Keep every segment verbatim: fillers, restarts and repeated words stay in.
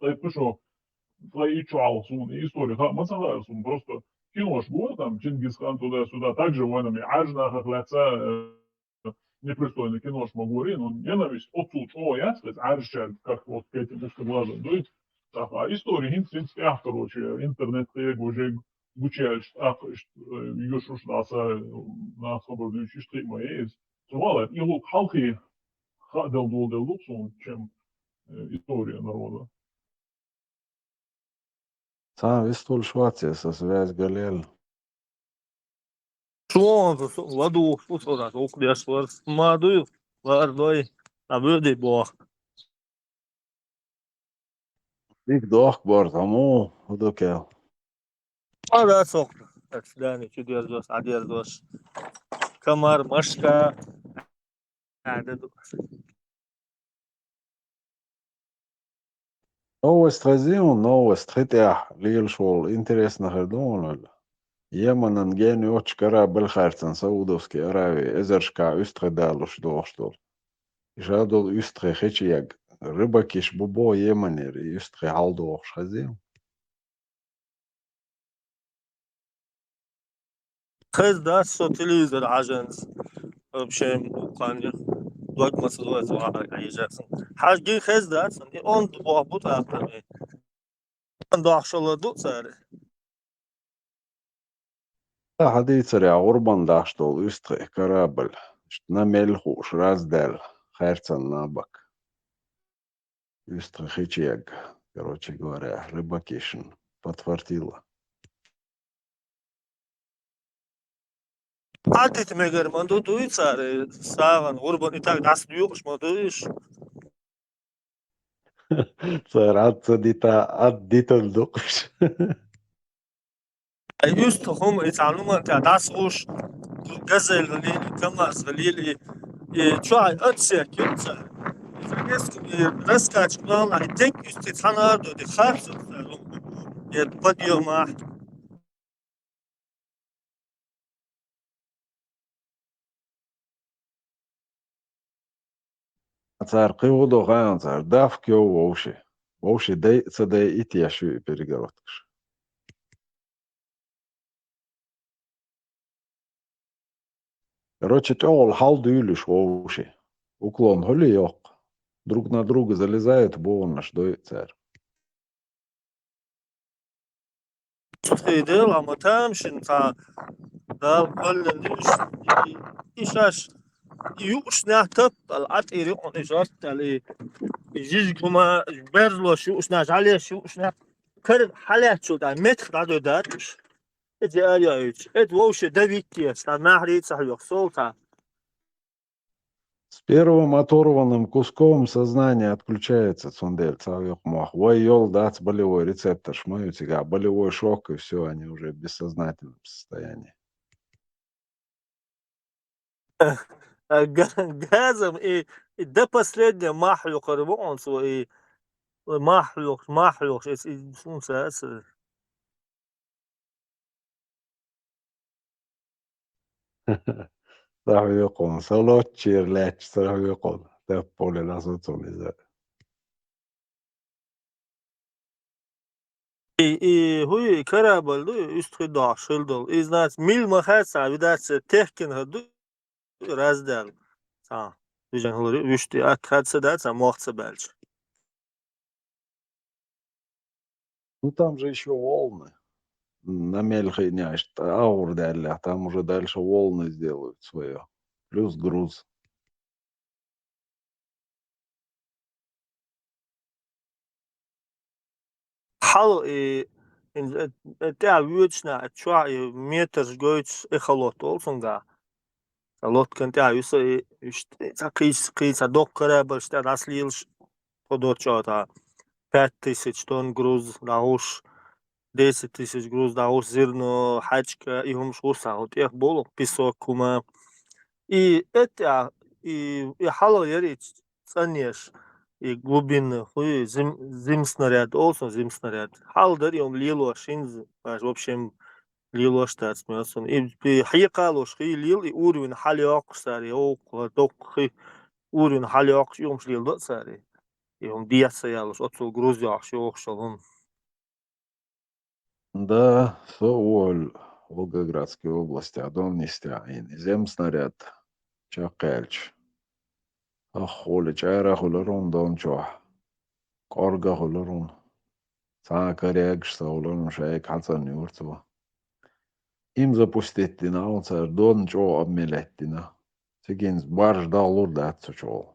тӀе пишу, тӀе иччу Ӏалха суна и истори хаа ма ца хаьара суна, просто кинош бу там, Чингисхан туда-сюда, также вайна и Ӏаьржа нахах лаьца, э, непристойный кинош ма гори, ну, ненависть оццул чӀогӀа яц, вайца Ӏаьржачаьрга как вот к этим узкоглазым дуй. Так, а истори хӀинца, хӀинца тӀехь, короче, интернет кхега, уже гучаяьлча, тӀаккха иштта, э, юшуш дӀаса, нах хабар дуьйцуш, иштта хиъ ма яй иза. Цу гӀалат, и гӀуллакх хьалхе хаа дел дола дел ду суна, чем, э, история народа. Цхьа вистхуьлуш вац, я со связь галел. Суна ладугӀуш ву со, укх деш вар. Ма дуй, вар дой, а буьди бох. Дика дохк бар, хӀама хӀу ду кел? А, да, сох. Дани чу дерзош, а дерзош. Камар, машка. А, да, ду. Новость хезий хьуна, новость хи тӀехь лелаш волу, интересно хир ду хьуна вала. Йеменан ген йоцчу корабль хаьрцина Саудовский Аравии эзаршкахь уьстагӀий далуш дохуш долу. И ша долу уьстагӀий хи чу ягга. Рыбакиш бу боху Йеменера и уьстагӀий хьалдохуш, хезий хьуна? Хезна дац со телевизор хьажанца. Вообще, кханех дог ма ца дойца вахарг хьежарсан. Хьажа гин хезна дац, и онда боху бу тӀаккха. Дохшалла ду цара. Хьан дийцарехь, гӀурбан дахьаш долу уьстагӀий корабль, иштта на мел хууш, раздаьлла, хаьрцина набак. УьстагӀий хи чу ягга, короче говоря, рыбакишна подфартило. Хьан дита мегар ма ду, дуй цара, сагӀан, гӀурбан и таг дӀасадоькъуш ма ду уьш. Цара Ӏад ца дита, Ӏад дитар дукхуш. Ай, уьстагӀий хӀума, и цхьа хӀума тӀе дӀасагӀуш, газель гӀалийли, камаз гӀалийли, и чохь отсек ю цара. И резко, и раскачка вала, и тек уьстагӀий цхьана а ду, и харц ю цара, и подъёмахь. Цара кхин хӀун до хаьа, цара дафк йов вовши. Вовши дай а ца дай а итт еш ю и перегородкаш. Короче, тӀехула хьал дуьйлуш вовши. Уклон хӀули йоккху. Друг на друга залезают, богӀунаш дой цара. Цу хи дела, амма тамашийна цхьа Дала кхоьллина уьш, и, и шаьш, и юушнехь таппал Ӏа тӀера юкъана и жортал, и, и жижиг хӀума, берзалош юушнехь, жӀалеш юушнехь, кара хьалаьцчул тӀаьхьа метах дӀадоьдат уьш. Эца аьлла йоуьйтуш, эца вовше давить еш, цхьа нахьрий ца хьоьху, сов цхьа. С первым оторванным куском сознание отключается, цундела цхьа векху мох. Вай йолу дац болевой рецепторш, ма ю цигахь болевой шок, и всё, они уже в бессознательном состоянии. А га-, газом и, и до последнего мах хьоькхур бу хьуна цо, и мах хьоькхуш, мах хьоькхуш, эца и хӀунца аса. Ца хьоькхуна, сан лоччера лаьтташ ца хьоькхуна, таппале ласо цунна иза. И, и, хӀуй, и корабль ду, и уьстагӀий дохьуш хила долу. Иза, знац, мила ма хаьа цхьа, видац, техкина хӀара ду, раздаьлла. Цхьа, вижен хӀаларе, вуьшта и атта хад ца дац, цхьа мох ца баьлча. Ну, там же ещё волны. На мел хиънехь, иштта агӀор даьллехь, там уже дальше волны сделают своё. Плюс груз. Хьала и, и, и тӀаьхьа воьдучу наха чохь и метраш гойтуш эхолот олу цуьнгахь. Цхьа лодкан тӀаьхьа юьсу и, уьш цхьа кхийса, кхийса доккха корабльш тӀе дӀасалелаш, тхо доцчохь цхьа пять тысяч тонн груз дӀахьуш, десять тысяч груз дӀахьуш, зерно, хьаьжка, и хӀумаш гӀур цхьа хӀу тӀех болу, песок хӀума. И эт а, и, и хьалха яра и цӀанъеш, и глубинный, хӀу и зим-, зимснаряд олу цунах, зимснаряд. Хьалха дара и хӀума лелош, хӀинца, в общем, лелош дац, моьссана. И, и хьекхалуш хи лела, и уровень хьалайоккхуш цара, и хӀокху доккху хи уровень хьалайоккхуш, и хӀумаш леладо цара. И хӀума дехьа ца яллуш, оццул груз йохьуш, йохуш йолу хӀума. Да, со а волавелла Волгоградской областехь, Дон йистехь Ӏийна. Зимснаряд чекхъяьлча, хӀокху хьоле чӀара а хуьлура хьуна Дон чохь, кӀорга а хуьлура хьуна. Цхьа а караьгаш ца хуьлура хьуна, шайга хьацӀанйора цо. им запустить дина, цара дон чӀогӀа обмелять дина. Цигинца баржа дагӀлур дац цу чӀогӀа.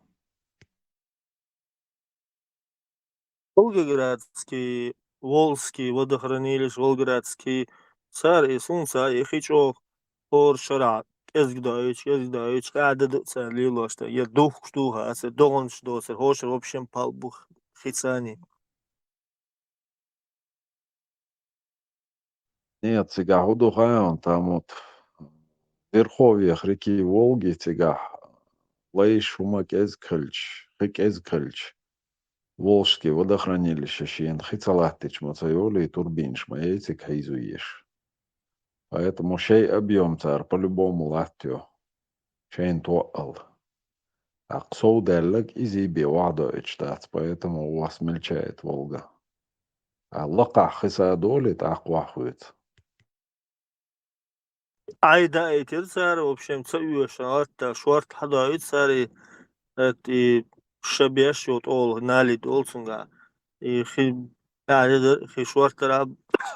Волгоградский, Волжский водохранилище, Волгоградский, цара и сунца и хи чӀогӀа хӀора шарахь кӀезиг доуьйтуш, кӀезиг доуьйтуш, къаьда ду цара лелош дан. Я духкуш ду хьа, аса догӀанаш доцар, хӀошара вообще пал бу хи цани. Нет, цигахь хӀун ду хаьий, там вот Верховьех реки Волги цигахь лайш хӀума кӀезиг хилча, хи кӀезиг хилча, Волжский водохранилище шена хи ца латтича ма ца йолий, турбинаш ма яй цига хьийзуеш. Поэтому шайн объём цара по-любому латтайо. Шайна тоъал. ТӀаккха сов даьлларг изий бен вахьадоуьйтуш дац, поэтому у вас мельчает Волга. А лакхахь хи са долий, тӀаккха вахьахуьйцу. Ай даийтира цара, в общем, ца оьшу, атта шорта хьадоуьйту цара, и, это, и ша беш йолу тӀола, налид олу цуьнгахь. И хи, а, хи шортара,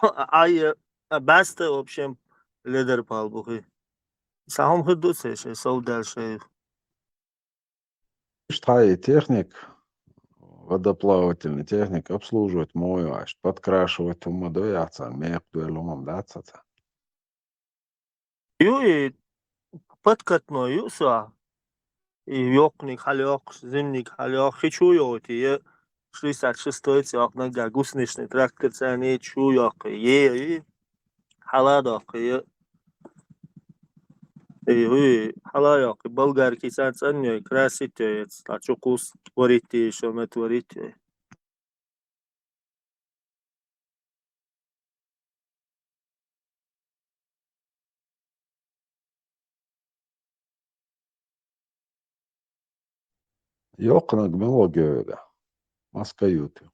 а, ай, а, баста, в общем, ледар пал бу хи. Цхьа хӀума хир ду церан шайн сов даьлла шайн. Иштта хьан и техник, водоплавательный техник обслуживать ма вай ваьш, подкрашивать хӀума ма дой ахь царна, мекха дойла хӀума ма дац царна. Ю и подкатной ю со, и йоккханиг хьалайоккхуш, зиманиг хьалайоккхуш, хи чу йохуьйтий, я шестьдесят шестой цӀе йоккху наггахь гусеничный трактор царна и чу йоккхий, е и хьала доккхий, я и хӀуй, хьала йоккхий, болгарки царна цӀанйой, красить йой, цхьа чу кхус варить йой, шо мет варить йой. Йоккханиг мел вогӀу вегахь? Маска ю ту?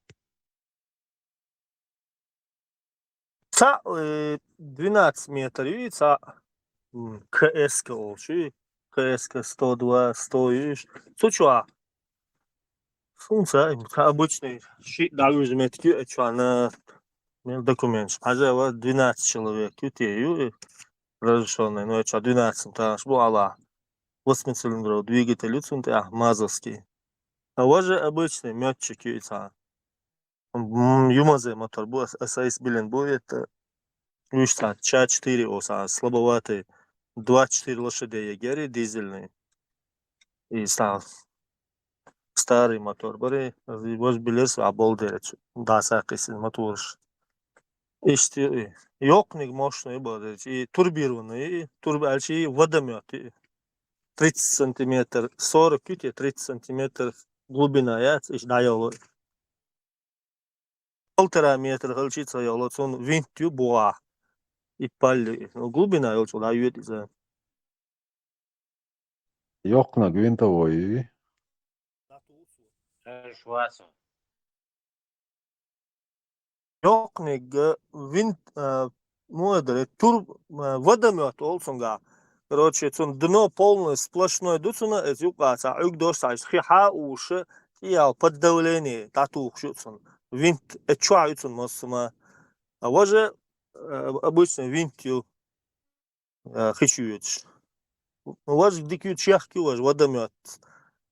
Цхьаъ, э, двенадцать метр ю, цхьаъ, м, К С-ка олуш ю, К С-ка сто два, сто ю. Цу чохь. Сунца, цхьа обычный, шиъ дӀавуьжу меттиг ю, а чохь на, мел документаш. Хьажа ва двенадцать человек ю те ю, э, разрешённый, но а чохь двенадцать этаж бу Ӏала. Восьмицилиндровый двигатель ю цунна тӀехь, мазовский. А важа обычный мётчик ю и цхьа. М, юмаза мотор бу, ас-, ас айс билин бу, это, уьш цхьа, ча четыре о цхьа, слабоватый, двадцать четыре лошадей егери, дизельный. И цхьа старый мотор бари, важа билира со, а болдерачу, дӀасакхийсина мотораш. Иштта ю и. Йоккханиг мощный ю боху, и турбированный ю, турб-, аьлча и водомёт ю. Тридцать сантиметр, сорок ю те, тридцать сантиметр глубина яц, иштта дӀайолу. Полтора метра хилча ца йолу, цунна винт ю бухахь. И палли, ну, глубина йолчу дӀайоьду иза. Йоккханиг винтовой ю? Йоккханиг, э, винт, э, ну, это, тур-, э, водомёт олу цуьнгахь. Короче, цунна дно полный сплошной ду цунна, эца юкъа цхьа Ӏуьрг дош цхьа, хи хьа а уша, и ял под давление дӀатухуш ю цунна. Винт, эца чохь ю цунна массо а. А важа, э, обычный винт ю, э, хи чу йоьдуш. Важа дика ю, чехка ю важа, водомёт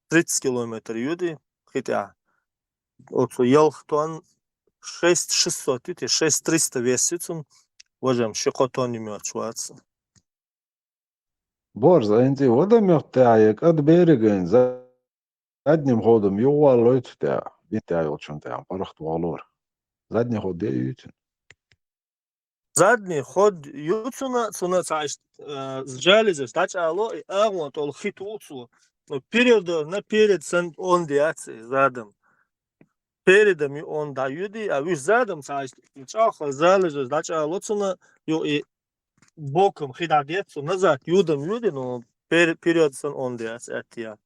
тридцать километр йоьду хи тӀехь. Оцу ялх тонн, шесть шестьсот ю те, шесть триста вес ю цунна, важа-м ши-кхо тонн ю моьттуш вац. Борз, айна цӀе водомёт тӀехь я кӀад берег айна за-, задним ходом юхаваллой цу тӀехь, винт тӀехь йолчун тӀехь, паргӀат валора. Задний ход де юьйцина? Задний ход ю цуна, цуна цхьа иштта, э, жалезаш дӀачӀало, и агӀон тӀол хи ту цо. Ну, передо-, на перед сан он яц и задом. Передом ю он дӀаюьди, а вуьш задом цхьа иштта чӀагӀхо жалезаш дӀачӀало цуна, ю и боком хи дӀадец цо, назад юдам юьди, но пер-, перед сан он яц, аьттия.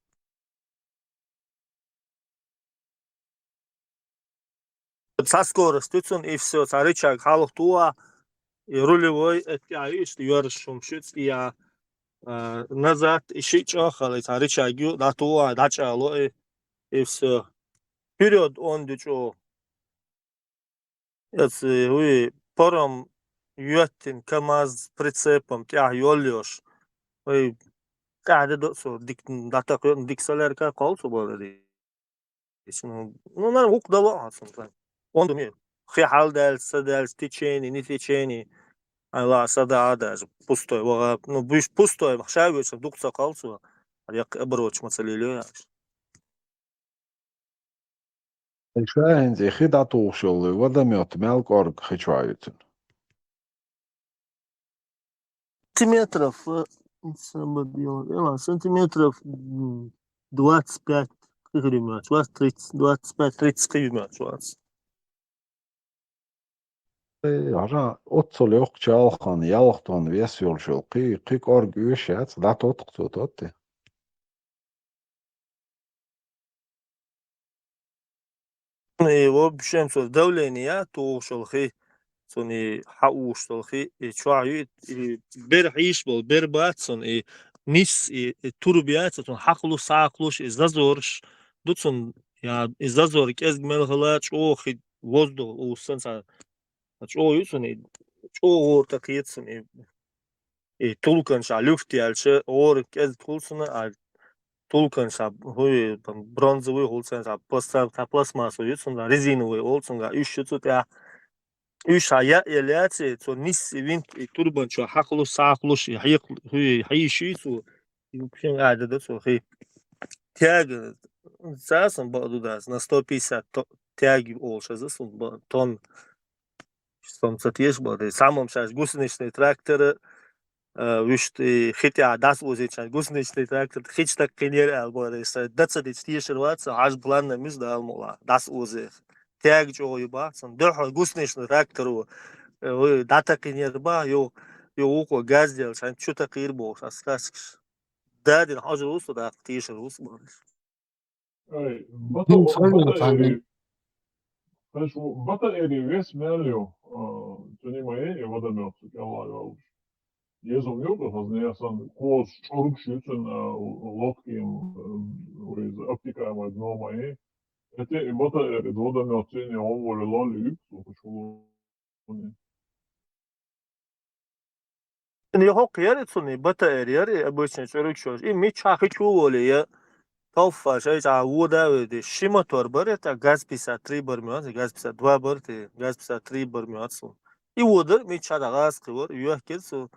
Цхьа скорость ю цунна, и всё, цхьа рычаг хьалха туху, и рулевой, это, а, иштта йоьрзуш хӀума шуьца, и, а, а, назад, и шиъ чӀогӀа хала, и цхьа рычаг ю, дӀатуху, дӀачӀало, и, и всё. Вперёд он ду чӀогӀа. Эцу, э, хӀуй, паром, йоьттина КамАЗ прицепом тӀехь йоллош. Вай тӀехь де до цо, дик дӀатакхйо, дик солярка кхолл цо бара. Ну, ну, наверное, гӀуллакх дало хьан цунна. Он думе, хи хьал даьлча, ца даьлча, течение, не течение. Ай, ла, са да а даже, пустой ваха. Ну, буьш пустой, ша вешан дукха ца кхолл цо. Яккхий обороташ ма ца лелайо, яхаш. Ай, ша хӀинца и хи дӀатухуш йолу водомет мел кӀорга хи чохь ю цуьнан? Сантиметров, э, сантиметров, м, двадцать пять, кхин хир ю моьттуш вац, тридцать, двадцать пять, тридцать кхин ю моьттуш вац. Э, хьажа, оццул йоккхачу ялханна, ялх тонна вес йолуш йолу кхин, кхин кӀорга оьшуш яц, дӀатотту-кх цо, тотту? И, в общем, цо давление а тухуш йолу хи, цунна и хьаухуш долу хи, и чохь ю, и бер хьийш болу, бер бац цунна, и нис, и, и турба яц, цунна хьакхалуш, схьакхалуш, и зазорш ду цунна, я, и зазор кӀезиг мел хила, чӀогӀа хи воздух, у, сан ца, чӀогӀа ю цунна, и чӀогӀа гӀора тӀе кхета цунна, и и тулканаш а люфт яьлча, гӀора кӀезиг хуьлу цунна, а тулканаш а, хӀуй, там, бронзовый хуьлу цунна, а пласта-, цхьа пластмассовый ю цунна, резиновый олу цунна, уьш ю цу тӀехь. Уьш а яа елла яц, цо нисса и винт, и турбан чохь хьакхалуш, схьакхалуш, и хьекха-, хӀуй, хьийший цо, и шен а дан до цо хи. Тяга, цацам бакъ ду дац, на сто пятьдесят то-, тяги олуш аза сун ба-, тонн. Сом ца теша бара. Самом шаьш гусеничный трактор, а, вуьшта и хи тӀехь дӀасаозийча гусеничный трактор хи чу такхийнера аьлла бара. Сан дан ца дича тешар вац, хьажа планна муьза Дала мукъ лахь, дӀасаозийха. Тяга чӀогӀа ю бах, сан дуьххьал гусеничный трактор ву, э, вуй, дӀатакхийнера бах, ю, ю вукхо газ делча, хьайн чу такхийра бохуш, ас сказкаш. Дадина хьожур ву со, даккха тешар ву со бара. Ай, бата-, хӀинца хьайна батаэри, хьайна. Хьайш ву, батаэри вес мел ю, а, цуьнан ма е, и водомет цу кӀелла йолуш. Езум ю, хазне сан кхозу чӀургаш ю цуьнан, а, лодкийн, а, вайза обтекаемое дно ма е. Эти и батаэри, водомет цуьнан гӀо волу лолли ю, цу хӀуш ву. Цуьнан хӀокху яра и цуьнан, батаэри яра и обычный чӀуьргаш йолуш. И миччахьа хи чу волий, я тоффа шайчахьа вода а вуьйдий. Ши мотор бара, тӀаккха газ пятьдесят три бара моьтту, газ пятьдесят два бара те, газ пятьдесят три бара моьтту суна. И водара, миччахьа дӀа гӀазкхи вара, йоьхкира цу,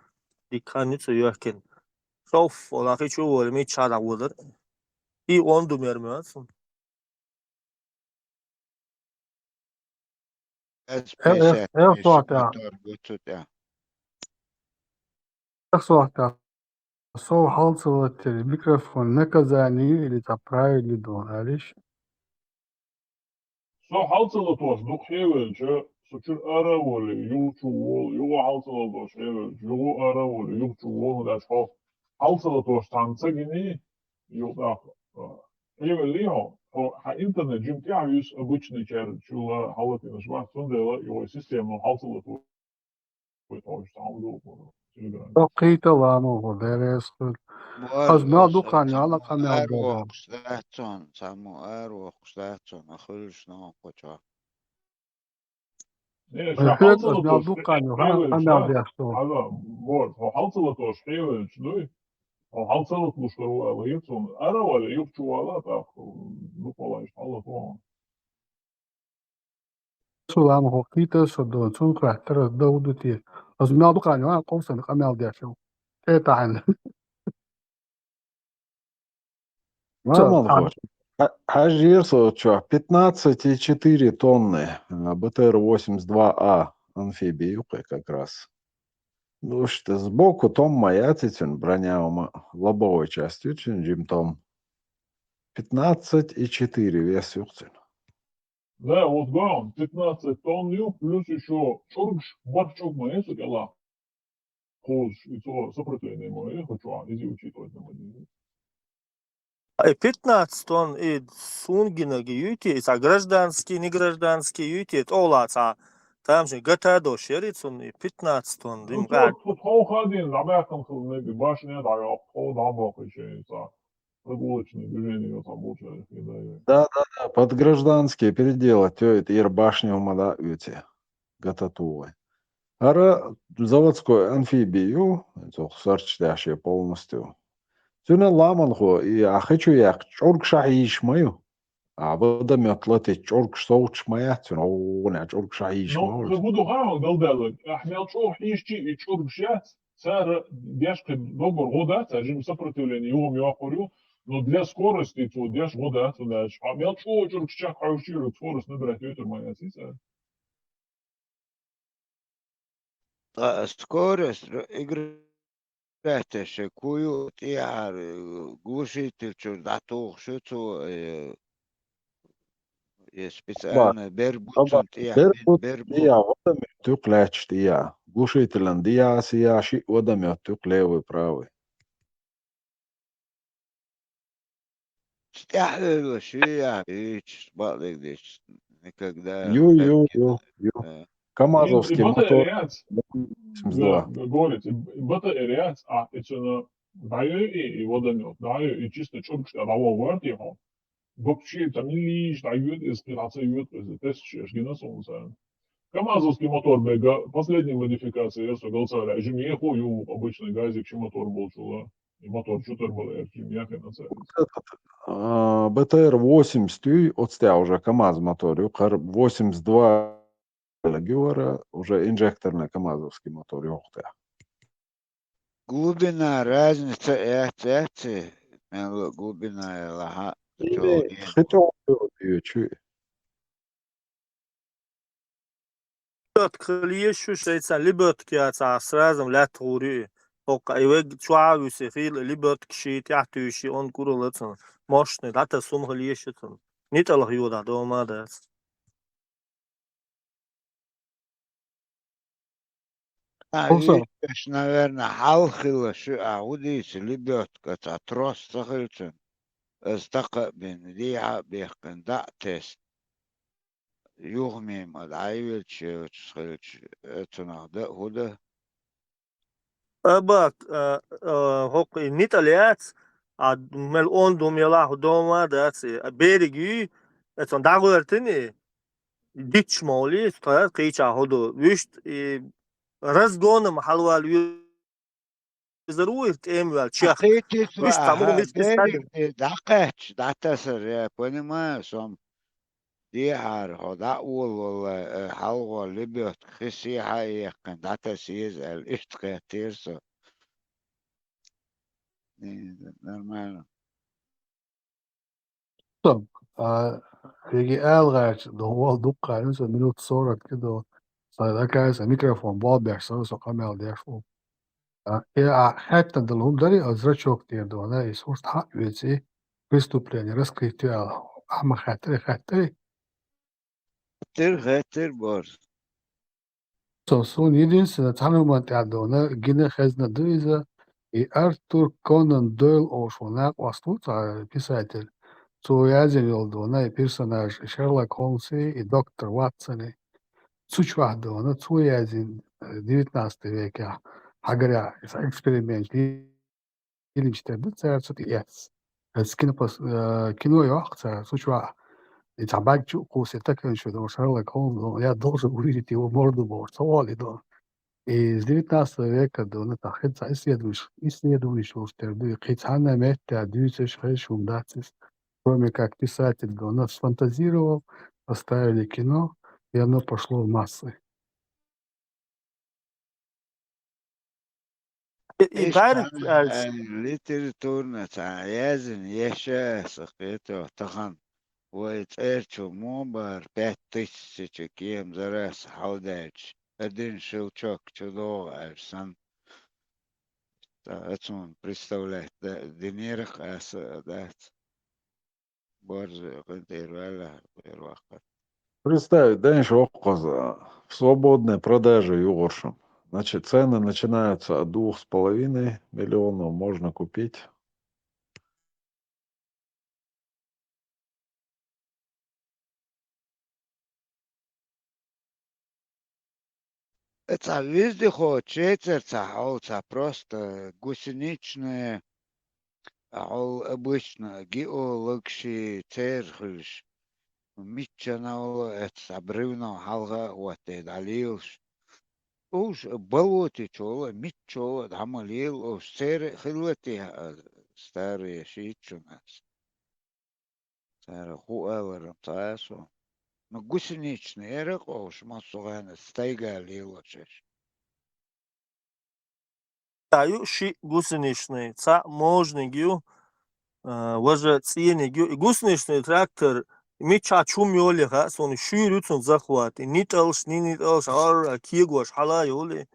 дика хан ю цу йоьхкина. Шовф, вала хи чу волий, миччахьа дӀа водара. И он ду мер моьтту суна. Эр, эр, эр сохьта. Мотор бу цу тӀехь. Эр сохьта. Сов хьал ца латте, микрофон наказание или там правильно ду, алиш? Сов хьал ца латош дукха хьевелча, со чуьра ара а волий, юха чу волу, юха хьал ца латош хьевелча, юха ара а волий, юха чу волу, даш хьо хьал ца латош цхьаьна ца гиний, юха тӀаккха, а, хьевеллий хьо, хьо хьан интернет жима тӀехь а вуьсу обычный чер чула хьалатинаш бац, цундела и вай система хьал ца латош вай тхьовш цхьа хӀума ду, Телеграм. Со кхийта ламо гӀо деррес хуьлу. Аз мел дукха ньала къамел ара дора. Воккхуш дац цунна, цхьаммо ара воккхуш дац цунна, хуьлуш нохчо. Не, ша хьал ца латош, аз мел дукха ньала къамел деш ду. Ала, вот, хьо хьал ца латош хьевелча дуй? Хьо хьал ца латалуш каро ала, хӀинца цунна ара вала, юха чу вала, тӀаккха дукха вала иштта хьал лато. Цу ламахо кхийта со дон, цунна хаьттара, дов ду те. Аз мел дукха ньала къовсана къамел деш ю. ТӀе тахьана. Ламан хьа-, хьажийра со чохь пятнадцать и четыре тонны, а, Б Т Р восемьдесят два А амфибия ю кхе как раз. Ну, что, сбоку том ма яц и цуьнан броня, ма лобовой часть ю цуьнан жима том. Пятнадцать и четыре вес ю цуьнан. Да, вот главное, пятнадцать тонн ю, плюс ещё чӀургаш, барх чӀург ма ю цу кӀелахь. Кхузуш, и цо сопротивление ма ю, хочу, а, изъючить вайна ма дийна. И пятнадцать тонн, и суна гинарг юй те, и цхьа гражданский, не гражданский юй те, тӀолаца, там же гата дош яри цунна, и пятнадцать тонн, ну, дим гад. Тхо, тхо хадийна, дӀабаьккхина хила мега, башня дӀайоккху, тхо дӀабохуьйту шайца. Прогулочное движение там получается, да, и Да, да, да, под гражданские переделать, тё, это ир башню ма да, эти, гата тухуй. ХӀара заводской амфибия ю, цох сарч деш я полностью. Цуьнан ламанхо и а хи чу яьккхича чӀург ша хьийзаш ма ю. А водомет латича чӀургаш совцаш ма яц цуьнан, гӀовгӀане чӀург ша хьийзаш Ну, ма вара. ХӀу ду хаа галдаьлларг? Ахь мел чӀогӀа хьийзчи и чӀургаш яц, цара деш кхин доггур гӀо дац, цара жима сопротивление юхам йоккхур ю, но для скорости цо деш гӀо дац, хӀунда аьлча хьо мел чӀогӀа чӀургаш чекхьовши, скорость набирать йойтур ма яц и цара. Ткъа скорость р-, игра тешши ку ю тӀехьара, э, глушитель чуьра дӀатухуш ю цо, э, э, специально бер бу Аба, цунна тӀехь бер бин, бу бер бу. Дия, водомет юкъ лаьтташ дия. Глушителан дия, сия, шиъ водомет юкъ левый, правый. ТӀаьхьа вевлла ши яхь йийча, бакъдерг дийча, никогда Ю, ю, хӀетта ю, ю. Э. КамАЗовский И, и мотор. БТР яц. Восемьдесят два. Да, говорит, и, и БТР яц, а, и цуьнан дӀайой и, и водомет, дӀайой, и чисто чӀургаш тӀа дӀавогӀу вар тӀехьа. Бокчи, там, лиш дӀайоьду иза, кхин дӀа ца йоьду иза, тесташ еш гина суна царна. КамАЗовский мотор бега, последняя модификация, я со галцара, жима ехо ю обычный газик ши мотор болчула. И мотор чу тар бала эрчим, я хина царна. Вот этот, а, БТР восемьдесят ю, оцтя уже КамАЗ мотор ю, кхар восемьдесят два лаг ю вара, уже инжекторный камазовский мотор ю оцтя. Глубина разница яц, яц, мел глубина яла хьа Или чё, хи чё ю чу. Лебёдка хила еза шу шайца, лебёдка яц, а сразу лаьтта гӀур ю. ХӀокха и вег чу а вуьсе хила лебёдка ши, тӀаьхьа туьйши, он курал а цун. Мощный, дӀата сум хила еза шу цун. НитӀалах йода дома дац. А, Хусо. Вийташ, наверное, хьалха хила шу, а, хӀу дийца лебёдка, цхьа трос ца хилчун. Аз такха а бин, дийхьа а бехкан, дӀа а тест. Юхамема дӀайвелча, йоцус хилча, э, цунах да а хӀу да? Аба, а, а, хӀокху и нитӀал яц, а мел он дум яла хӀу дома дац, а бериг юй, а цун дӀагӀоьртина, дитча молли, тха кхийча хӀу ду. Вуьшта и разгоном хьалвал везар ву, ир тӀема ваьлла чех. Вуьшта цхьа муха миска стадин. Дерриг де дӀакхаьчча, дӀатасар, я понимаю, сом дехьара хьо дӀа а волавалла, э, хьалхо лебёдка хи сехьа а яьккхина, дӀатаса еза аьлла, иштта кхеттера со. Э, нормально. Со, а, веги ала гӀерташ ду, вал дуккха ю, со минут сорок ки ду. Со дакай, со микрофон болх беш, со, со къамел деш ву. А, э, а, хаттар дала хӀума дари, а зрачок тӀера ду, ана, и сурт хьа а веци, преступление раскрыть ю ала. Ахьа ма хаьттари, хаьттари. Хаттар, хаттар бар. Со, суна единственное, цхьана хӀуманна тӀехь дона, гина хезна ду иза, и Артур Конан Дойл олуш ву накъост ву, цхьа писатель. Цо язйина йолу дона, и персонаж, и Шерлок Холмс, и доктор Ватсон. Цу чохь дона, цо язйина, э, девятнадцатый векехь, хьагарехь, цхьа эксперимент. Динчу тера ду цара цу тӀе эцна. Эцу кинопос-, э, кино йоккху цара, цу чохь и цхьа бӀаьрг чу а кхуссий, таканаш ду, Шерлок Холмс ду, я должен увидеть его морду бохуш, цхьа олий ду. И с девятнадцатого века ду, ну, цхьа хи-, цхьа исследование, исследование йолуш тера ду, и кхин цхьанна метта дуьйцуш хезаш хӀума дац иза. Кроме как писатель ду, ну, сфантазировал, поставили кино, и оно пошло в массы. И, и Иштта бӀаьрг цхьа, аьлча, э, литературна цхьа яздина еш а аса кхетар тахана. Вай цӀерачу муха бара пять тысяча кем за раз хьалдаьлча, один щелчок чу догӀу аьлча санна. Ткъа ацунна представлять да-, динера-кх аса а дац. Борза къинтӀера ваьлла, вер ваккха. Представить дайша воккхаза, в свободной продаже югӀуршам. Значит, цены начинаются от двух с половиной миллионов, можно купить. Цхьа вездеход шецара цхьа хьол, цхьа просто гусеничная, хьол обычно геологаши церан хуьлуш, миччанало эцу цхьа бревно хьалха а хӀоттий дӀалелаш. Уж болотичул а, миччул а дӀа ма лела уж, церан а хилла те а, старые шийтта шуна. Цара хӀу аларан ца а со. Ну, гусеничный яра-кх уж, массо а гӀана стайга лелош уж. Цхьа ю шиъ гусеничный, цхьаъ можниг ю, а, важа цӀениг ю. И гусеничный трактор мичча чум йоле хаьа суна, шуьйра ю цун захват. И нитӀалш, ни нитӀалш, гӀорра кегош хьала йоле.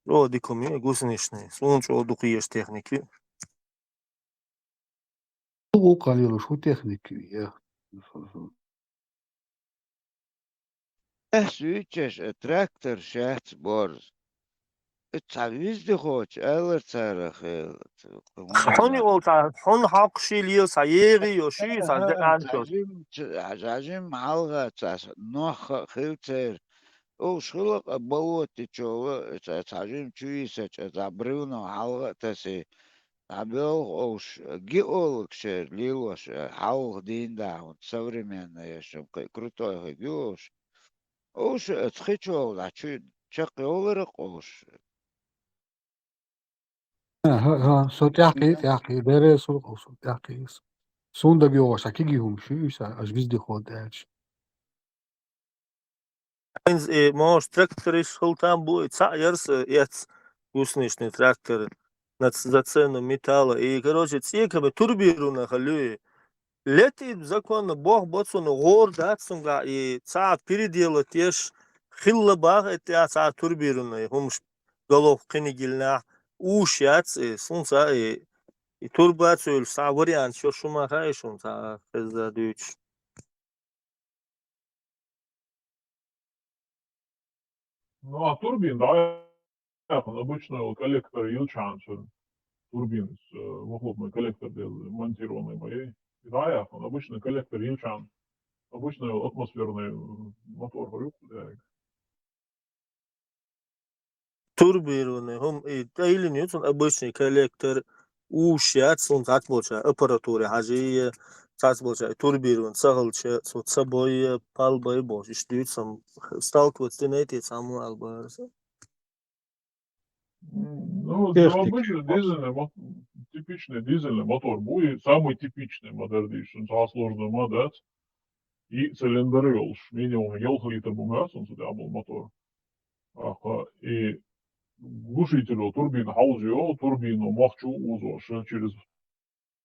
Чо дика ю гусеничный, суна чӀо дукха еш техника ю. Гукъа лелаш хӀу техника ю, я. Ас виччаш, э, трактор шац борз. Э, цхьа вездеходчо алар цара хила. Хьуни вол цхьа, хьуна хьакхаши лела цхьа егӀи йо, ши цхьа декъан цхьа чо. Жим, цхьа жим хьалха цхьа нохха хила церан. Уж хила-кх болотичул а, цхьа, цхьа жим чу йисача, цхьа бревно хьалха а тасий. ДӀабоьлху уж геологашера лелош, э, хьалха дийна да хьуна, современный еш, кхы крутой хиг ю уж. Уж, э, цхьа хи чул дӀа чу чакхйовлар-кх уж. ХӀа, хӀа, со тӀаьхьакхий, тӀаьхьакхий, бере со, со тӀаьхьакхий. Суна дага йогӀуш, хьа кегий хӀума шу, уьш, аш вездеход аьлча. ХӀинца, э, могаш тракторист хила там бу, и цхьаъ яр са эц гусеничный трактор, нац-, за цену металла. И, короче, цӀекаме турбированный хила ю и. Летит законно, бох бо цунна, гӀора дац цунгахь, и цхьа переделать еш хилла баха, и тӀехь цхьа турбированный хӀумаш, головка кхиниг йиллинехь, уш яц, и сунца, и, и турба ца йолуш, цхьа вариант йо, шу ма хаьа шуна, цхьа хезна дуьйцуш. Ну, а турбина дӀаяьккхина, обычно коллектор йилчхьана цуьнан, турбинас, э, выхлопной коллектор дела монтированный ма яй. И дӀаяьккхина, обычно коллектор йилчхьана, обычно атмосферный, э, мотор хир ю-кх дерг. Турбированный хӀума, и тӀайиллина ю цунна обычный коллектор, уш яц, цунна цхьацца болчара аппаратуре хьажий, цхьацца болчара турбированный ца хилча, цо ца бой, пал бай бохуш, иштта дуьйцу сан, сталкиваться динай те цхьаммо аьлла бара сан. Ну, ну, обычный дизельный мо-, типичный дизельный мотор бу, и самый типичный ма-дарра дийша, цхьа сложный ма дац. И цилиндр йолуш, минимум ялх литр бу ма яц цунна цу тӀехь болу мотор. Аха, и глушитель турбина хьовзайо, турбина мох чу узош, через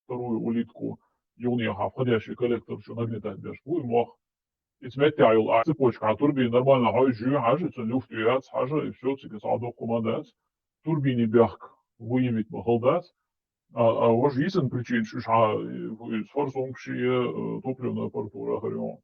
вторую улитку юханехьа входящий коллектор чу нагнетать беш бу и мох. Иза меттехь йолу а цепочка, хьан турбина нормально хьовзаш ю хьажа, цуьнан люфт ю яц хьажа, и всё, цига цхьа доккха ма дац. Турбина бехк выявить ма хала дац. А, а важа йисина причина шу хьан, э, форсункаш я, э, топливная аппаратура хир ю.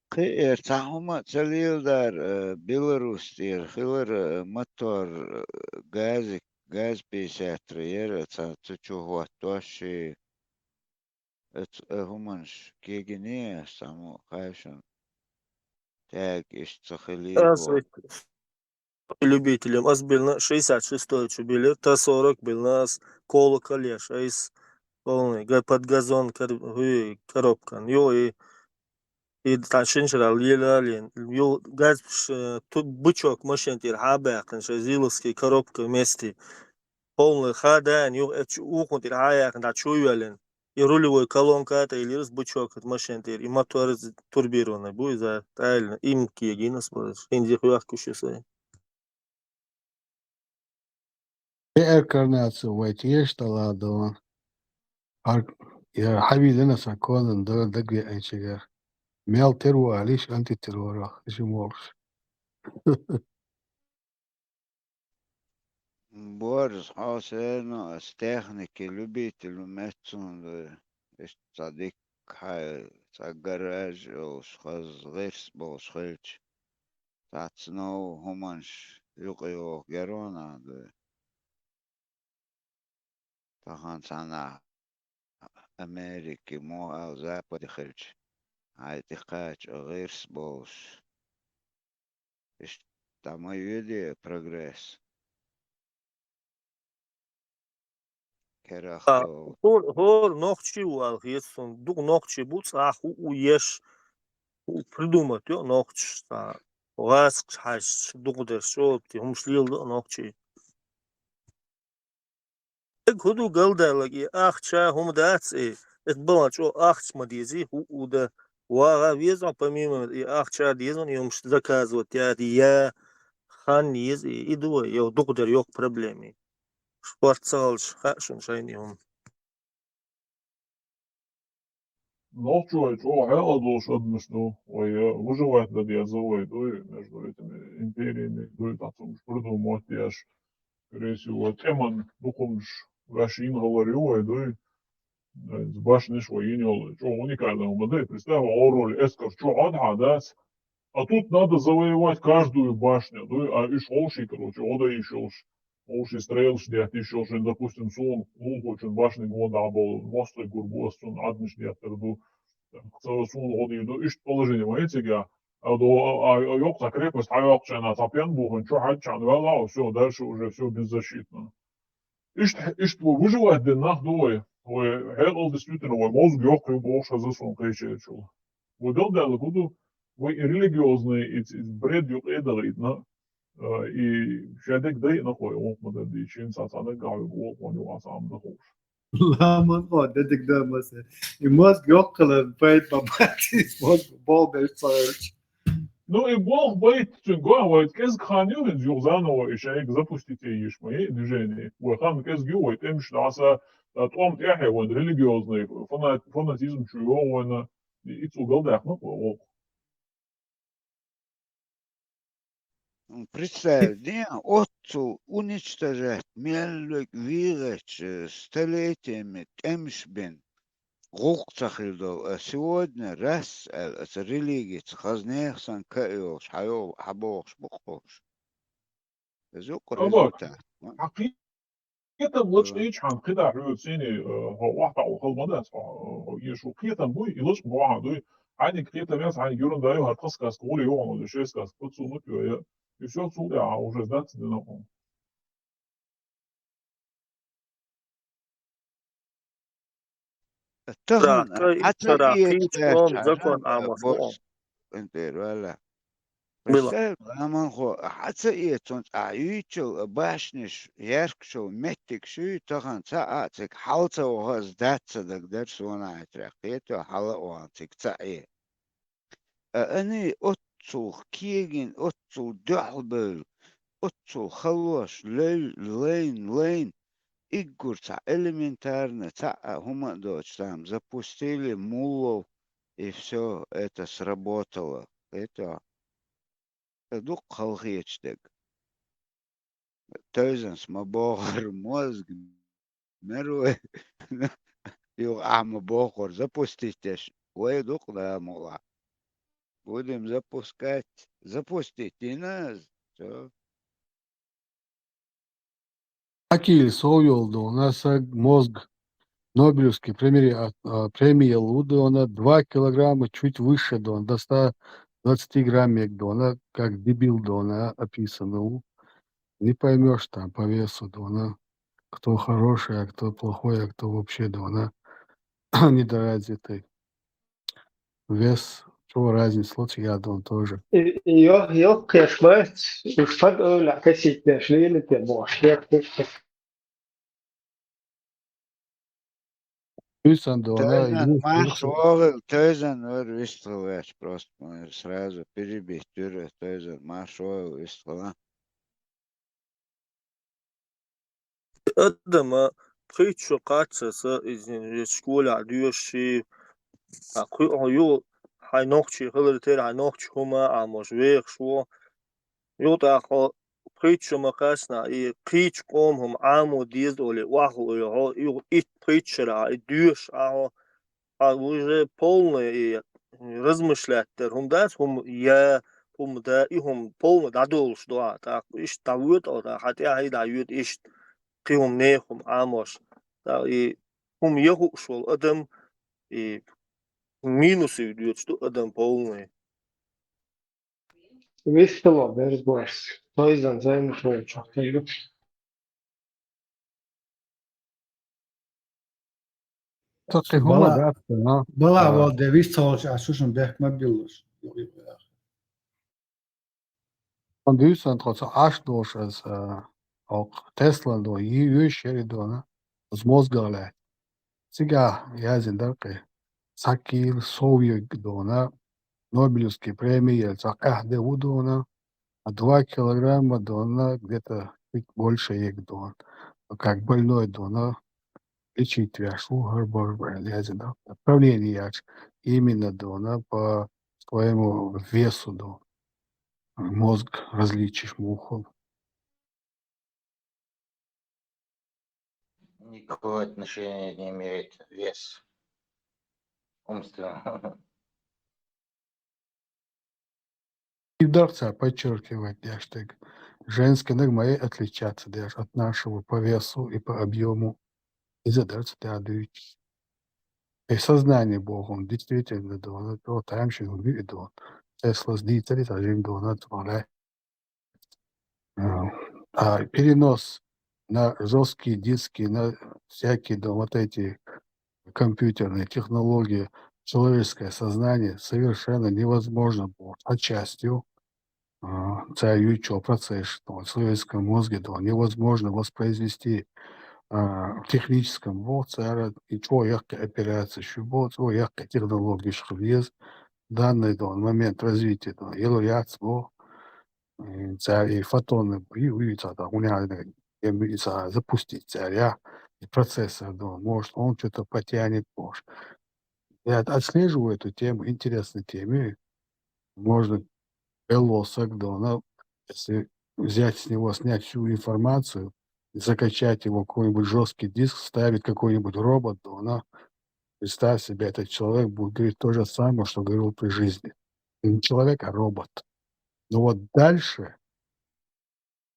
Кхиэр цхьа хӀума а ца леладара, э, Беларусь тӀера хилар, э, мотор, э, газик, газ пятьдесят три яра, цхьа цу чу хӀоттош ши, э, ц-, э, хӀуманаш кегиний ас цхьаммо, хаьий шуна? Тяг иштта ца хилий боху. Любителям ас биллина шестьдесят шестой чу биллира, Т сорок биллина ас, колокол еш айс, полный, га-, под газон кор-, хӀуй, коробкан. Ю и, и тхан шиншарал лела лен. Ю газ ш-, ту-, бычок машин тӀера хьа баьккхина, шайн зиловский коробка вместе. Полный хада, ю эцу ухун тӀера хьа яьккхина, дӀа чу йоьллина. И рулевой колонка а тӀе йилира бычок машин тӀера, и мотор турбированный бу иза, тӀаьллина, им кегина ас бара, хӀинца хӀоьхкуш ю сайн. Реинкарнацию вай теша тӀаладо. Хьар-, я хьавийдина сан конан дара дагвеанчигара. Мел тера валийш антитеррорах, жимолуш. Борз, хьо сено ас техники любитель ву меттахь ду, иштта цхьа дикка хьай, цхьа гараж йолуш, хаза гӀирс болуш хилча, цхьацца нову хӀуманаш юкъайоху герон а ду. Тахана цхьанхьа Америки, муха аьлла, Западе хилча, хьай тӀекхача гӀирс болуш. Иштта ма йоьдий прогресс. Ткъа хӀора, хӀора нохчий ву аьлла хета суна, дукха нохчий бу цӀахь хӀуъу еш, хӀуъу придумать йо нохчаша цхьа. ГӀазкхаша хьаьжча, дукха дерш чӀогӀа хӀумаш леладо нохчий. Цига хӀун ду галдаьлларг, и ахча хӀума дац, и, эт балан чӀо ахча ма дезий, хӀуъу да. ВагӀа веза, помимо, и ахча деза, и хӀумаш заказывать яд, я хан еза, и, и ду вай, йо, дукха дер йоккха проблема. Спорт ца хилча, хаьа шуна шайна и хӀума. Нохчий вай чӀогӀа хьекъал долуш адамаш ду, вай, э, выживать дан деза вай, дуй, между этими империями, дуй, там, цунаш придумать еш, скорее всего, тӀеман дукхамаш ваьш йина хилар ю вай, дуй, э, башнеш вай йина йолу, чӀогӀа уникальный хӀума дай, представь, гӀороле эскар чу Ӏодахьа дац, а тут надо завоевать каждую башню, дуй, а уьш гӀовший, короче, гӀо дан йиш йолуш. Вовший стрелаш детташ йолчун, допустим, суна гӀуллакхочун башниг вон дӀа болу, мостагӀ гур бу ас, цунна Ӏаднаш деттар ду, ца суна гӀо дийр ду, иштта положение вайн цига. А до, а, а, йоккха крепость хьайоккхучарна цхьа пен буханчу хьаьччхьана ваьлла, всё, дальше уже всё беззащитно. Иштта, иштта вай выживать дина нах ду вай. Вай хьекъал действительно, вай мозг йоккха ю бохуш хаза суна кхечерчул. Вай дал даьлла гу ду, вай и религиозный, и, и бред юкъе далийтина, а, и шадерг дайина хой, вон ма дан дийча, цхьа цхьа наггахь вуьгу, вон ю, а цхьа ам дахуш. Ламан хо, дедик да маса. И мозг йоккхалан пайда бабати, мозг болбеш царч. Ну, и болх байт цуьнга, вай кӀезиг хан ю, хӀинца юха заново и шайга запустить е йиш ма е, и движение. Вай хан кӀезиг ю, вай тӀемаш дӀаса, а, тӀом тӀехье, вайн религиозный фанат-, фанатизм чу йо вайна, и, и цу галдаьхна вай вокху. Представь, ден, оццул уничтожать, мел вега вийгӀача, э, столетиями тӀемаш бен, гӀуллакх ца хир долу, а сегодня раз аьлла, аса религица хазнех сан кайолуш, хьайолу, хьабохуш бу кхуш. Иза ю кху результат. Хьан кхетам лачкъийчхьана, кхидӀа хьоьга цӀийне, э, хьо охьатаӀо хала ма дац, хьо, э, хьо эшо кхетам буй, и лачкъа бохьан дуй. Хьайниг кхетам яц, хьайниг юран дай ю, хӀара тха сказка гӀур ю хьуна, шайн сказка, пацунна пио я. И всё, цул тӀаьхьа уже сдац дина хьуна. Тахана хьаца эца кхечу къоман закон Ӏамош бу. Представь, ламанхо, хьаца эца цунца ахь юьйцучул а башнеш, яркачул меттигаш юй, тахана цхьа а цига хьала ца ваха, ас дац ца дагадара, сона хьаьтрех кхетахь, хьала а вахана цига ца Ӏе. А ани оццул кегийна, оццул дуьхьалбевлла, оццул халлош левлла, лайна, лайна, иггур цхьа элементарно цхьа а хӀума а доцуш, там запустили муллов, и всё, это сработало. Это дукха халахеташ дерг. Тойзанс ма бохура мозг, мер вай. Юха ахьа ма бохура запустить деш. Вай дукха да мула. Будем запускать. Запустить дина аз. Всё. Акил сов йолу ду, у нас, а, мозг Нобелевский премия, а, а, премия лу дона, два килограмма чуть выше дона, до ста двадцати грамм мег дона, как дебил дона описано. Не поймёшь там по весу дона, кто хороший, а кто плохой, а кто вообще дона недоразвитый. Вес, чего разница, лучше я дона тоже. И, и ё-, ё-, кхеш бац, уж паг ӧвла касить деш лили те бош, я кхеш. Уьсан дона, Тойзан, марш вогӀил, Тойзан вара вистхилваьч, просто ма сразу перебить юра, Тойзан, марш вогӀил вистхила. Адама пхийтта шо кхаччалца, иза школехь доьшуш, а кху-, хьо ю, хьайн нохчий хилар тера, хьайн нохчий хӀума Ӏамош вехаш ву. Юха тӀаккха хьо пхийтта шо ма кхаччалц, и кхечу къоман хӀума Ӏамо деза олий, охьахула хьо, юха итт пхийтта шарахь, и доьшуш Ӏа хьо, а уже полное и размышлять дар хӀума дац, хӀума я, хӀума да, и хӀума полно дӀадолуш ду ахьа, тӀаккха иштта дӀавоьду ахьа, тӀаккха хьан тӀаьхьа дӀайоьду иштта кхин хӀума, нехан хӀума Ӏамош. ТӀаккха и хӀума я хууш волу адам, и минус ю доьцуш ду адам полное. Вистхила берзбойс, Тойзан займаш вайчух тайгаш. Цу кхин хӀума бала, дац, а? Бала а, вал де вист цалаш а шушан бехк ма биллаш. Он дуьйсан тхо ца Ӏаш долуш аса, а, окх Теслан дона, йи-, йуьйш яри дона, оцу мозгах лаьтта. Цигахь яздина дара кхин, цхьа кийла сов йиг дона, Нобелевский преми яра цхьа къаьхьа де ву дона, а два килограмма дона, где-то чуть больше йиг дона. Как больной дона, лечить веш ву, хӀара боху бен лезина. Отправление яц, именно дона по своему весу дона. Мозг различишь мухул. Никакого отношения не имеет вес умственного. И дагца подчеркивать деш тег. Женскийнаг ма е отличаться деш от нашего по весу и по объёму. Иза дагца тӀе а дуьйцуш. И сознание боху, действительно, дона, то там шин хӀума ю и дона. Теслас дийцари, та жим дона, тхо лаьтта. А, а перенос на жёсткие диски, на всякие, да, вот эти компьютерные технологии, человеческое сознание совершенно невозможно было. Отчасти, а, цара юьйцучу процесс, что в человеческом мозге, да, невозможно воспроизвести, а, в техническом, вот, цара и чё, яккхи операция, шу бо, цо яккхи технологии, шу хила еза, данный, да, момент развития, да, ело яц бо, М, цара и фотонный, и, и цхьа тӀаккха хӀума яхьа, и, и цхьа запустить цара, я, и процессор, думаю, может, он чё-то потянет, может. Я отслеживаю эту тему, интересная тема. Можно белого сагдона, если взять с него, снять всю информацию, закачать его в какой-нибудь жёсткий диск, вставить какой-нибудь робот, да, она, представь себе, этот человек будет говорить то же самое, что говорил при жизни. Не человек, а робот. Но вот дальше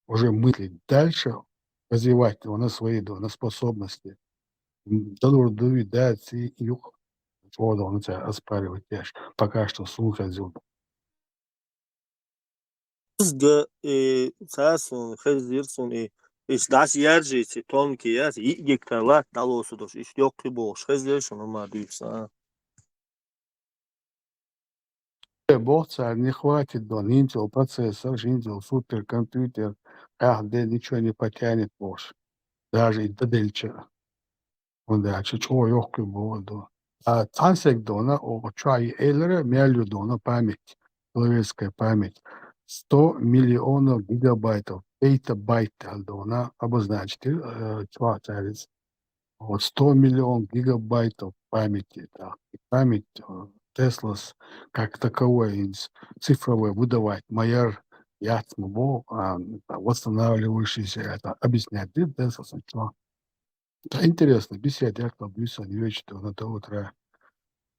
уже мыслить, дальше развивать его на свои, да, на способности. М, да, ну, да, и да, и, и юх, чего, да, он тебя оспаривать, я ж пока что слухать зуб. Изга, э, цасун, хезир сун, и, иш даш яржи, ци тонкий, я, ци, и гектар лат, дало судош, иш ёкхи болш, хезир шун, ма дуйса. Э, бог царь, не хватит, да, Intel процессор, Intel суперкомпьютер, ах, да, ничего не потянет больше. Даже и до Дельча. Он дальше чего ёхкы было, да. А цансек дона, о, чай элера, мялю дона память, человеческая память. Сто миллионов гигабайтов, петабайт дона, обозначить, э, чё царец. Вот сто миллион гигабайтов памяти, да. И память, э, Теслас как таковой, ин-, цифровой выдавать, майор, яц ма бо, а, восстанавливающийся, это объяснять, да, Теслас, чё. Да, интересно, беседа, я как бы, не вечер, до утра.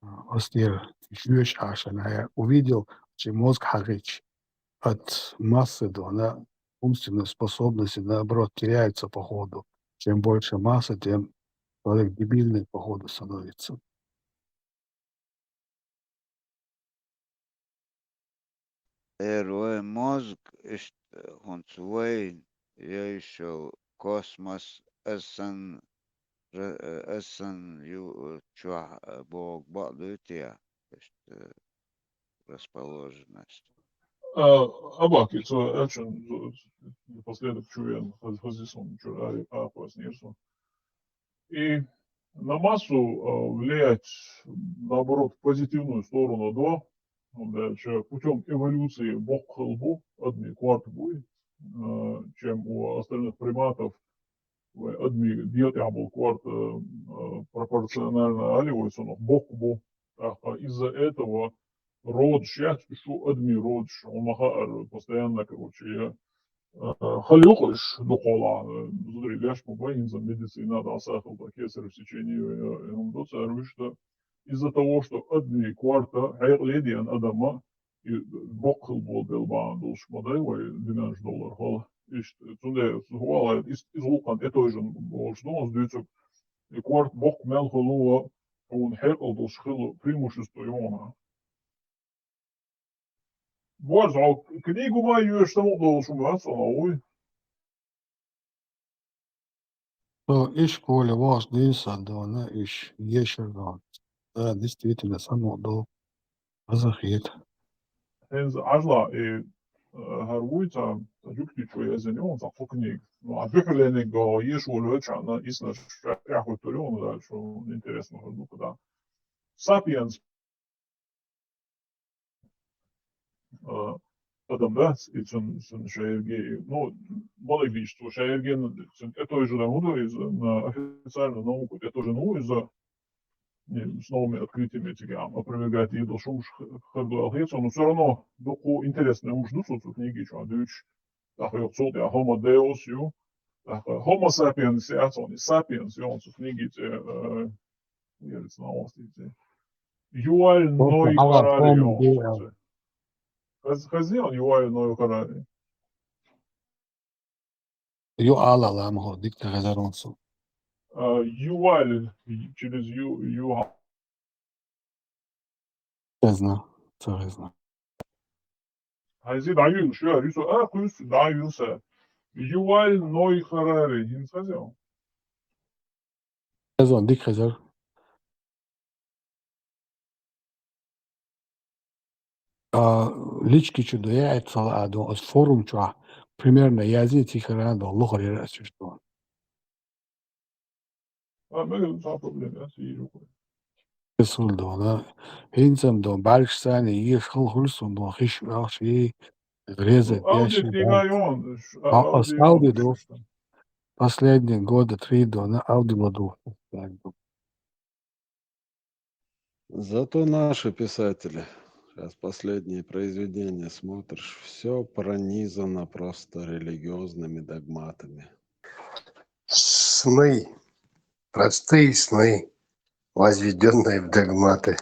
А, остер, ещё ещё, а, я увидел, чем мозг хагыч. От массы, да, она умственные способности, наоборот, теряются по ходу. Чем больше массы, тем человек дебильный по ходу становится. Эр вай мозг, иштта хӀунца вай йойшал космос, асан, ра-, асан ю-, чохь, богу бакъ дуй те, иштта расположенность. А, Абаки, цо аьлчун, напоследок чу вен, хаз-, хазис он чура ари, а, пояснир сон. И на массу, а, влиять, наоборот, в позитивную сторону, да, дальше путём эволюции боккха хила бу, адми корта буй, а, чем у остальных приматов, вай адми дегӀ тӀехь болу корта, а, пропорционально али вай цунах боккха бу. ТӀаккха из-за этого родаш яц шу адми родаш, хьуна ма хаара, постоянно, короче, я, а, хала юкъа уьш дукхахьолахь, а, зударий леш ма бай, хӀинца медицина дӀасахалла, кесарево сечение, я, я, хӀума ду цара вуьш дан. Из-за того, что адми корта хьекъале деана адама, и боккха хила болу дела бахьана долуш ма дай вай дуьненаш доллар хала. Иштта, цундела хӀума лайта, иза, иза гӀуллакхана тӀетойжина болуш ду, аса дуьйцург, и корта боккха мел хуьлу, хьуна хьекъал долуш хила преимущество ю хьуна. Борз, хьо книгу ма йоьшу, самукъа долуш хӀума ца ма вуй. Со ишколе вахаш дийсад дона, иш ешар дона. Да, действительно, саму ду. Азахет. ХӀинца Ӏажла, и, э, хӀара вуй ца, ца жугтичо язен йон, ца книга. Ну, а бихуленик го, еш волочана, исна шаряху турион, да, что интересно, что ну, да. Сапиенс. Э, адам, да, и цун, цун шаерге, ну, молодечество шаерге, ну, цун, это уже давно из, на официальную науку, это уже, ну, из, не, с новыми открытиями, эти, а, опровергать и должен уж х-, х-, х-, но всё равно, ну, ку-, интересно, уж, ну, цу книги, что, дыч, так, я цу, я Homo Deus, ю, так, Homo sapiens, я цу, не sapiens, я, он цу книги, те, э, я ведь знал, что эти. Юваль Просто Ной Аллах Харари, помнит, я, да. Хаз-, хази он Юваль Ной Харари. Ю Аллах лама хо, дикта хазар он су. А, Юваль, через Ю, Ю. Я знаю, что я знаю. Хази да Юн, что я, Юсу, а, кус, да Юса. Юваль Ной Харари, хин хази он. Хазар, дик хазар. А, лички чу да я, это сала адо, от форум чу, а, примерно, я зи тихара да, лохар я расчувствовал. А, ну, это проблема, я съезжу. Исул дона. ХӀинцам дона, бальш сани, еш хал хулсун дона, хиш вахши, греза, Ну, Ауди яши, да. Тигайон, ш-, а, А, Ауди Ауди он, дона. Последние года три дона, Ауди ладу. Зато наши писатели, сейчас последние произведения смотришь, всё пронизано просто религиозными догматами. Сны, простые сны, возведённые в догматы.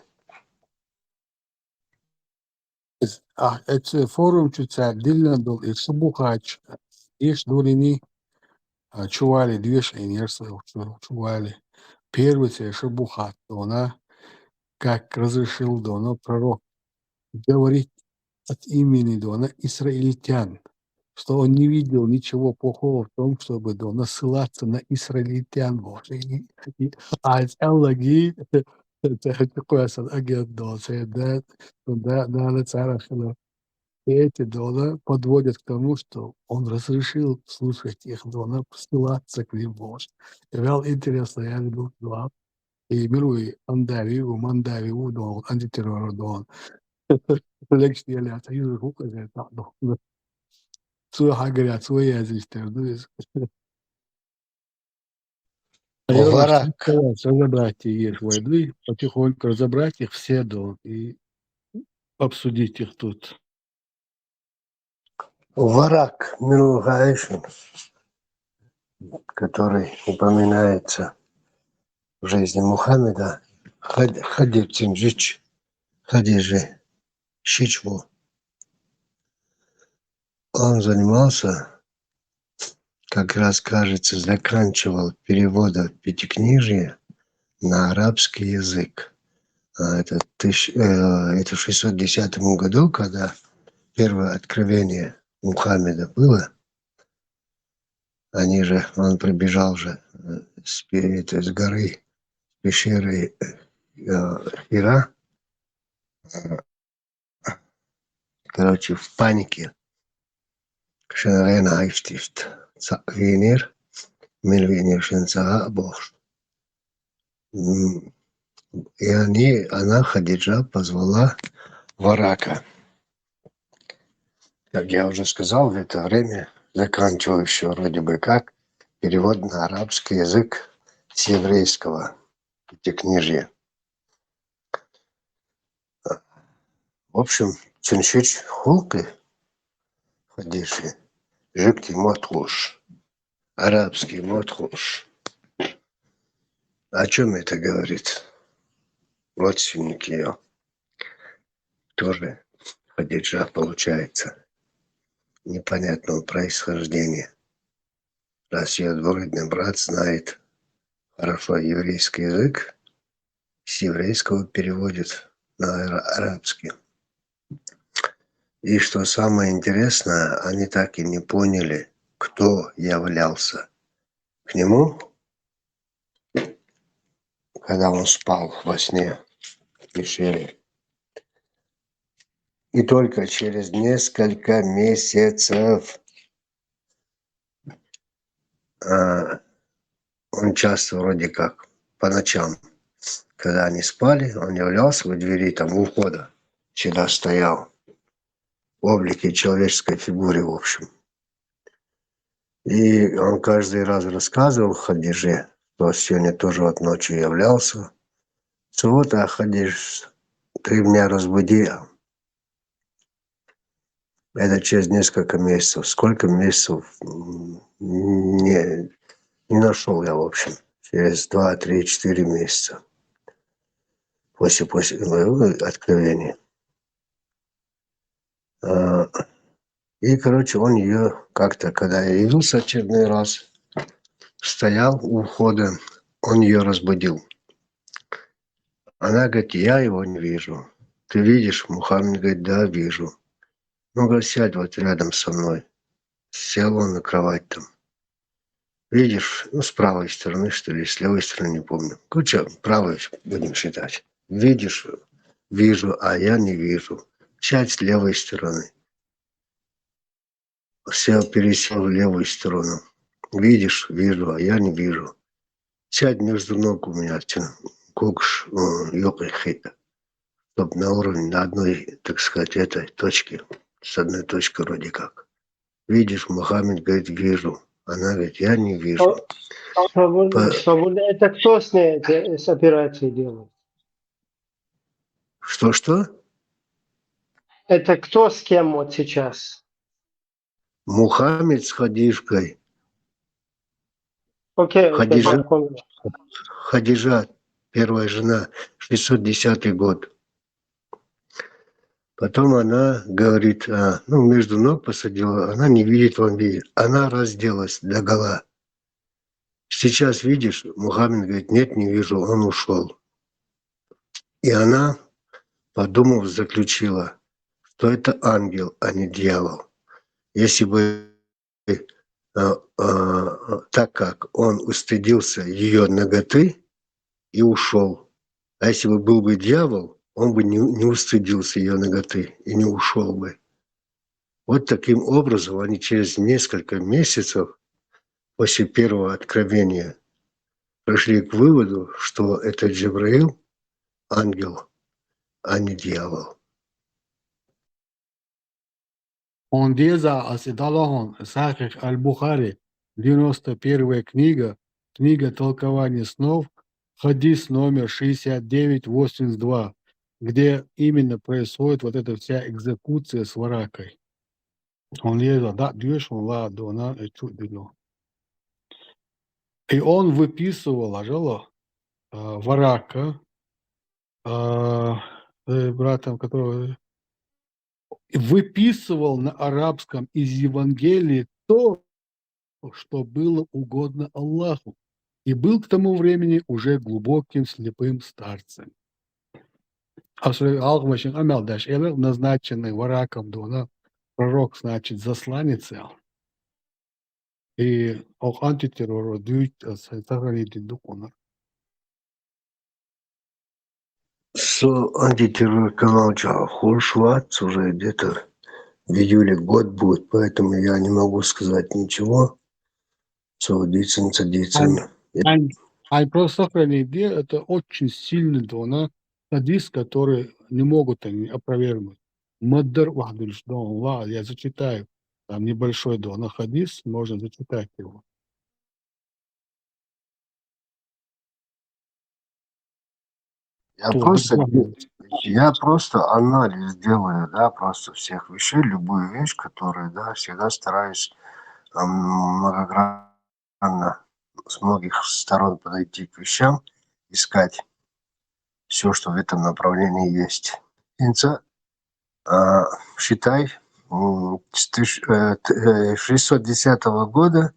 А, эт форум чу ца дилна дол и шубухач, еш дурини, а, чували, две шейнерса, чу-, чували. Первый ца шубухат дона, как разрешил дона пророк говорить от имени дона израильтян, что он не видел ничего плохого в том, чтобы дона ссылаться на израильтян. Вот. И, и, а, теологи, это, это такой асан агент дона, это, да, да, да, да, цара хила. И эти дона подводят к тому, что он разрешил слушать их дона, ссылаться к ним, вот. И вел интересно, я веду два. И мируй андави, у мандави, у дона, антитеррор дона. Лекция я лята, юзу хука за это, дона. Цу хагря, цу я здесь тердуис. Варак. Разобрать их, войду, потихоньку разобрать их все, дона, и обсудить их тут. Варак Мирулгаишин, который упоминается в жизни Мухаммеда, Хад-, Хадир Тинджич, Хадижи Шичву. Он занимался, как раз, кажется, заканчивал переводом Пятикнижия на арабский язык. А это тыщ-, э, это в шестьсот десятом году, когда первое откровение Мухаммеда было, они же, он прибежал же, э, с пе-, это, с горы, с пещеры, э, Хира, э, короче, в панике. Шен рена айштифт. Ца-, винир, мин винир шен ца бохш. М, и они, она, Хадиджа, позвала Варака. Как я уже сказал, в это время заканчивающего вроде бы как перевод на арабский язык с еврейского Пятикнижия. В общем, цуншич хулкы Хадижи, жигти мотхуш, арабский мотхуш. О чём это говорит? Родственники её тоже Хадиджа, получается, непонятного происхождения. Раз её двоюродный брат знает хорошо еврейский язык, с еврейского переводит на ара-, арабский. И что самое интересное, они так и не поняли, кто являлся к нему, когда он спал во сне в пещере. И только через несколько месяцев э, он часто вроде как по ночам, когда они спали, он являлся у двери, там, у входа, всегда стоял в облике человеческой фигуры, в общем. И он каждый раз рассказывал Хадиже, что сегодня тоже вот ночью являлся. Что вот, а, Хадиж, ты меня разбуди, а. Это через несколько месяцев. Сколько месяцев? М, Не, не нашел я, в общем. Через два, три, четыре месяца после, после моего откровения. А, И, короче, он ее как-то, когда я явился очередной раз, стоял у входа, он ее разбудил. Она говорит: «Я его не вижу. Ты видишь?» Мухаммед говорит: «Да, вижу». «Ну, говорит, сядь вот рядом со мной». Сел он на кровать там. «Видишь, ну, с правой стороны, что ли, с левой стороны, не помню. Короче, правой будем считать. Видишь, вижу, а я не вижу. Сядь с левой стороны». Сел, пересел в левую сторону. «Видишь, вижу, а я не вижу. Сядь между ног у меня, тя-, кукш, э, ёкай хита». Чтоб на уровне, на одной, так сказать, этой точке, с одной точки вроде как. «Видишь?» Мухаммед говорит: «Вижу». Она говорит: «Я не вижу». Что, что вы- По- что вы- это кто с ней эти, с операцией делает? Что-что? Это кто с кем вот сейчас? Мухаммед с Хадижкой. Окей, окей, Хадижа. Запомнил. Хадижа, первая жена, шестьсот десятый год. Потом она говорит, а, ну, между ног посадила, она не видит, он видит. Она разделась догола. «Сейчас видишь?» Мухаммед говорит: «Нет, не вижу, он ушел». И она, подумав, заключила, что это ангел, а не дьявол. Если бы, э, э, так как он устыдился ее ноготы и ушел, а если бы был бы дьявол, он бы не, не устыдился ее ноготы и не ушел бы. Вот таким образом они через несколько месяцев после первого откровения пришли к выводу, что это Джабраил, ангел, а не дьявол. Он деза асидалахон Сахих Аль-Бухари, девяносто первая книга, книга толкования снов, хадис номер шестьдесят девять восемьдесят два, где именно происходит вот эта вся экзекуция с Варакой. Он еза да дюш, он ла дона, э, чуть дюно. И он выписывал, ажало, а, Варака, а, э, братом которого, и выписывал на арабском из Евангелия то, что было угодно Аллаху, и был к тому времени уже глубоким слепым старцем. А что Аллах машин амел даш, эле назначенный Вараком дона, пророк, значит, засланец, а. И ох антитеррор дюйт, а, с-, сохранить дукуна. Со антитеррор канал ча хуршват уже где-то в июле год будет, поэтому я не могу сказать ничего. Со дицен, со дицен. Ань, ань, просто сохранить, где это очень сильный дона, хадис, который не могут они опровергнуть. Маддар вахдуль дон, ла, я зачитаю. Там небольшой дона хадис, можно зачитать его. Я То просто, буквально. я просто анализ делаю, да, просто всех вещей, любую вещь, которую, да, всегда стараюсь, ам, многогранно с многих сторон подойти к вещам, искать все, что в этом направлении есть. Инца, а, считай, м, с тыщ-, э, т-, э, шестьсот десятого года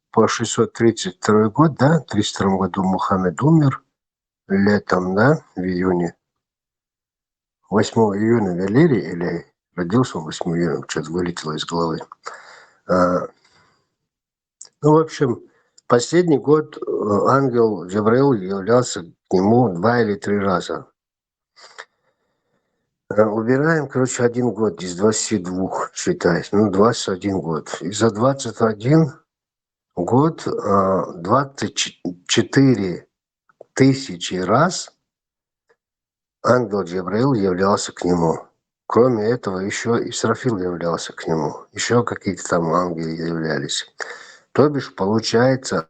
по шестьсот тридцать второй год, да, в тридцать втором году Мухаммед умер, летом, да, в июне. Восьмого июня велели или родился он восьмого июня, что-то вылетело из головы. А, ну, в общем, последний год, э, ангел Джабраил являлся к нему два или три раза. Э, Убираем, короче, один год из двадцати двух, считай. Ну, двадцать один год. И за двадцать один год э, двадцать четыре тысячи раз ангел Джабраил являлся к нему. Кроме этого, еще Исрафил являлся к нему. Еще какие-то там ангелы являлись. То бишь, получается,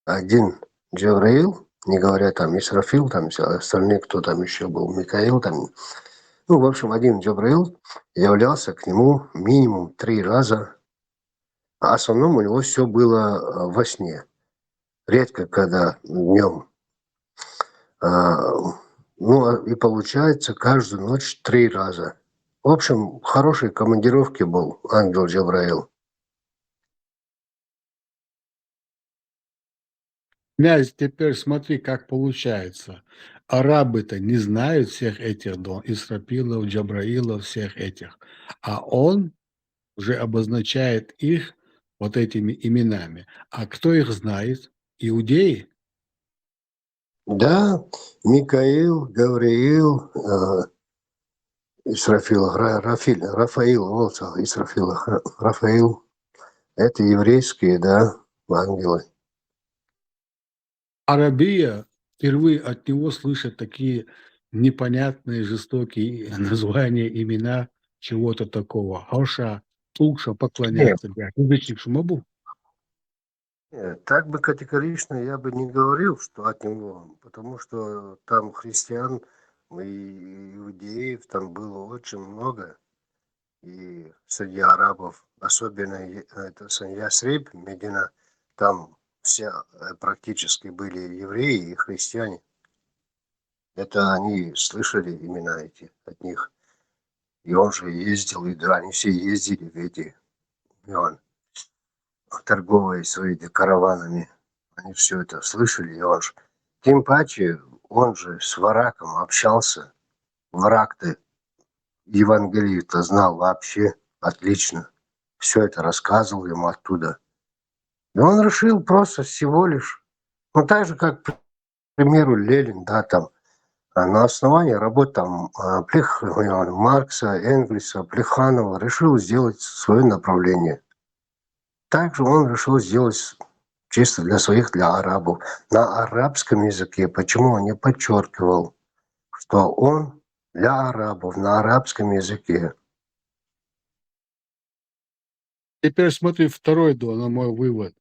один Джабраил, не говоря там Исрафил, там всё остальные, кто там еще был, Микаил там, ну, в общем, один Джабраил являлся к нему минимум три раза. А в основном у него все было э, во сне. Редко когда днем. Ну, а- и получается, каждую ночь три раза. В общем, хорошей командировки был ангел Джабраил. Князь, теперь смотри, как получается. Арабы-то не знают всех этих дон, Исрапилов, Джабраилов, всех этих. А он уже обозначает их вот этими именами. А кто их знает? Иудеи. Да, Микаил, Гавриил, э, Исрафил, Ра- Рафиль, Рафаил, вот, Исрафил, Ра- Рафаил. Это еврейские, да, ангелы. Арабия, впервые от него слышат такие непонятные, жестокие названия, имена чего-то такого. Хоша, Тукша, поклоняться. Язычник Шумабу. Нет, так бы категорично я бы не говорил, что от него, потому что там христиан и иудеев там было очень много, и среди арабов, особенно е- это Сан- Ясриб, Медина, там все э, практически были евреи и христиане. Это они слышали имена эти от них. И он же ездил, и да, они все ездили в эти, и он, торговые свои эти караванами. Они все это слышали, и он же... Тем паче, он же с Вараком общался. Варак-то Евангелие-то знал вообще отлично. Все это рассказывал ему оттуда. И он решил просто всего лишь, ну, так же, как, к примеру, Ленин, да, там, а, на основании работ там а, Плех... Маркса, Энгельса, Плеханова решил сделать свое направление. Также он решил сделать чисто для своих, для арабов, на арабском языке. Почему он не подчеркивал, что он для арабов на арабском языке? Теперь смотри, второй, да, на мой вывод.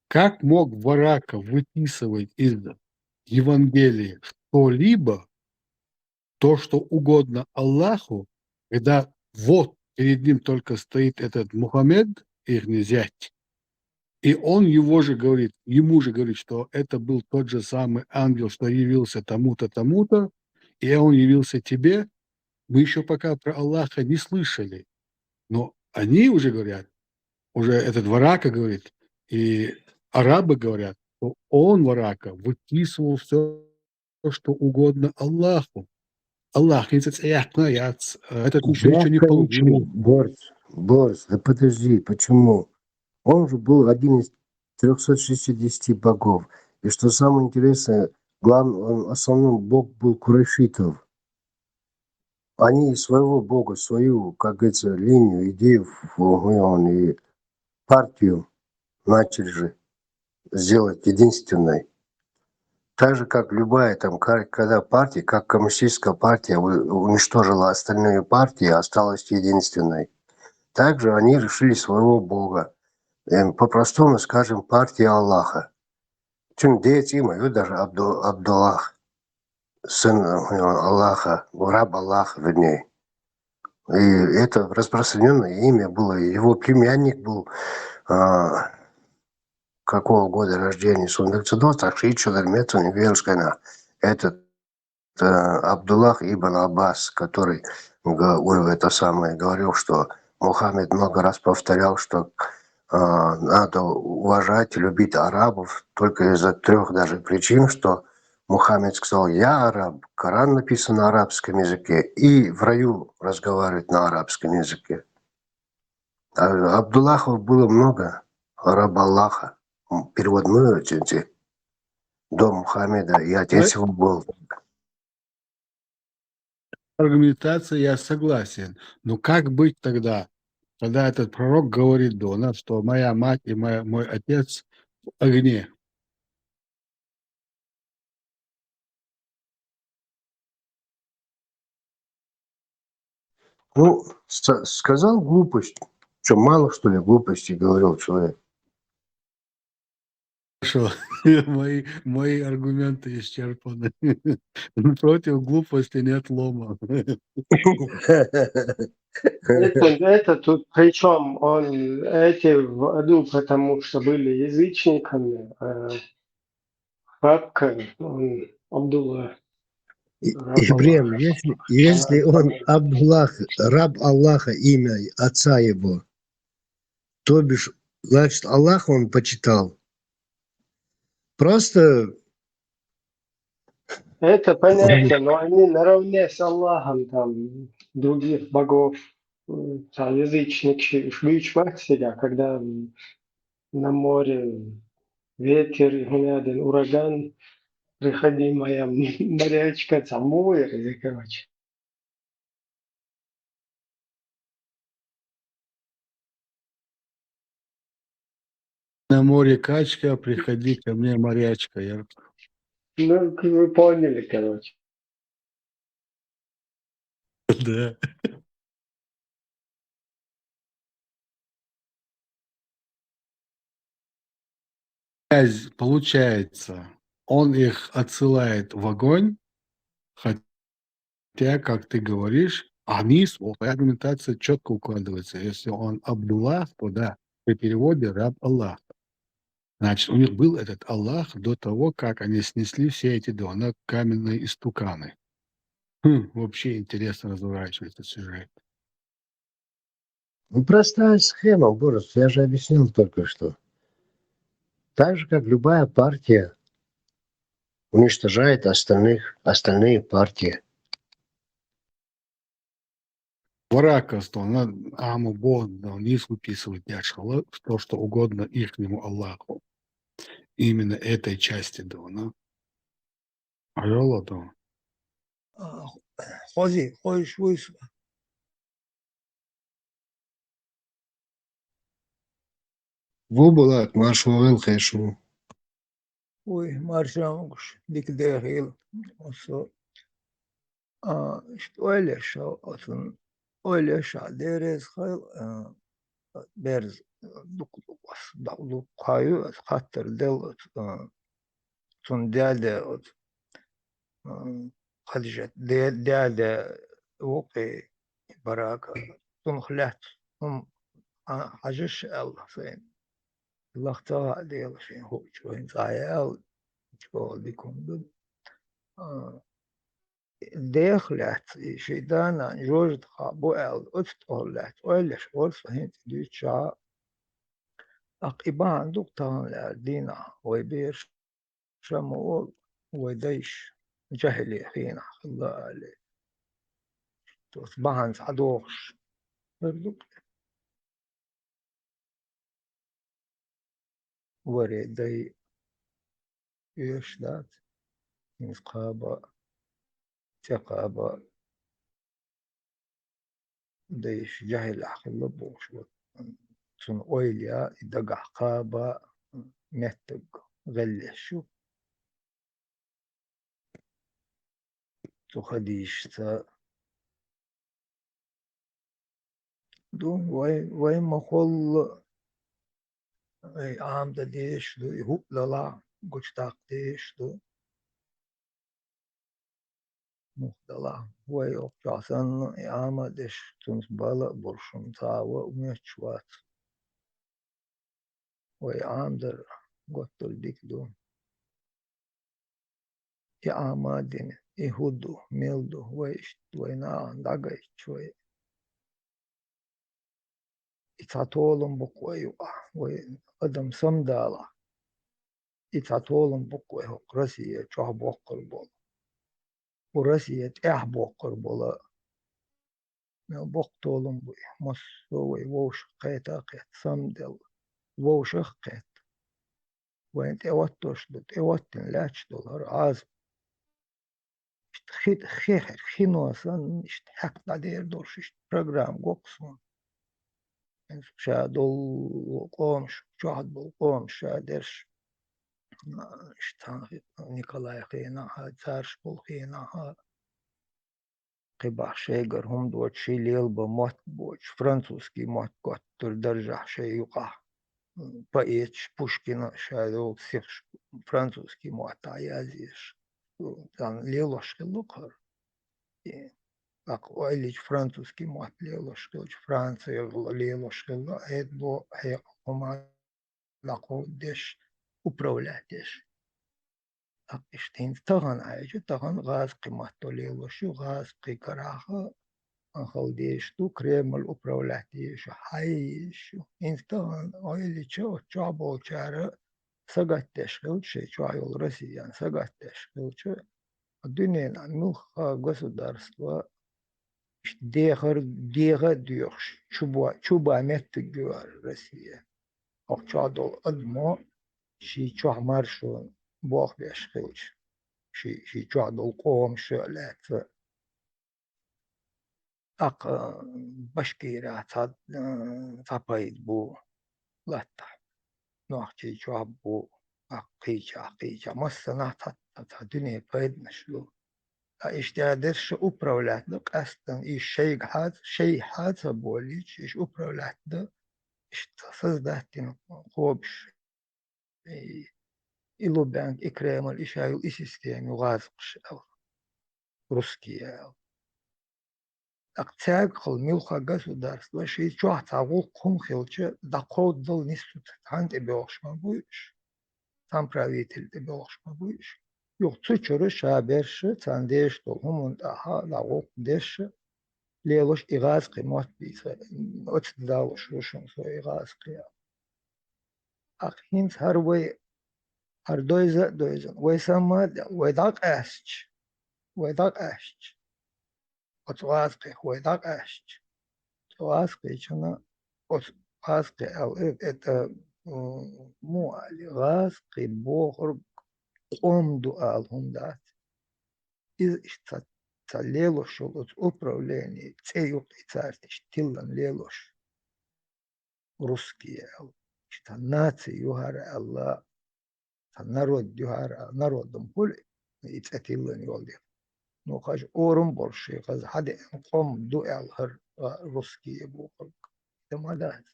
Как мог Варака выписывать из Евангелия что-либо, то, что угодно Аллаху, когда вот перед ним только стоит этот Мухаммед, их зять, и он его же говорит, ему же говорит, что это был тот же самый ангел, что явился тому-то, тому-то, и он явился тебе. Мы еще пока про Аллаха не слышали, но они уже говорят, уже этот Варака говорит, и арабы говорят, что он, Варака, выписывал все, что угодно Аллаху. Аллах, это цвет, этот ничего, ничего не получил. Борс, Борс, да подожди, почему? Он же был один из трёхсот шестидесяти богов. И что самое интересное, главный, он, основной бог был курайшитов. Они своего бога, свою, как говорится, линию, идею, фу- он и партию начали же сделать единственной. Так же, как любая там, ка- когда партия, как коммунистическая партия у- уничтожила остальные партии, осталась единственной. Также они решили своего бога. Эм, По-простому скажем, партия Аллаха. Тем дети мою даже Абду- Абдуллах, сын э, Аллаха, раб Аллаха, вернее. И это распространенное имя было. Его племянник был а, какого года рождения Сундакцидо, так что и Чудермецу не верил, этот э, Абдуллах ибн Аббас, который г- у- это самое говорил, что Мухаммед много раз повторял, что а, надо уважать и любить арабов только из-за трех даже причин, что Мухаммед сказал: «Я араб», Коран написан на арабском языке, и в раю разговаривает на арабском языке. А Абдуллахов было много, раб Аллаха, м, перевод мы эти. до Мухаммеда, и отец его был. Аргументация, я согласен. Но как быть тогда, когда этот пророк говорит до нас, что моя мать и моя, мой отец в огне? Ну, с- сказал глупость. Что, мало, что ли, глупости говорил человек? Хорошо. Мои, мои аргументы исчерпаны. Против глупости нет лома. Это, это тут при чем? Он эти в аду, потому что были язычниками. Э, папка, он Абдулла. И- Ибрем, если, если он Абдуллах, раб Аллаха, имя отца его, то бишь, значит, Аллах он почитал. Просто Это понятно, но они наравне с Аллахом там других богов, м, та язычник ши- швыч мать себя, когда м, на море ветер, и гунядин ураган, приходи, моя морячка, там море, короче. На море качка, приходи ко мне, морячка. Я... Ну, вы поняли, короче. Да. Получается, он их отсылает в огонь, хотя, как ты говоришь, они, вот твоя аргументация четко укладывается. Если он Абдуллах, то да, при переводе раб Аллах. Значит, у них был этот Аллах до того, как они снесли все эти дома на каменные истуканы. Хм, вообще интересно разворачивается сюжет. Ну, простая схема, Борис, я же объяснил только что. Так же, как любая партия уничтожает остальных, остальные партии. Варака, что она, а, ему Бог дал низ выписывать няшхала, то, что угодно ихнему Аллаху. Именно этой части дона. Ажалла дона. А, Хози, хойш вуйс. Ву булат, марш вогъел хешву. Уй, маршамгуш, дик дехил. Осо. А, что ойлеша, отун, ойлеша, дерез хэл, а, берз, дук, дук, дук, хаю, хаттер дел, а, цун дядя, от, а, Хадижат, дя-, дядя, вокъи, барака, цун хлят, ум, а, хажиш, Аллах, сайн. Лахтага дел, шин, ху, чуин, цая, ал, чуин, дикун, ду. А, дех лят, и шейдана, жожд ха, бу, ал, уцт, ол лят, ойлеш, орс, хин, дюча. Ак, ибан, дук, таган, лят, дина, ой, беш, шаму, ол, ой, дайш, жахили, хина, хилла, али. Тос, бахан, садохш. Бердук. Варе дай уьш дац, хӀинца кхаба, цӀе кхаба, дайша жахӀилехь хилла бохуш вара. Цунна ойла яь, и дагахь кхаба меттиг гӀеллеш ю. Цу хадийшца ду, вай, вай ма холла, вай Ӏамда деш ду, и хӀуъ далахь гучудаккха деш ду. Мух далахь, вай оккхахь санна, и Ӏама деш, цунца бала а буршун, цхьа а ва а моьттуш вац. Вай Ӏамдар готтал дика ду. И Ӏама дина, и хӀун ду, мел ду, вай иштта вай нахана дӀагайтча вай. И цхьа толам бу-кх вай юкъахь, вай адам самадалахь. И цхьа толам бу-кх вай хӀокху Россия чохь боккхур болу. ХӀокху Россия тӀехь боккхур болу. Мел боккха толам бу и, массо а вай вовшах кхета а кхетта, самаделла, вовшах а кхетта. вайн тӀеоттош ду, тӀеоттина лаьтташ долу хӀара Ӏазап. Иштта хи-, хи-, хино санна, иштта хьаькъ дӀадер долуш, иштта программа го-кх суна. Ша долу къомаш, чохь долу къомаш ша дерш, иштта Николай хенахь, царш болу хенахь, кхин бахьа шайгара хӀума доцуш, ший лела бан мотт боцуш, французский мотт готтура даржехь шайн юкъахь, м, поэташ, Пушкина ша йолу стихаш французский маттахь язъеш, царна лелош хилла-кх хӀара. И, тӀаккха ойла йича, французский мотт лелош хилча, Франци лелош хилла, хьедало хьекъал хӀума дӀакховдадеш, управлять деш. ТӀаккха иштта хӀинца тахана хьаьжча, тахана гӀазкхийн матто лелош ю, гӀазкхийн карахь а хала дезаш ду, Кремль управлять дезаш ю, хьан езаш ю. ХӀинца тахана ойла йича, оцу чохь болчара сагатдеш хилча, шайн чохь йолу Россиян сагатдеш хилча, дуьненахь муьлхха государство иштта дехар, деха а доьхуш, чубо-, чубан меттиг ю хӀара Россия. Окху чохь долу адамо ший чохь маршо болх беш хилча, ший, ший чохь долу къомаш а лаьцна. ТӀаккха Башкирехь цхьа, цхьа пайда бу латтахь, Нохчийчохь бу, тӀаккха кхечахь, кхечахь. Массанахь цхьа, цхьа, цхьа дуьне пайданаш ду. Ткъа иштта дерш управлять ду къаьсттина, и шайга хьаца, шай хьаца болийча, иш управлять ду, иштта создать дина кхобуш. И, и Лубянка, и Кремль, и ша йолу, и система ю гӀазкхаша аьлла. Русские аьлла. ТӀаккха цаьргахула муьлхха государство шайн чохь цхьа гӀуллакх хӀума хилча, дӀакховдадала нисса цхьаьна тӀебоьлхуш ма бу уьш. Цхьана правитель тӀебоьлхуш ма бу уьш. Юха цу чуьра ша берш, царна дезаш долу хӀуманна тӀехь дӀагӀуллакх деш, лелош и гӀазкхийн мотт бийца, оцу далош ву шуна со и гӀазкхи. Ахь хӀинца хӀара вай, хӀара дойза а дойзина, вай самма а даьлла, вай дӀакъаьстча, вай дӀакъаьстча, оцу гӀазкхих вай дӀакъаьстча, цу гӀазкхичунна, оцу гӀазкхи аьлла, э, это, м, муха али, гӀазкхи бохург къом ду ала хӀума дац. Иза иштта ца, ца лелош йолу оцу управление цӀе ю-кх и цаьрца иштта тиллина лелош. Русские аьлла. Иштта наци ю хӀара аьлла, цхьа народ ю хӀара, народом хуьлу и цӀе тиллина йолу дела. Ну, хаза орам болуш шайн хаза хьадеана къом ду аьлла хӀара, а, русские бохург. Дан ма дац.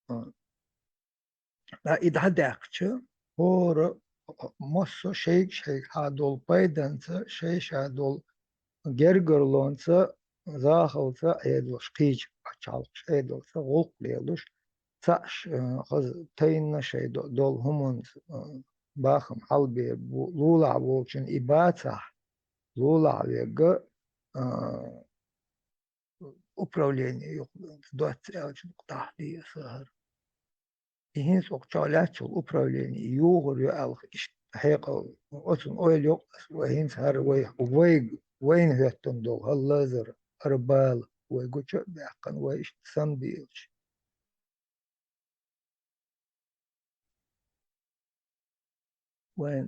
А. Ткъа и дӀадаьккхича, хӀора массо а шайга-шайга хьадолу пайданца, шай-ша долу гергарлонца, захалца Ӏедалш, кхечу пачхьалкхаш Ӏедалца гӀуллакх лелош, цхьаъш, э, хаза тайна шайн до-, долу хӀуманца, э, бахам хьалабе бу-, лулахь волчун и бацахь, лулахь верг, э, управление юкъа доцца аьлча, дукха дӀахьдийа аса хӀара. И хӀинца окху чохь лаьттачул управление юхур ю аьлла, иштта хьекъал, оцунна ойла йоккху аса, вай хӀинца хӀара вай, вайга, вайна хӀоьттина долу хӀара лазар, хӀара бала вай гуча а баьккхина, вай иштта самабийлча. Вайн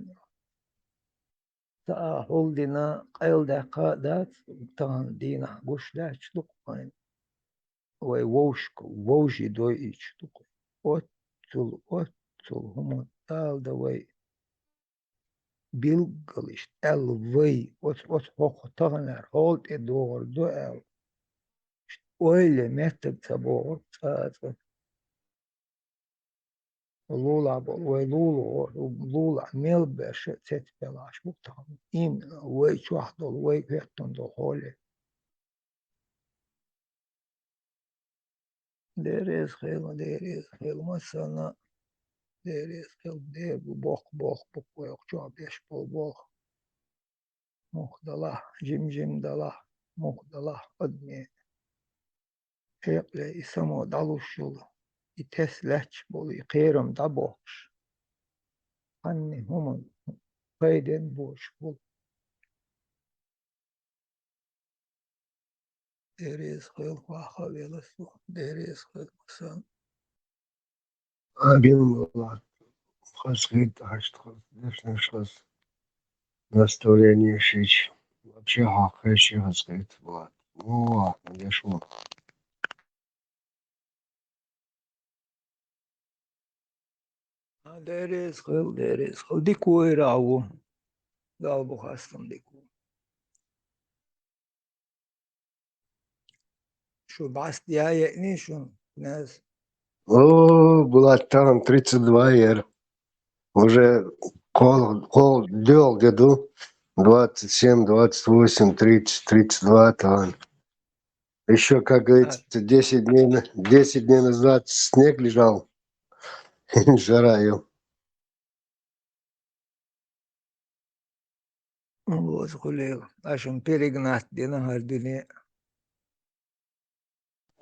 цхьа а хӀулдина къайладаьккха а дац, тахана дийнахь гуш лаьтташ ду-кх вайн. Вай вовшашка, вовшийн дойуьйтуш ду-кх. Оццул, оццул хӀума ала дан вай. Билггал иштта аьлла вай, оцу, оцу хӀокху таханара хьола тӀе догӀур ду аьлла. Иштта ойла меттиг ца богӀург цкъа а цкъа. Лулахь болу вай лулагӀо, лулахь мел берш а цецбеллаш бу тахана. Именно вай чохь долу, вай хӀоьттина долу хьоле. Дела реза хила, Дела реза хила, массарна Дела реза хила, Дела бу боккха болх бу вай чохь беш болу болх. Муха далахь, жим-жим далахь, муха далахь адамийн хьекъале и само дӀалуш йолу, и тесна лаьтташ болу, и кхерам дӀабохкуш. Цхьанне хӀуманна пайденна боцуш болу. Дела реза хила, ваха а велла со, Дела реза хила, массарна. Амин. хазгит, хашт хаз, дешнаш хаз. Настроение шич. Вообще хакхе ши хазгит. Вот. О, дешмо. А, деррес хил, деррес хил. Дика ву, ира ву. Далла бу хастам дика ву. Шу бӀаьста яйни шун, князь? О, Булат, там тридцать два яр. Уже кол, кол дёл деду. Двадцать семь, двадцать восемь, тридцать, тридцать два там. Ещё, как говорится, десять дней на-, десять дней назад снег лежал. Жара её. Лоз хулел, ашан перегнать дина хар дуьне.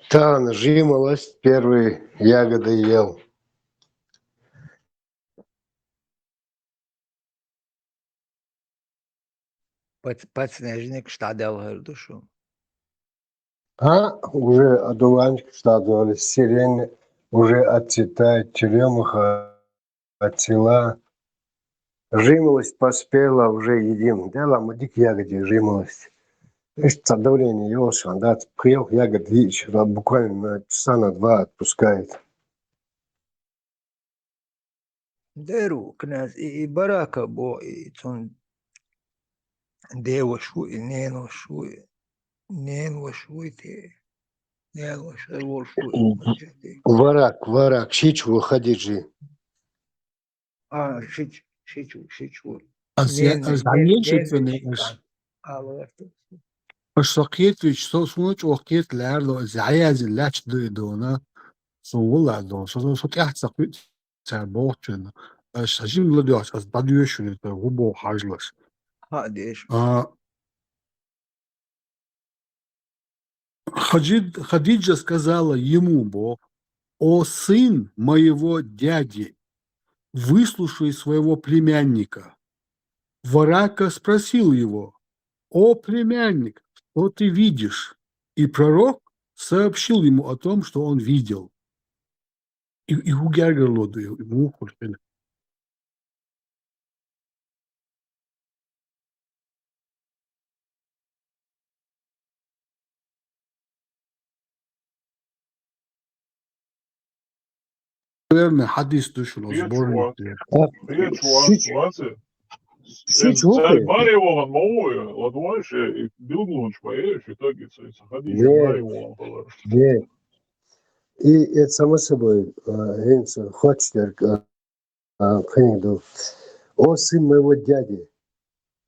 Там жимолость, первые ягоды ел. Пац-, подснежник штадел хар ду шу. А, уже одуванчик штадел, сирень уже отцветает, черемуха отцвела. Жимолость поспела, уже едим. Дела мы дик ягоди жимолость. Ишта давление ёлшан, да, кхел ягод вич, буквально на часа на два отпускает. Деру, князь, и, и барака бо, и цун деваш ву, и ненаваш ву, и ненаваш ву, и те, ненаваш, э, волш ву, и Варак, варак, шич ву Хадижи. А, шич, шич ву, шич ву. Аз Не, я, не, аз не, ганьен не, шицу не, не, аш. А, варак. Аш со кхетвич, со, сона чӀо кхет лаьрло, аз яязин лач дуй дона, со вула дона, со, со, со тӀехь ца кхуьт. Цара боху чуьнна: «Аш хьажин ладоьгӀча, ас дӀадоьшу шуна, хӀун боху хьажалаш». Хьа а деш. А, Хаджид-, Хадиджа сказала ему, боху: «О сын моего дяди, выслушай своего племянника». Варака спросил его: «О племянник, что ты видишь?» И пророк сообщил ему о том, что он видел. И, и хӀун гергарло ду, и муха хила? Наверное, хьадис ду шуна, сборник. Кхеташ вац, кхеташ вац, вац. Шича ву кхе? Маре вахана ма ву, ладван ше, и билгалонаш ма э, шу таг и ца, и ца хадийша маре вахана хилар. Не. И это само собой, а, хӀинца хоцчерг, а, а, кхин ду. О сын моего дяди,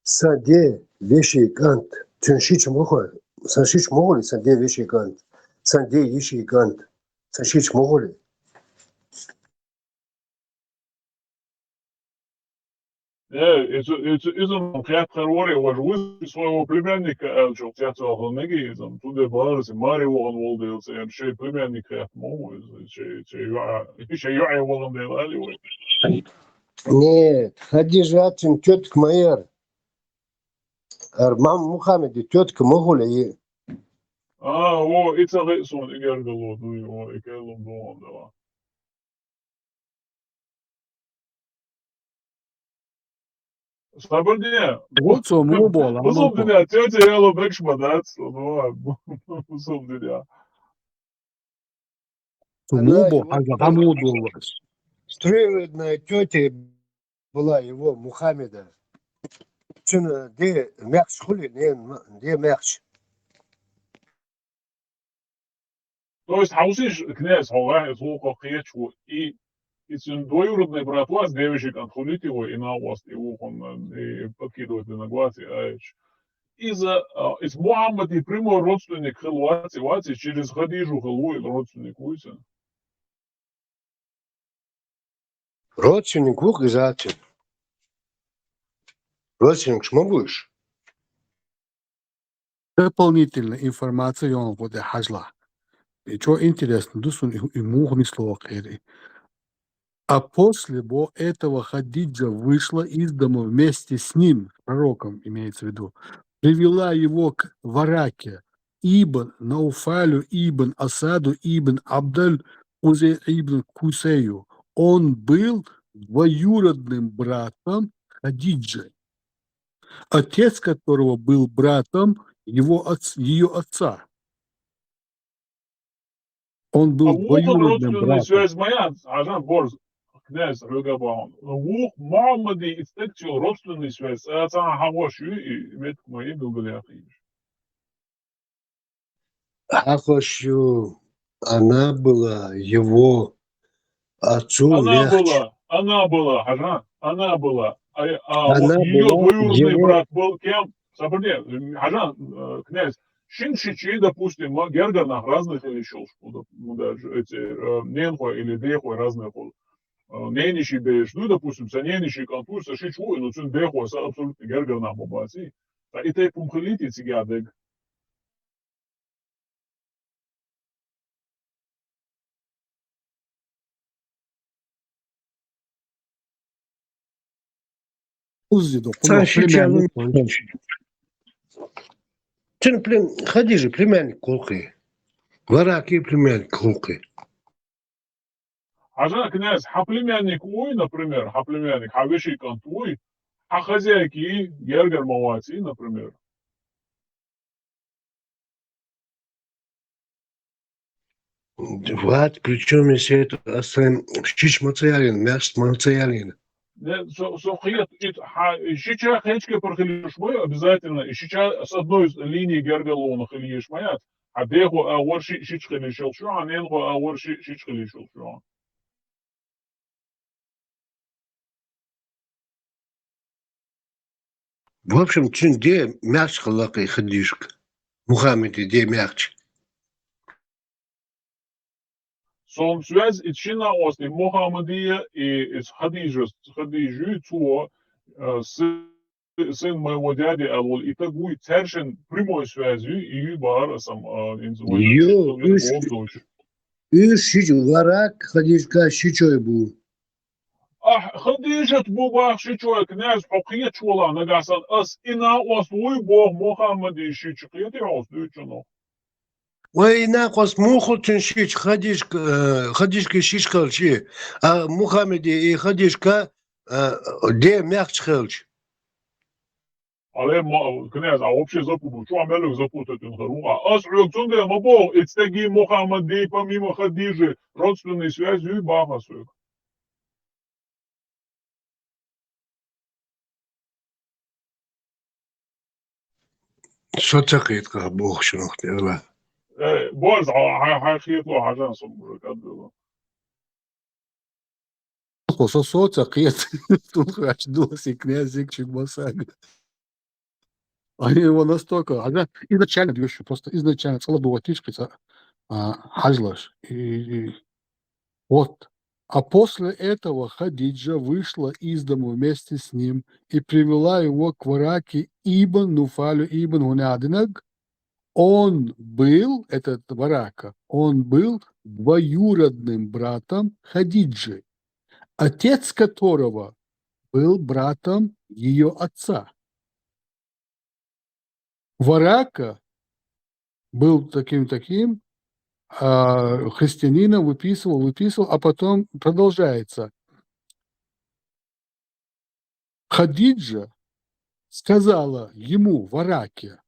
сан де веший кӀант, цуьнан шича ма ху-, сан шича ма хуьлу, сан де веший кӀант, сан де йиший кӀант, сан шича ма хуьлу. Э, иза, иза, иза кхетар вара, важа вуьза своего племянника аьллачух цецваьлла мега иза. Цу де бахара, маре вахана волу дела церан шайн племянник хетта ма ву иза, шайн, шайн йоӀа, шайн йоӀе вахана дела али вай. Нет, Хадижа цуьнан тетка ма яра. Ара мам Мухаммеда тетка ма хуьлу и. А, о, и ца гӀи суна, и гергало дуй, о, и кхелун ду ван дела. Сабар де. Вон цо муха боху, а муха боху. Бусалба динехь тетя яла бекаш ма дац, ну ладно. Бусалба динехь. Цо муха боху, хьажа, хьан муха доллу ас? Троюродная тетя была его, Мухаммеда. Цуьнан де маьхча хуьлу, ненан де маьхча. То есть, хьовсийша, князь, хьо гӀехь иза гӀуллакх кхеташ ву, и, и цуьнан двоюродный брат вац, девеший кӀант хуьлуьйтий вай, и накъост, и вукхунна, и подкидывать динарг вац, и аьлча. Иза, а, иза Мухьаммадан прямой родственник хила вац, и вац, и через Хадижу хила ву, и родственник вуй цуьнан. Родственник ву-кх иза цуьнан. Родственникаш ма бу уьш. Дополнительная информация йогӀу тӀе хьажалахь. И чо интересно ду суна, и, и муха нисло кхера и. А после бо этого Хадиджа вышла из дома вместе с ним, с пророком, имеется в виду, привела его к Вараке, ибн Науфалю, ибн Асаду, ибн Абдаль Узей, ибн Кусею. Он был двоюродным братом Хадиджи, отец которого был братом его отц-, ее отца. Он был двоюродным братом. Родственный связь моя, а Жан Борз, князь Рогобан. Вух Мухаммади и стекчил родственный связь. А ца хаваш ю и метк мои билгалях. Хаваш ю, она была его отцу. Она мягче. Была, она была, Жан, она была. А, а она вот её была двоюродный его брат был кем? Сабрне, Жан, э, князь. Шин шичи, допустим, ма гергер нах разный хели шолш, ну, да, ну, даже эти, э, ненхо или дехо разный хол. Э, нениши беш, ну, допустим, са нениши кантуй, са шич ву, ну, цун дехо, са абсолютно гергер нах бабаси. Та и тей пум хели ти цига дег. Уззи да, ца куна ши племянник чалун. Цун плем-, Хадижа племянник хул кхы. Вараки племянник хул кхы. Хьажа, князь, хьа племянник уй, например, хьа племянник, хьа веший кӀант уй, хьа хозяйки гергер ма ваций, например. Вац, причём здесь это, а сам шич ма ца ялийна, мягч ма ца ялийна. Не, со, со хет, ит, хьа, шича хечке пар хили еш ма я обязательно, и шича с одной линии гергер ловна хили еш ма яц, хьа дехо а вар ши-, шич хили шел шу, а ненхо а вар ши-, шич хили шел шу. В общем, цун де мягч хилла кхы Хадижка. Мухаммади де мягч. Сом связь ит шина ост и Мухаммадия, и ис Хадижа, Хадижи цо, э, сы-, сын моего дяди алол, и так уй цершен прямой связью, и ю бар асам, э, инз война. Ю, иш, иш шич Варак Хадижка шичой бу. Ах, Хадижат бу бах шичой, князь, хьо кхеташ вала нагахьсан, ас ина ост вуй бох Мухаммади шич, кхетий ост дуйчуно. Вай ина ост муха цун шич, Хадижка, э, Хадижка шич хилча, а Мухаммади и Хадижка, э, де мягч хилча. Але ма-, князь, а вообще запутал, чу а мелюк запутать он хару. А ас хьог цунга ма бох, ицтеги Мухаммади помимо Хадижи родственной связью бах ас хьог. Со ца кхет кха бох шунах тела. Э, боз, а, ха-, ха-, хет ло хьажан сом уже каддало. Со, со ца кхет, тун хач дулси князик чугмасаг. Они его настолько, она изначально, ещё просто изначально целая была тишка, а, хьажлаш. И, и вот. А после этого Хадиджа вышла из дому вместе с ним и привела его к Вараке ибн Нуфалю ибн Гунадинаг. Он был, этот Варака, он был двоюродным братом Хадиджи, отец которого был братом её отца. Варака был таким-таким, а, христианином, выписывал, выписывал, а потом продолжается. Хадиджа сказала ему, Вараке: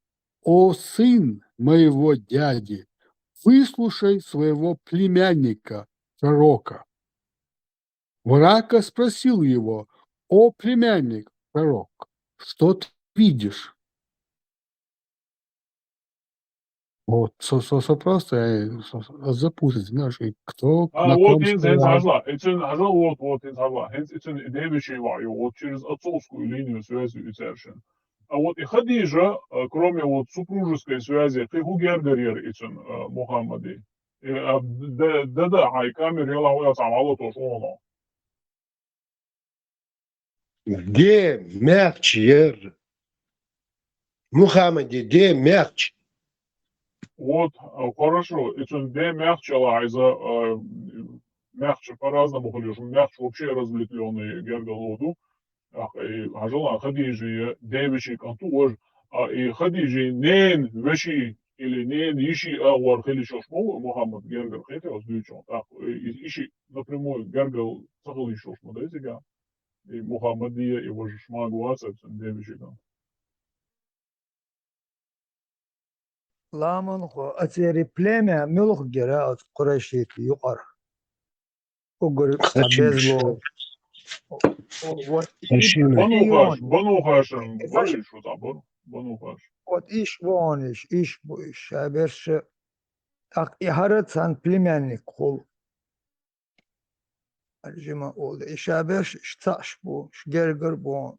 «О сын моего дяди, выслушай своего племянника, пророка». Варака спросил его: «О племянник, пророк, что ты видишь?» Вот, со, со, со просто, э, со, со, запутать, знаешь, и кто. А, на вот ком инз, инз стоял. Хьажла, ицун хьажла, вот, вот инз хьажла, инз ицун девичий ва ю, вот через отцовскую линию связи и цершен. А вот и Хадижа, э, кроме вот супружеской связи, кхы ху гергер яр ицун, э, Мухаммади. Э, а, да, да, да, ай камер яла, яла, там, ало то, что оно. Де мягч яр. Мухаммади де мягч. Вот, а, хорошо. Ицун де мягч яла, айза, а, мягч по-разному хулиш, мягч вообще разветвлённый гергер лоду. Ах, и хьажала Хадижи девичий кӀанту вож, а, и Хадижи нен веший или ненан йиший агӀор хила йиш йолуш ма ву Мухьаммад гергара хетий оцу дуьйцуш. ТӀаккха, э, и-, йиший напрямую гергара ца хила йиш йолуш ма дай цигахь. И Мухьаммадий, и важа шмаг вацара цуьнан ден йишига. Ламанхо, а церан племя муьлха гира оцу Курайшита юкъара? Угар Хашим. Безло. Вот Хашим. Бану Хаш-, Бану Хашим, Хашим. Бариш вот а Бану, Бану Хашим. Вот иш вон иш, иш бу иш, ша берш, тӀаккха и хӀара царна племянник хула. Жима олу, и ша берш, иш цаӀш бу, иш гергара бу.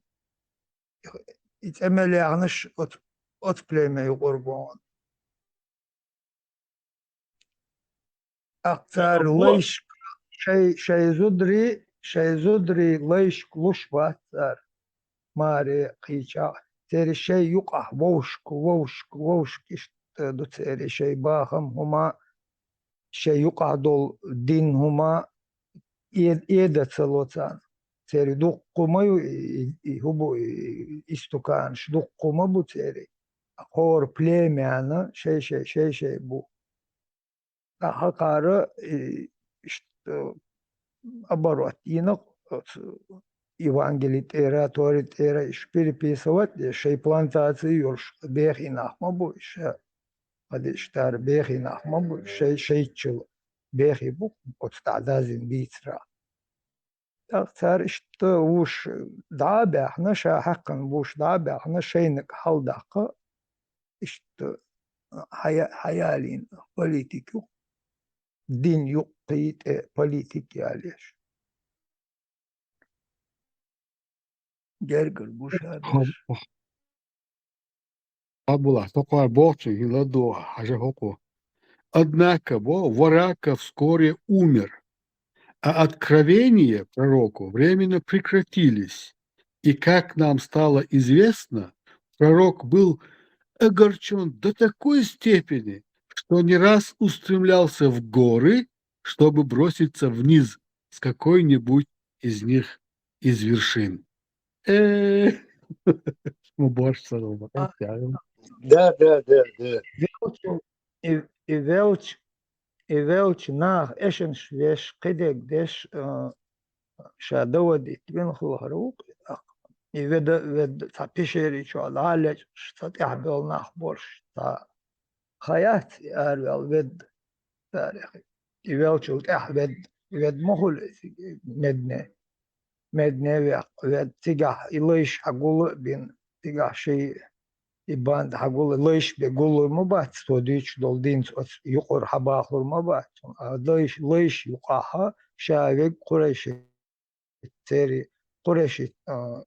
И цӀе мел яхнаш оцу, оцу племя юкъара бу. ТӀаккха цара лайш, шай, шай зударий, шай зударий лайшка луш бац цара. Маре кхийчахь, церан шай юкъахь вовшашка, вовшашка, вовшашка иштта ду церан шай бахам хӀума, шай юкъахь долу дин хӀума э-, эда ца ло царна. Церан дуккха ма ю и, и, и хӀу бу, и, и стуканаш дуккха ма бу церан. ХӀора племяна шай-шай, шай-шай бу. ТӀаккха хӀокхара, и, иштта, оборот йина оцу Евангели тӀера, Тори тӀера, иш переписывать деш, шайн плантаций йолуш бехий нах ма бу, иш, хадиштара бехий нах ма бу, шай-, шайчул бехий бу, оцу дӀа дазина бийцарах. ТӀаккха цара иштта вуш дӀа а баьхна, ша хьаькхна вуш дӀа а баьхна, шайниг хьалдаккха, иштта хьая-, хьаялийна политика ю, дин юккъе тӀе политика ялеш. Гергара гуш а деш. Абула, со кхара бохучун хила ду, хьажа хӀокхо. Однако, бо, Варака вскоре умер, а откровения пророку временно прекратились, и, как нам стало известно, пророк был огорчен до такой степени, что не раз устремлялся в горы, чтобы броситься вниз с какой-нибудь из них, из вершин. Э, ну, борщ сорвал, а, тягом. Да, да, да, да. Велча, и, и велча, и велча наха эшанаш веш, кхидерг деш, а, ша доводить вина хилла хӀара ву, и веда, веда, цхьа пещери чохь дӀа а лечкъаш, цхьа тӀаьхьабевлла нах болуш, цхьа хан яц и араваьлла ведда царах. И велчул тӀаьхьа ведда, ведда ма хуьлу иза медне. Медне веккха, ведда цигахь и лайш хьагула а бина, цигахь ший и банда хьагула, лайш бен гуллур ма бац, цо дуьйцуш долу динца оцу юкъара хьабахлур ма бац. А лайш, лайш юкъахьа ша вег Курайши церан Курайши, а,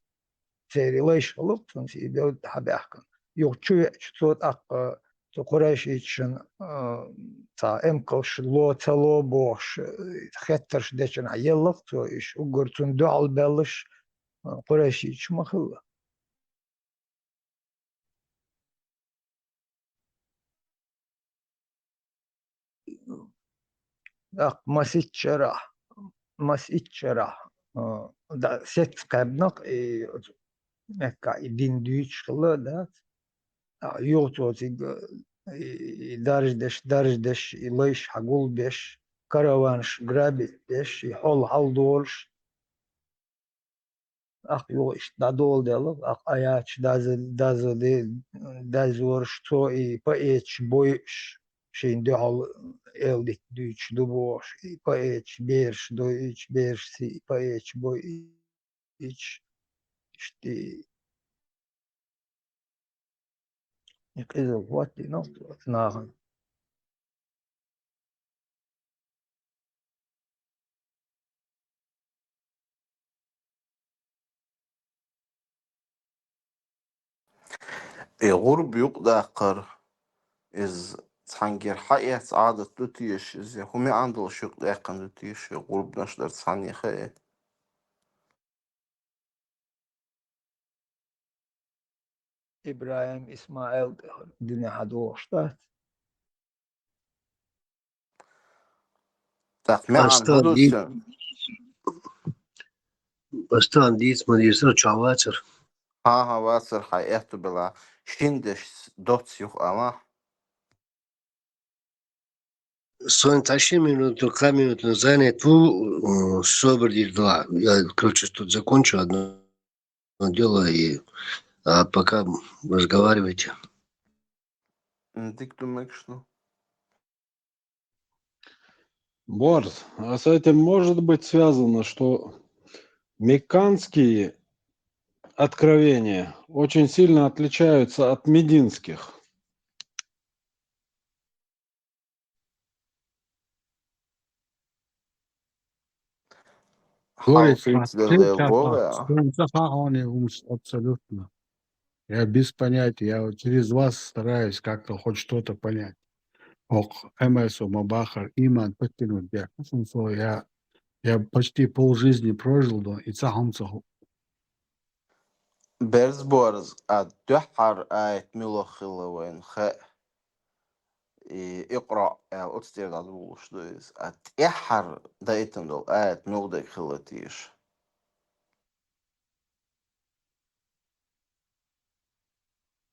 церан лайш хилла-кх цунца и бевдда хьабаьхкина. Юха чу веача, цо тӀаккха цу Курайшичун, а, цхьа эмкалш ло ца ло бохуш, хеттарш дечунхьа елла-кх цо, иш уггар цунна дуьхьал баьллаш, а, Курайшича ма хилла. ТӀаккха масийтта шарахь, масийтта шарахь, а, да, сецца кхаьбнакх и Меккахь и дин дуьйцуш хилла, дац? А, юха цо цига, и, и даржадеш, даржадеш, и лайш хьагулбеш, караванаш грабить деш, и хьол хьалдолуш, ТӀаккха юха иштта дӀадоладелла, тӀаккха а яц даза-, даза де-, дазораш цо и поэташ бойуш, шайна дуьхьал эл дита дуьйцуш ду бохуш, и поэташ бераш дойуьйтуш, бераш и поэташ бойуьйтуш, иштта и И къизал хӀоттийна оцу нахана. И гӀурба юкъадаккхар, иза цхьаьнгара хьаэцна Ӏадат ду теша, иза хӀун маьӀна долуш юкъадаьккхина ду теша, и гӀурбанаш дар цхьаьна яха и? ИбрахӀим, ИсмаӀил тӀехь дуьнен хьадогӀуш дац. ТӀаккха маьӀна хӀун ду цуьнан? Бастан дийца ма дийцара, чохь вацара. ХӀан-хӀа, вацара, хьайн аьтту бела. Шин дешца доцца юха ала. Сон цхьа ши минуту, кхо минуту занят ву, м, собар дир дела. Я, короче, тут закончу одно дело и, а, пока разговаривайте. М, дика ду, Мекшну. Борз, а с этим может быть связано, что мекканские откровения очень сильно отличаются от мединских? Хьай Борис, хинца а дела ты лела сейчас бовла? Абсолютно. Я без понятия. Я вот через вас стараюсь как-то хоть что-то понять. Ох, МС, Мабахар, Иман, подтянуть. Я, я, я почти полжизни прожил, да, и цахьа хӀума ца ху- Берз, Борз, а дуьххьара аят муьлха хилла вайна хаьа. И Икъраъ аьлла оцу тӀера дӀадолалуш ду иза. А тӀаьххьара даийтина долу аят муьлха дерг хилла теша?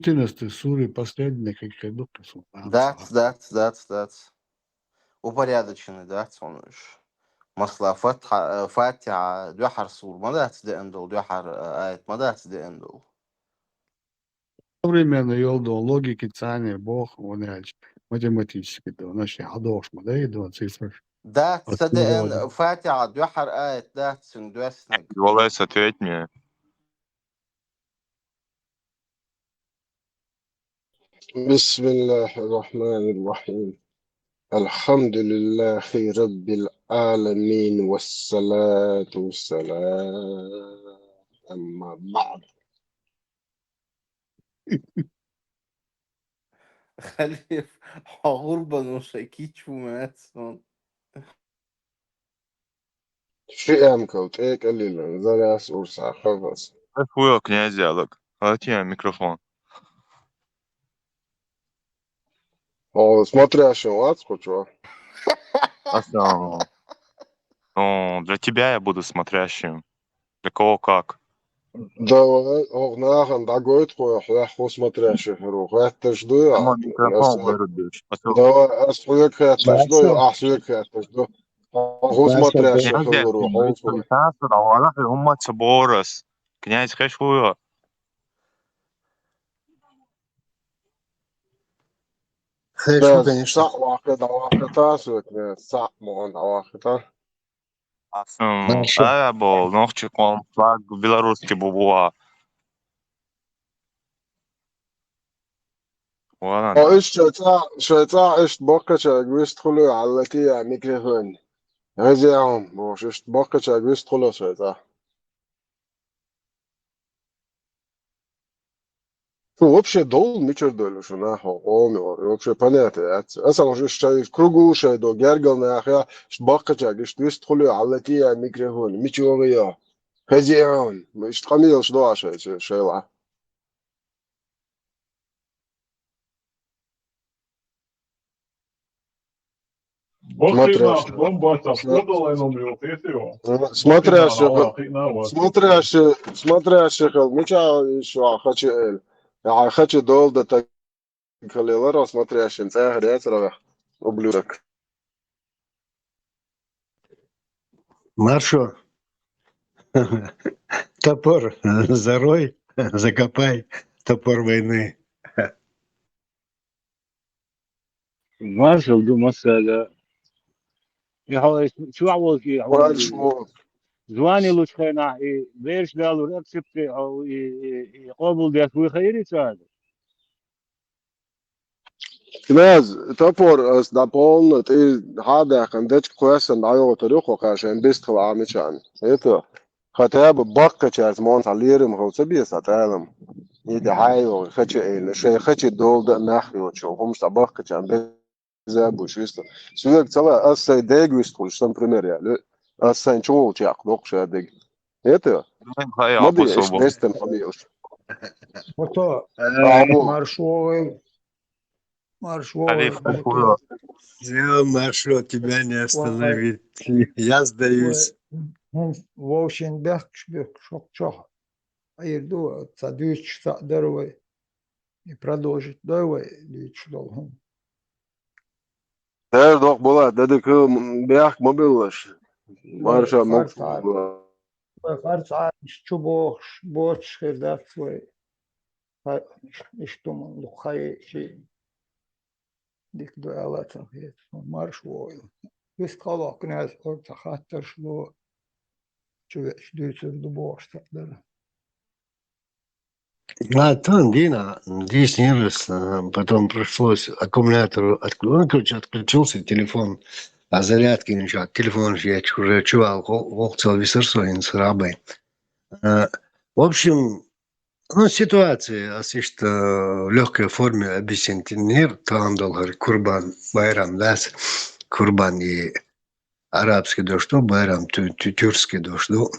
Одиннадцатой суры последний, как я думаю, дац, дац, дац, дац. Упорядоченный дац хьуна уьш. Масала, Фатхьа, э, Фатихьа дуьххьара сура ма дац деана долу, дуьххьара, э, аят ма дац деана долу. Современный йолу ду, логики царна боху, вон аьлча, математически ду, наши хьадохуш ма дай ду, цифраш. Дац, ца деана, Фатихьа дуьххьара аят дац цуьнга доьссинарг. Валайс, ответь мне. بسم الله الرحمن الرحيم. الحمد لله رب العالمين، والصلاة والسلام، أما بعد. Халиф, хьо гӀурбан ву шайн кийча ву маьцна. Ши эмкал тӀекӀаллина, заряс урса хавас. Хьо князь ялаг. Хати я микрофон. О, смотрящим вац кучо. Аса, о, для тебя я буду смотрящим. Для кого как. Давай, оха нахана дӀагойту хьо, хьехо смотрящий хир ву. Хетташ ду я? Ама микрофон вырубишь. Давай, ас хьоьга хетташ ду я, ахь соьга хетташ ду. Хьо смотрящий хир ву, хьо. Князь, хӀумма ца борас. Князь хеш ву я? Хеш ву, конечно. Сахь вахка, дӀавахка та соьга, сахь мухан дӀавахка та. Асан, Маша. Ая бо, нохчи къом, флаг, белорусский бубуа. Валана. О, иштта шайн цӀа, шайн цӀа иштта баккхачаьрга вист хуьлу, хьаллатий я микрофон. Хезий хьуна, бохуш, иштта баккхачаьрга вист хуьлу шайн цӀа. Фу, вообще довла мичара довла шуна, хьо, къоми, вообще понятие яц. Аса уж иштта шайн кругу шайн до гергал нах я, иштта баккхачаьрга иштта вист хуьлу, хьаллатий я микрофон, мича вогӀий я? Хезий хьуна, иштта къамелаш до шайн, шайн, шайла. Смотрящий. Смотрящий, смотрящий, смотрящий хил, мича ишо хачи эли. Я хачи долда так халела, смотрящий, цӀахар яцара, ублюдок. Маршо. Топор зарой, закопай топор войны. Маршал ду масала. И хьо чохь волчу, и хьо звани лучу хенахь, и бераш далур акцепте, и, и, и къобалдеш вуй хайри цара? Князь, топор ас дӀа полна тӀе хьа а даьккхина, дечка кхоьссина дӀайогӀур ю хьо кхаьшен бистхила Ӏамичарна. ХӀета? Хотя бы баккхачаьрца мон цхьа лерам хила ца беза, цхьа тӀалам. И де хьайо, хача эйна, шайн хачи долда а нах йоцу, хӀумаш цхьа баккхачарна беза буш виста. Соьга ца ла, ас сайн дега вист хуьлуш, сан пример яьлла. Ас сайн чу волчу яккха доккхуш а дега. ХӀета? Ма бе, иш бестан хьо бе уш. Ото, марш вогӀий. Марш вогӀий. Марш вогӀий. Я, марш, тебя не остановить. Я сдаюсь. ХӀинца вовшийн бехкаш бехкаш хӀокху чохь. Айра ду, ца дуьйцуш цхьаъ дара вай. И продолжить дой вай дуьйцуш долу хӀума. Эр докъ була, дадика бехк ма беллаш. Марша мукъ. Вай харцӀа чу бохуш, боцуш хир дац вай. Хай, иш-, иштта хӀума дукха хай ши. Дика ду аьлла ца хета, марш войла. Вист хало князь орца хаттарш ло, чу веч дуьйцур ду бохуш ца дара. А, там Дина, десять раз, а, потом пришлось аккумулятор отключить, ну, короче, отключился телефон, а зарядки ничего, телефон же я уже чувал, вол цел висер соин с рабой. А, в общем, ну, ситуация, а, сишта в легкой форме объяснить нир, там долгар Курбан, Байрам, да, Курбан и арабский дождь, ну, Байрам, тю-, тю-, тюркский дождь, ну,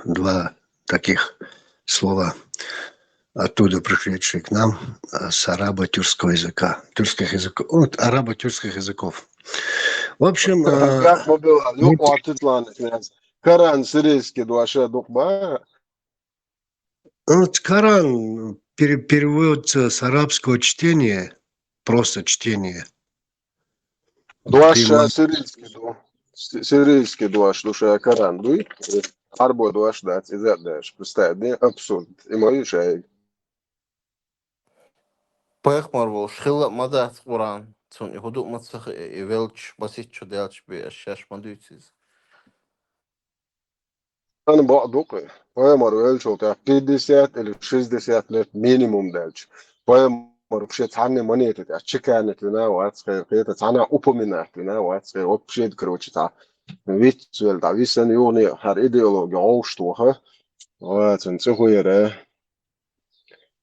два таких слова, оттуда пришедшие к нам, а, с арабо-тюркского языка, тюркских языков, вот, арабо-тюркских языков. В общем, а, Коран сирийский дуаша дукба. Вот Коран пере-, переводится с арабского чтения, просто чтение. Дуаша сирийский ду. Си-, сирийский дуаш душа Коран дуй. Арбо дуаш дац, иза деш. Представь, не абсурд. И мои шай. Пайхамар волуш хилла а ма дац Къуръан. Цунна и хӀу ду а ма ца хи-, и велча, маситчу делча бе, аш шаьш ма дуьйцу иза. Ана бакъ ду-кх. Пайхамар велчул тӀехь пятьдесят или шестьдесят лет минимум даьлча. Пайхамар вообще цхьанна монета тӀехь чеканить вина вац хир, кхета цхьана упоминать вина вац хир, вообще, короче, цхьа виц вел, да, висана юхне хӀара идеология гӀовш тоха. Ва, цун цӀихуяра.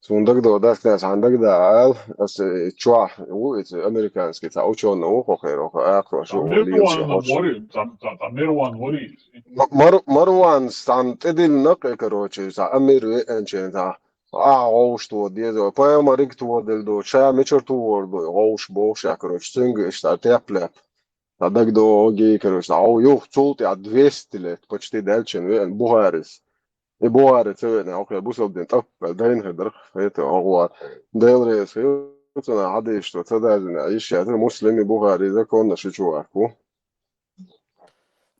Цун дагадо дас, цхьана дагада ала, аса чохь ву иза американский цхьа учёный ву хӀокхерох, акхош ву лелаш хӀош. Ма-, Мару-, Марван цхьана тӀедиллина кхе, короче, цхьа амир веанчен цхьа, а, гӀовш то деза, пайхамариг то дел до, ша мичара тувор ду, гӀовш бохуш, короче, цуьнга иштта теп-леп. Цхьа дагадо оги, короче, цхьа гӀов юха цул тӀехь двести лет почти даьлча веана Бухарис. И Бухари ца веана, хӀокхе бусалба дин тӀаппа дайна хир дара, хета гӀо. Дела реза хила цунах хьадийша, ца дазина, йиш яцара, Муслим и Бухари законна шу чу ваккха ву.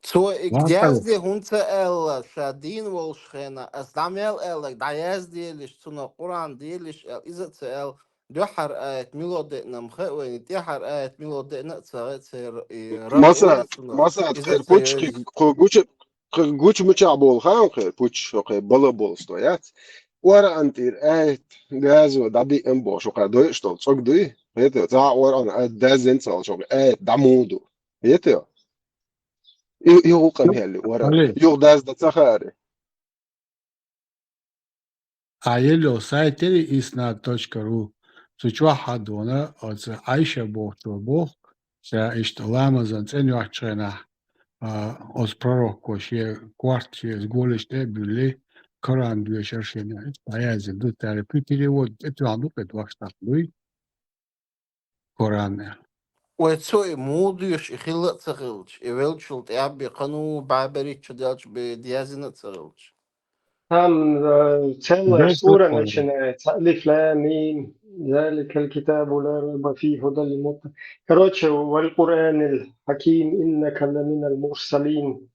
Цо и язде хӀунда ца аьлла, ша дийна волуш хенахь, ас дӀа мел аьлларг дӀаязделаш, цунах Къуръан делаш аьлла, иза а ца аьлла, дуьххьара аят мила деъна-м хаьа вайна, тӀаьхьара аят мила деъна а ца хаьа, церан и ра-, Масад, Масад, иза а ца кхеран пуч йойла. Кху гуча Кхин гуча мичахь болу хаам кхе, пуч, хӀокхе бала болу сто яц. Къоръан тӀера аят газо дӀадиъам бохуш, хӀокхара дойуш долу цӀог дуй? Хета, цхьа а Къоръан аят даздина ца волуш, хӀокхе аят дӀа муха ду? Хета? И, и гӀуллакх ма хьелли Къоръан. Юха даздан ца хаари. А елло сайт яри иснад точка ру, цу чохь хьадона, оцу Айша бохучо боху, ша иштта ламазан цӀе нохчу хенахь, а, оцу пророко шен корта, шен иза голаш тӀе а буьлли, Коран доьшура шена, иштта дӀаяздина ду цара, пи-, перевод тӀетоьхна ду кхе дош тӀаккха дуй. Коран аьлла. Вай цо и муха доьшу, и хилла а ца хилча, и веллачул тӀаьхьа бен кхана бӀаьбаричча делча бен дезина а ца хилча. Там, э, целая сура начинается. Алиф лам мим. Заликал китабу ла райба фихи, худан лил муттакин. Короче, вал Къуръанил хаким, иннака ламинал мурсалин.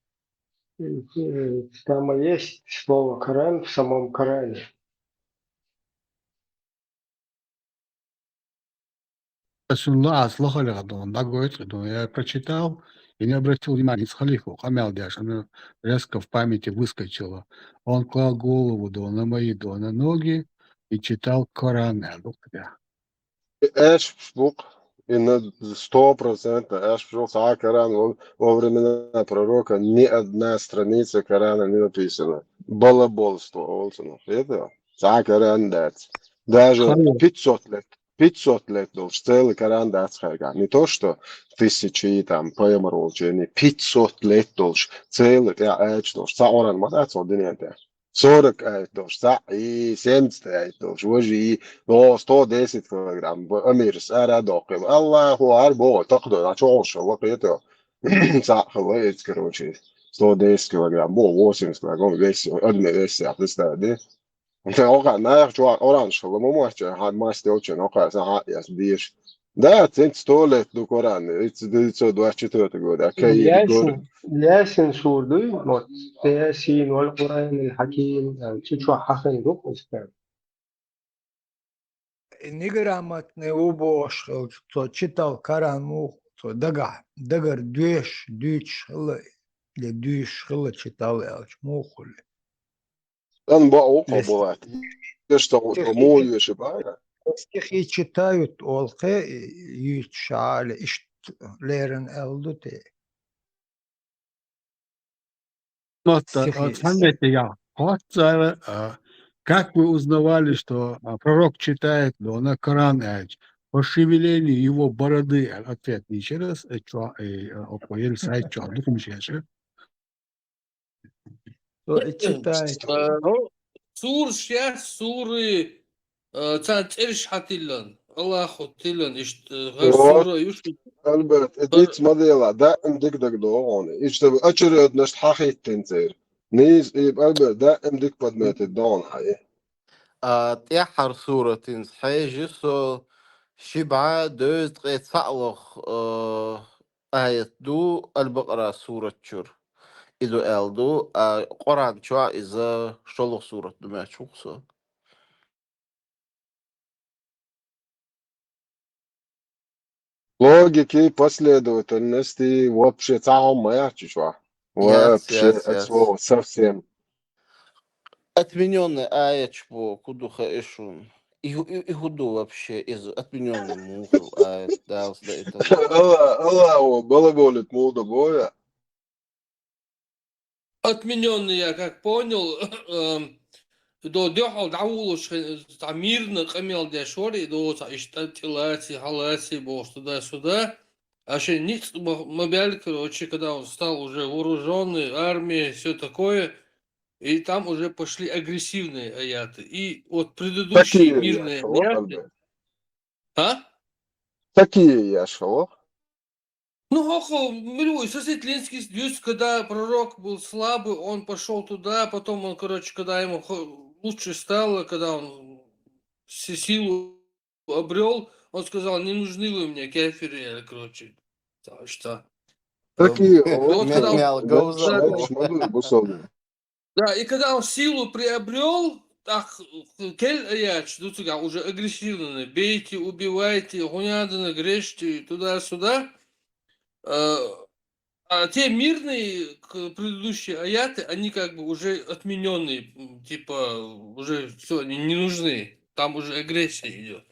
Э, там есть слово Коран в самом Коране. Сунна ас лахалеха дона, дагойту дона. Я прочитал и не обратил внимания, из халифа, къамел деш, оно резко в памяти выскочило. Он клал голову дона на мои дона ноги и читал Коран, аьлла ду кхе. Эш букъ, и на сто процентов эш букъ, цхьа Коран во, во времена пророка ни одна страница Корана не написана. Балаболство, олцуна. Это? Цхьа Коран дац. Даже пятьсот лет, пятьсот лет долуш, целый Коран дац хьайга. Не то, что тысячи, там, пайхамар волчу, не, пятьсот лет долуш, целый тӀе аьлча долуш. Цхьа Къуръан ма дац хьо дуьнен тӀе. Сорок аят долуш, цхьаъ, и семьдесят аят долуш, важа, и, о, сто десять килограмм, б-, амирс ара доккхи. Аллаху акбар, бо, такдо, а чогӀуш, ва кхето. Цхьаъ, ва эц, короче, сто десять килограмм, бо, восемьдесят килограмм, вес, адме вес, я представь, да? Тэ оха наях чуа оранж хала ма мача, хад мастел чен оха са ха яс деш. Да, цинц туалет ду Коран, ицу дицо двадцать четвёртый год, а кай гор. Ясин, Ясин сур дуй, вот, Ясин, вал Куран аль Хаким, э, цу чу хахин дук, устар. Неграмотный убош хилча, цо читал Коран мух, цо дага, дагар дуьш, дуьйцуш хила, или дуьйцуш хила читал аьлча, мух хуьлу. Ан баъу къабулат. Тешта стихи, мух юши бара. Стихи читают олхе, юьйцуш хьали, ишт леран аьлла ду те. Вот, э, вот смотрите, я, вот, э, э, как вы узнавали, что, а, пророк читает, но на Коран, э, по шевелению его бороды, э, ответ еще раз, э, чё, э, э, около Елисея, чё, духом же, э? То и читает. Э, ну, сур шесть, суры, э, царна цӀераш хьатиллан, Аллахо тиллан, иштта, э, хӀара Вот. сура юш. Альберт, и диц ма дела, даим дика даг догӀу хьуна. Иштта очередность хьахиттина церан. Нийса, и, Альберт, даим дика подметить догӀу хьуна хьай. А, тӀаьххьара суратинца хьежа со ши бӀаь дезткъе цхьаалгӀа, э, аят ду Аль-Бакъара сурат чура. И ду аьлла ду, а Къуръан чохь иза шолгӀа сурат ду моьттуш ву-кх со. Логики, последовательности вообще цхьа хӀума ма яц чохь. Яц, Вообще яц, от яц. слова совсем. Отменённый аяташ боху, хӀун ду хаьа шуна? И хӀу-, и, и хӀун ду вообще иза? Отменённый муха ду аят, Дала даийтар? Алла, Алла, о, балаболит муха ду боху. Отменённый, я как понял, эм, до дуьхьал дӀавуллуш хи-, цхьа мирный къамел деш вара, и до цхьа иштта тӀелаций, хьалаций бохуш туда-сюда. А шен ницкъ ма, ма баьлла, короче, когда он стал уже вооружённый, армия, всё такое, и там уже пошли агрессивные аяты. И вот предыдущие Такие мирные яшхалох, аяты. Альберт. А? Такие яшхалох. Ну, хо-, хо-, милуй, сосетлинский дюс, когда пророк был слабый, он пошёл туда, потом он, короче, когда ему хо-, лучше стало, когда он си-, силу обрёл, он сказал: «Не нужны вы мне, кафиры», короче. Так что. Такие, Вот когда он Мял говза. Да, да. Шмагу, бусалгу. Да, и когда он силу приобрёл, так, кел аяч, ну, циган уже агрессивно, бейте, убивайте, гуняданок, режьте, туда-сюда. Э, а те мирные, к-, предыдущие аяты, они как бы уже отменённые, м, типа, уже всё, они не нужны. Там уже агрессия идёт.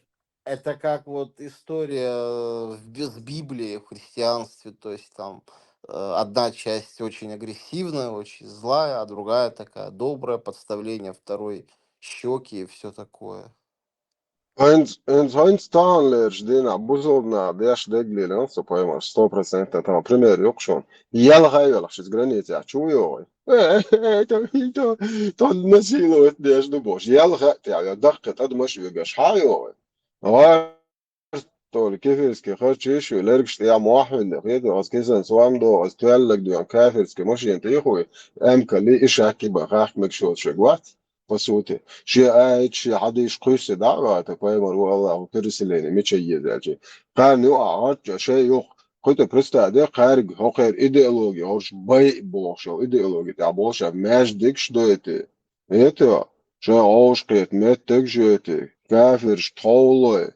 Это как вот история в би-, с Библией в христианстве, то есть там, э, одна часть очень агрессивная, очень злая, а другая такая добрая, подставление второй щёки и всё такое. Хьайнц, хьайнц, хьайнц таханлерчу дийнахь бусалба наха деш дегнийн ан со пайхамар, сто процентов тахана. Пример ю-кх шуна. Ялхай велахь, шиз границехь чу йогӀий? Э, э, э, то, то, то насиловать деш ду бохуш. Ялха а тӀехь, я даккхий тӀадамаш а вегаш, хьан йогӀий? Гьар толи кефирский харчиш ю, лергаш тӀехь мохь хьуьнда, хета, аз кисан сом догӀу, аз тоьллаг дуьйна кафирский машина тӀехуй, эмкали и шакки бан хахка мегаш йоцу шуьга вац, по сути. Шен аят, шен хьадийш кхуьссий дӀа а ваьлла, пайхамар ву Аллаху переселение мича езаьлчи. Кхарна юкъахь гӀорчча, шайн юкъ, кхуьта представь де, кхаьрга хӀокхеран идеология, хӀорш байа бохуш йолу идеология тӀехь болуш а маьждигаш дойтий. Это, шайн гӀовшахкхета меттигаш а йойтий, кафирш тховлой.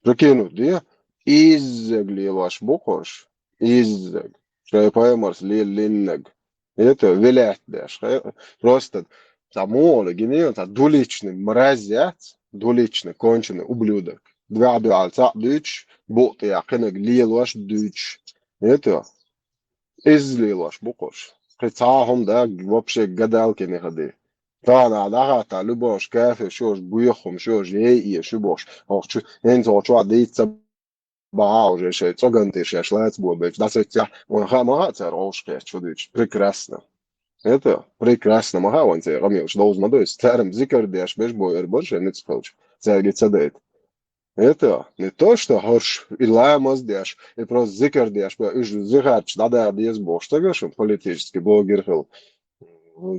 Прикинуть де, иззаг лелош бу кхуш, иззаг. Шайн пайхамарс леллиннаг. Это, вилаьтта деш. Хе-, просто цхьа муха гинийла, цхьа двуличный мразь яц, двуличный, конченый ублюдок. Дуьхьа-дуьхьал цхьаъ дуьйцуш, букъ тӀехь кхинаг лелош дуьйцуш. Это, изза лелош бу кхуш. Кхин цхьа а хӀума да, вообще гадалкин хадий. Тахана дӀахатта, любош кафир шуьш, боьха хӀума шуьш, ей, ей, шу бохуш. Хьо чу, хӀинца хьо чохь дийца бахьа уже шайн цӀоган тӀе шаьш лаца бобелча, дӀасеццехь, вайн хаа ма хаьа цара гӀовшахкхетта шу дуьйцуш. Прекрасно. Это прекрасно, ма хаьа вайн церан къамелаш довза ма дойса. Цара-м зикар деш беш бо эр бара шайн ницкъ хилча. Цаьрга и ца дайта. Это не то, что хӀорш и ламаз деш, и просто зикар деш бан, уьш зихарчаш дӀадала деза бохуш стага шун политический блогер хила,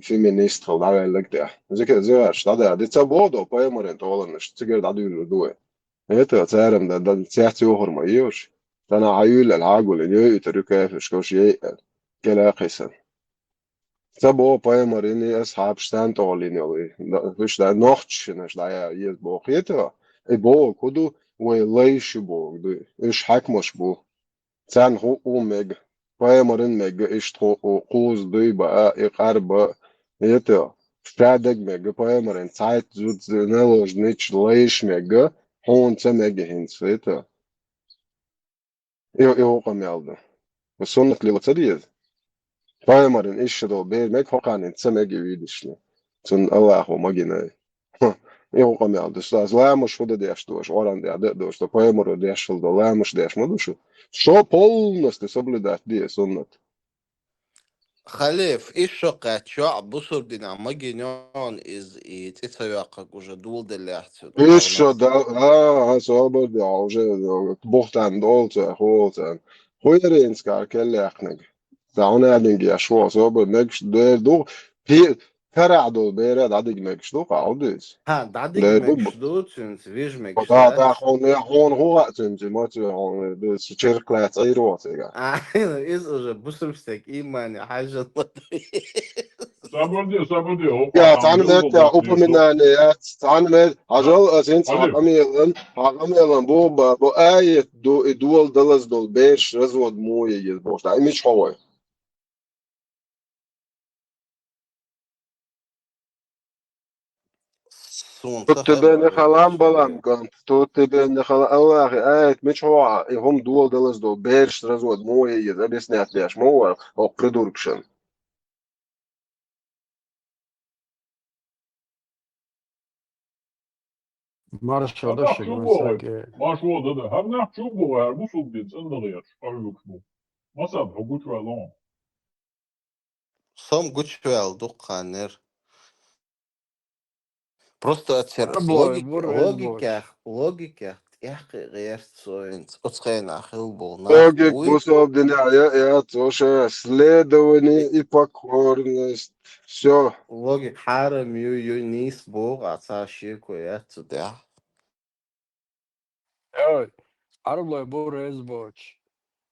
феминист хила дӀаваьлларг тӀехь. Зика-, зихарчаш дӀадала де ца боху до пайхамаран тӀоланаш, цигара дӀадуьйлур ду вай. Это царам да, да, цец йохур ма йош. Цана хьаюллал хьагулин, йойтар ю кафирш, кош ей, кела кхисан. Ца бо пайхамарин и асхьабаш царна тӀолин йоли. Да, уьш да, нохчашинаш да, я, ез боху хета, и боху ду, вай лайш ю боху ду, уьш хьаькамаш бу. Царна хӀуъу мега, пайхамаран мега, иштта хӀуъу, кхуза дуй баа, и къар ба, это, шадерг мега, пайхамаран цхьайтта зуда наложнича лайш мега, хьуна ца мега хӀинца, это. И, и хӀу къамел ду. Суннат лила ца деза. Пайхамаран иштта долу бер мега, хӀокхарна ца мега вийдашна. Цунна Аллахо магинай. Хм, и хӀу къамел ду. Аса ламаш хӀу дан деш дош, Къуръан тӀехь дан дош, со пайхамаро деш хила до, ламаш деш ма ду шу. Шо полностью соблюдать де суннат. Халиф, ишшо кхаьччохь бусурдина магийнон иза и цӀе ца йоккхаг уже доладеллехь цу Ишшо да, а, а, собар де, уже бухтан долца, холца. Хуйринскар келлехнаг. Ца хьуна адинге шо собар мегаш дер ду. Пи-, карахь долу бера дӀадиг мегаш ду, къа хьо дуьйцу? Ха, дӀадиг Дер ду. Мегаш ду, цуьнца виж мегаш Да, дац. Да, хьуна, хьуна хӀун а цуьнца, ма цу хьуна, ду, цу чиркх лаьцна Ӏийр ву цигахь. А, иза уже бусург стаг имане хьажжал ма ду. Сабур де, сабур де, хӀокхо Я, там цхьана мел меттехь долу упоминание яц, цхьана мет-, хьажал, аса хӀинца Али. Хьан къамелан, хьан къамелан бу, ба-, бу аят ду, и дола далаз долу бераш развод мо еза бохуш. Да, и мича хьо вай? Суна Тут ца тебе хаьа не вай халам балам, шайга. Гант, тут тебе не халам. Аллахи аят мича хьо, и хӀума дола далаз долу бераш развод мо еза, объяснять деш ма вай, хӀокху придуркашан. Маршо А даши так вон любой, саке. Маршо да, да. ХӀара нах чу бу вай, хӀара бусулба дин цӀандагӀераш, къарвуьгуш бу. Масаб хьо гучваьлла вон. Сом гучваьлла дуккханнер. Просто ацер Арблой, логик-, бур, логикех, логикех тӀехкхи гӀерта соинца. Оцу хенахь хилла болу нах Логик буй. Бусулба динехь я, я, цо ша следование и покорность. Всё. Логик хьарам ю, ю, нийса боху, а цхьа шеко яц цу тӀехь. Ой, Арблой бур, эз боч.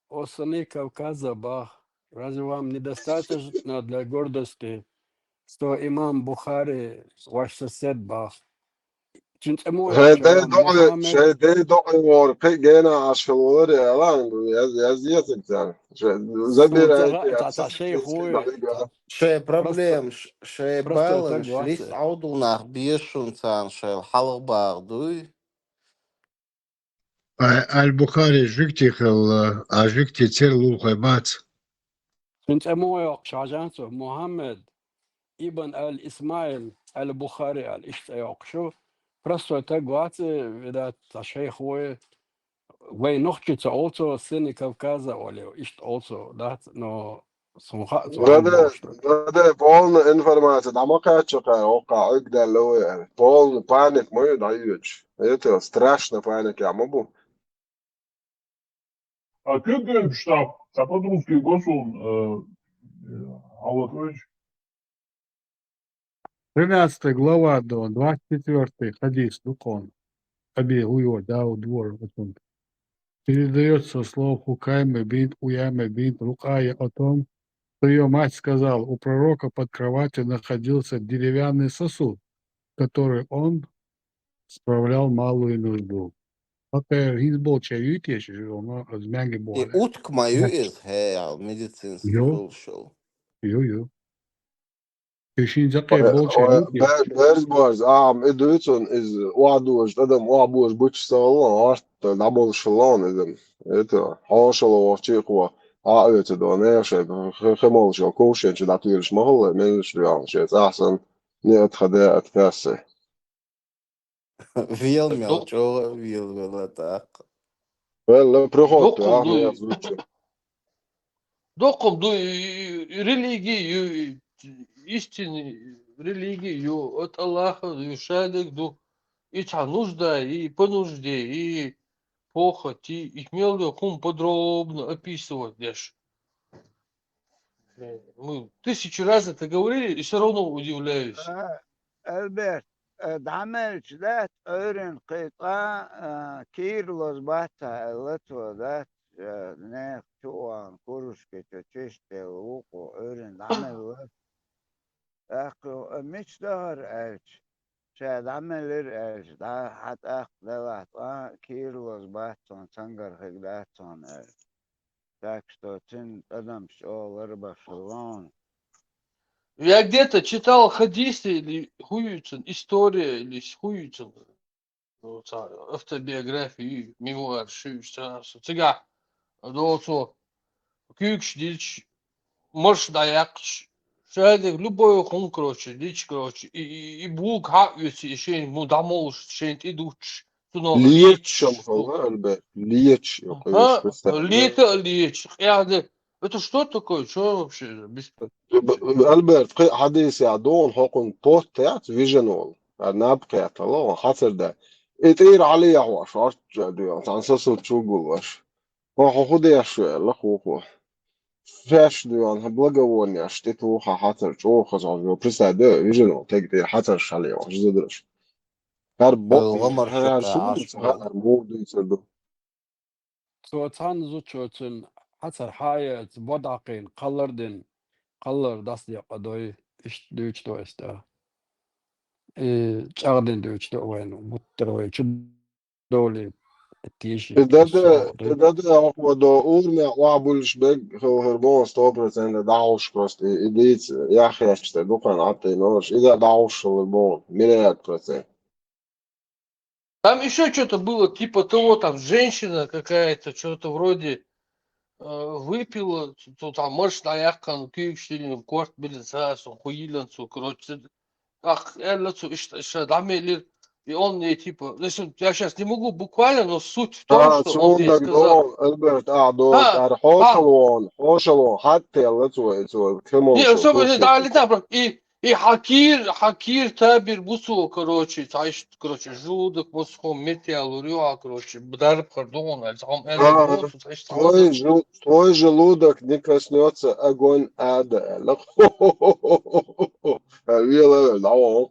О сыны Кавказа бах. Разве вам недостаточно для гордости, что имам Бухари ваш сосед бах? Цуьнан цӀе мо Шайн йоккхуш дай вара докъий, Мухаммед. Шайн дай докъий вора, кхин гена Ӏаш хила валаре, алан, яз, яз ециг царна. Шайн Суна забирай, ца, ца, ца шайх вуй. Шайн проблема, ш-, шайн просто баланаш, так лис вац. Ӏовдал нах бешун царна шайла хьалха багӀа дуй. Ай, Аль-Бухари жуьгти хилла, а жуьгти церан лулахой бац. Цуьнан цӀе муха йоккхуш хьажа цо? Мухаммед ибн Аль-Исмаил Аль-Бухари аьлла, иштта цӀе йоккхуш ю. Простой таг вац, видать, цхьа шайх ву. Вай нохчи ца олу цо, сыны Кавказа олу, иштта олу цо, дац, но Суна хаьа, цо Браде, хьанна бохуш ду. Браде, полна информация дӀа ма кхаьчча кхара, оккха Ӏуьрг даьлла вай аьлла. Полна паника ма ю дӀайоьдуш. Это страшно паника ма бу. А куьг гуьмпаш тӀаккха, ца по-русски го суна, э, э, Аллах вайча. Тринадцатая глава до двадцать четвёртый хадис дукъон. Аби Гуйо Дауд вор отун. Передаётся со слов Хукайма бинт Уяма бинт Рукая о том, что её мать сказала, у пророка под кроватью находился деревянный сосуд, который он справлял малую нужду. Пока из болча ютеш, он из мягкий И бора. Утка ма ю иза, хӀе, аьлла, медицинский Ю. Хулшал. Ю, ю. И шин закъе Ой, болча ой, ю те. Бер-, берз-борз, а, м, и дуьйцун, иза охьадожа, адам охьабожа буча ца хилла, хӀорта дӀаболуш хилла иза. Это, хьошалла вахча а кхо, а, оьцу дон, э, шайн, х-, х-, хи молуш йолу ковшен чу дӀатуьйлуш ма хилла, меллаш доьгӀна, шайн цӀахь санна, ниат ха де ат кассе. Вел мел Ду-, чӀогӀа а вел вела тӀаккха. Вел, приход, дуккхум а, ду, я звучу. Дуккхум ду, и, и, и религия ю, и, истинный религия ю, от Аллаха ю, шадерг ду, и цхьа нужда, и по нужде, и похоть, и, и мел ду хӀума подробно описывать деш. Э, мы тысячу раз это говорили, и всё равно удивляюсь. А, Альберт, э, дӀамелча дац, Ӏуьйрана кхин цкъа, э, кийра лоза бац аьлла цо дац, э, нехан чу а вахана, курушки чу чистделла вукхо Ӏуьйрана дӀамелла. ТӀаккха, э, мича дахара аьлча, ша дӀамелира аьлча, дӀа хьатӀаккха делахь цкъа кийра лоза бац цунна, цунгара хиг дац цунна аьлла. Так что цуьнан тӀадамаш чӀогӀа ларбеш хилла хьуна. Я где-то читал хадисы или хуюцун, история или хуюцун. Ну, ца-, автобиография, мемуар, шу, ца-, ца-, цигахь доцо куьйгаш дилча, марш дӀаяккхаш, шадерг любой хӀума, короче, дича, короче, и, и, и буга хьаоьций, и шайн му дӀамолуш, шайн тӀе дувцаш, цунах леташ леташ, хьо-, хьо-, Альберт, леташ, йо, а, конечно, представь, да. Лета а леташ, къяхда. Это что такое? Чё вообще? Бес- Б-, Альберт, кхин хьадисехь догӀу хьо кхунна потт яц вижина волу. Ара наб кхетала, хьо хьацар дай. И тӀера хьалехьош, хьо чу дуьйна, цхьана сосуд чу гуллуш. Хьо, хьо хӀун деш шу аьлла, хӀу-хӀу. Шаьш дуьйна, хьан благовонеш тӀе туху хьан хьацар чӀогӀа хаза хьожа. Представь, де, вижина волу тега тӀера хьацарш хьалехьош, зудараш. ХӀара бо-, хӀара сумца хьаара муха дуьйцур ду. Цо цхьана зудчо цуьнан хьацар хьа а яц, бод Ӏакхийна, кхаллар а дина, кхаллар дӀасадекъа дой, иштта дуьйцу тхо эс тӀе. И чӀагӀдина дуьйцу тхо вайна, гуттара вай чу довлий, теший, И дада, иштта и дада, хьо до урамехь охьабуьллуш берг, хӀу-, хӀара боху сто процентов дӀахьуш просто, и, и дийца, яххьеш тӀе дукхана Ӏаттий нораш, и да дӀахьуш хилла боху, миллиард процент. Там ещё чё-то было, типа того, там женщина какая-то, чё-то вроде, э, выпила, то там марш дӀаяьккхина, куьйгаш диллина, корта биллина, цхьа а со хуйиллина цо, короче, ах, аьлла цо, иштта, иштта дӀамелира, и он ей, типа, ну, если я щас не могу буквально, но суть в том, а, что он ей сказал. Альберт, а, до, а, ара, хьошалгӀа, хьошалгӀа, хьаттаелла цо, и цо, кхин Не, молча, особенно, слушай, да, типа. Летна, и И хьан кийра, хьан кийра табир бу цо, короче, цхьа иштта, короче, желудок, мосхо, метъялур ю, а, короче, дарба хир ду хьуна, аьлла, цхьа хӀума аьлла, ага. Бу цо, цхьа иштта хьалаза. Твой жел-, твой желудок не коснётся огонь ада, аьлла. Вела, вела, дӀавахана.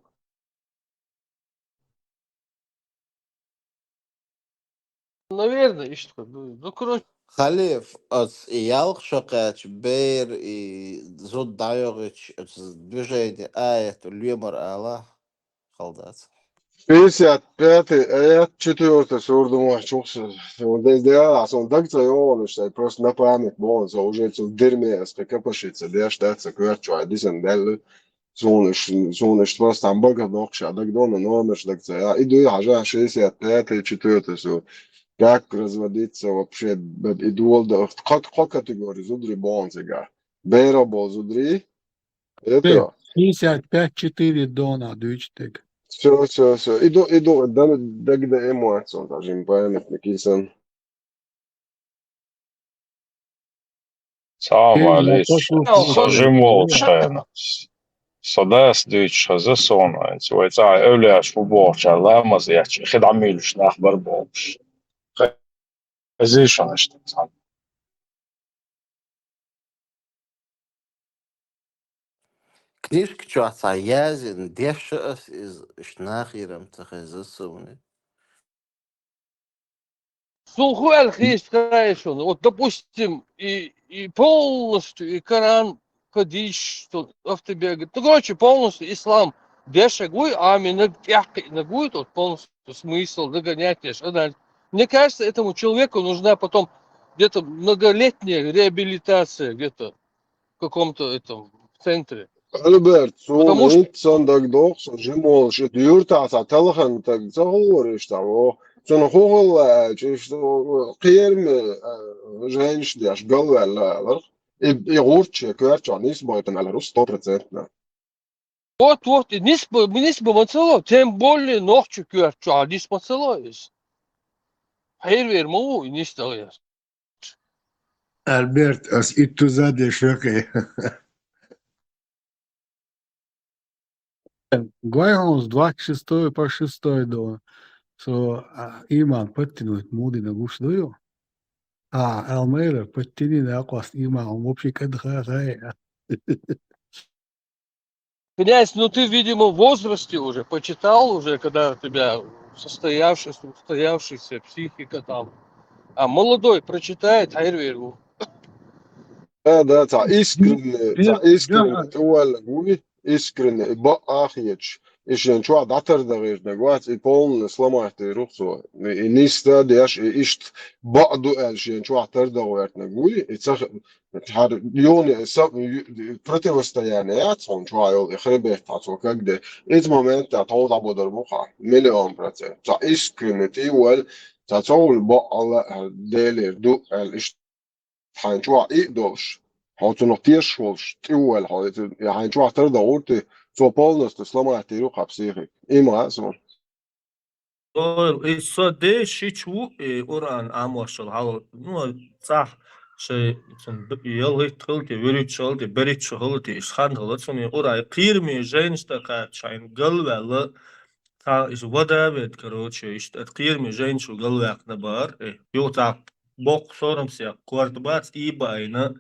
Наверное, иштта хир ду. Ну, короче. Халиф, оцу и ялх шо кхаьчча, бер, и зуда дӀайогӀучу оцу движение аят лоьмар ала, хала дац. Шестьдесят пятый аят, четвёртый сура ду мохь чухсур. Деза дела, сон даг ца йогӀуш, просто на память боху, со уже цу дерме ас кхин капашица деш дац, ца коьрта чохь дисина даьлла. Суна иш-, суна иштта просто цхьана багах доккхуш а дагадо, но номерш дага ца яа. И дуй хьажа, шестьдесят пятый, четвёртый сура. Как разводиться вообще, б-, и дола да, кхо, кхо категори зударий боху цигахь. Бера болу зударий. Это. Шестьдесят пять четыре дона дуьйцу тега. Всё, всё, всё. И ду, и ду, да, дагадеа эмоци, даже им памятник, и сан. Салам алейкум. Со жима волчу хенахь, со дас дуьйцуш хеза суна, вай цӀахь эвлаяаш бу бохучара ламаз эцча, хи дӀа муьйлуш нах бара бохуш. Хезий шуна иштта цхьаьна? Книжка чохь цхьа яздина, дешна ас иза, иштта нахера-м ца хеза суна. Суна хӀун аьлла хезаш кхаьчна шуна? Вот, допустим, и, и полностью, и Коран кадиш, что автобиография. Ну, короче, полностью ислам дешаг вуй, аминаг тӀаьхкхиънаг вуй, тот полностью смысл догонять еш, анализ. Мне кажется, этому человеку нужна потом где-то многолетняя реабилитация где-то в каком-то этом центре. Альберт, суна хӀинца сан дагадогӀу, со жима волуш, и юьртахь цхьа талханна таг ца хуура иштта, во. Цунна хӀун хилла аьлча, иштта, кхераме, а, жайнаш деш, галваьлла аларх. И, и гӀурташ шен коьртачохь нисбахийтина алар ву сто процентов. Вот, вот, и нисба, нисба ма ца ло, тем более нохча коьртачохь нисба ма ца ло иза. Хьервер ма ву и нисдала яр. Альберт, ас иттуза деш векхе. Гой хьуна, с двадцать шестой по шестой до. Со, а, иман подтянуть муха дина гуш ду ю? А, Алмайра, подтяни накъост иман, хьуна вообще кӀада ха, ха. Князь, ну ты, видимо, в возрасте уже, почитал уже, когда у тебя состоявшаяся, устоявшаяся психика там. А молодой прочитает, а Эрвергу. Да, да, цхьа искренне, цхьа искренне тӀуваллаг вуй, искренне, и бакъ а хеташ. И шен чохь дӀатардахийрнаг вац, и полный сломать дийр ву цо. И нисса а деш, и иштта бакъ ду аьлла шен чохь тардахваьртнаг вуй, и ца х-, хӀара юхне са-, ю-, противостояние яц хьуна чохь йолу, и хребет хьан цо кагде. Иза момент тӀехь тхов дӀабодар бу хьан, миллион процент. Цхьа искренне тӀувалла, цхьа цовлла бакъ а лаьа, Делера ду аьлла, иштта хьайн чохь и а долуш, хьо цунах тешаш волуш, тӀе а ваьлла хьо, и хьайн чохь тардо гӀуртий, цо полностью сломать дийр ву хьан психика. И ма а суна. Ойла, и со дешича ву, и Къуръан Ӏамош йолу хьал, ну, цхьа шайн цунна ялхитта хилла те, вуьрхӀитта хилла те, берхӀитта хилла те, иштта хан хилла цунна, и Къуръан, и кхераме жайнаш тӀе кхаьчча, хьайна галваьлла, цхьа иштта вода а ведда, короче, иштта кхераме жайнаш ву галваьккхина бахара, и, юха цхьа боккха сорам сехь корта бац, и баийна,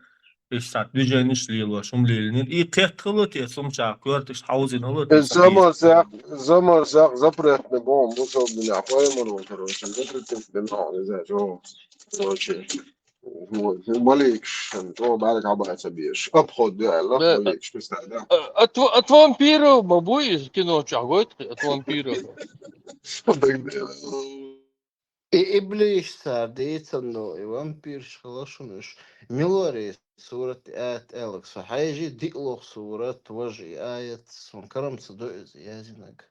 иштта цхьа движенеш лелош, хӀума лелийнера. И кхетта хилла те, сумчахь корта иштта хьовзина хилла те, Заман сехь, заман сехь запретный боху, бусалба динехь пайхамар ву, короче, запретить бина хьуна иза, чӀогӀа, короче, хӀу-, хӀу-, маликаш, чӀогӀа бӀаьрга хьабаца безаш. Обход ду аьлла, Да. маликаш, кхин стаг, да. А, а тв-, от вампиров ма бу иза кино чохь гойту, от вампиров. Даг дела. И иблиш цара дийцина ду, и вампирш хила шуна уьш. Милорий сурат и аят аьлларг со хьаьжий, диъ лоху сурат, важа и аят, суна карамца ду иза яздинарг.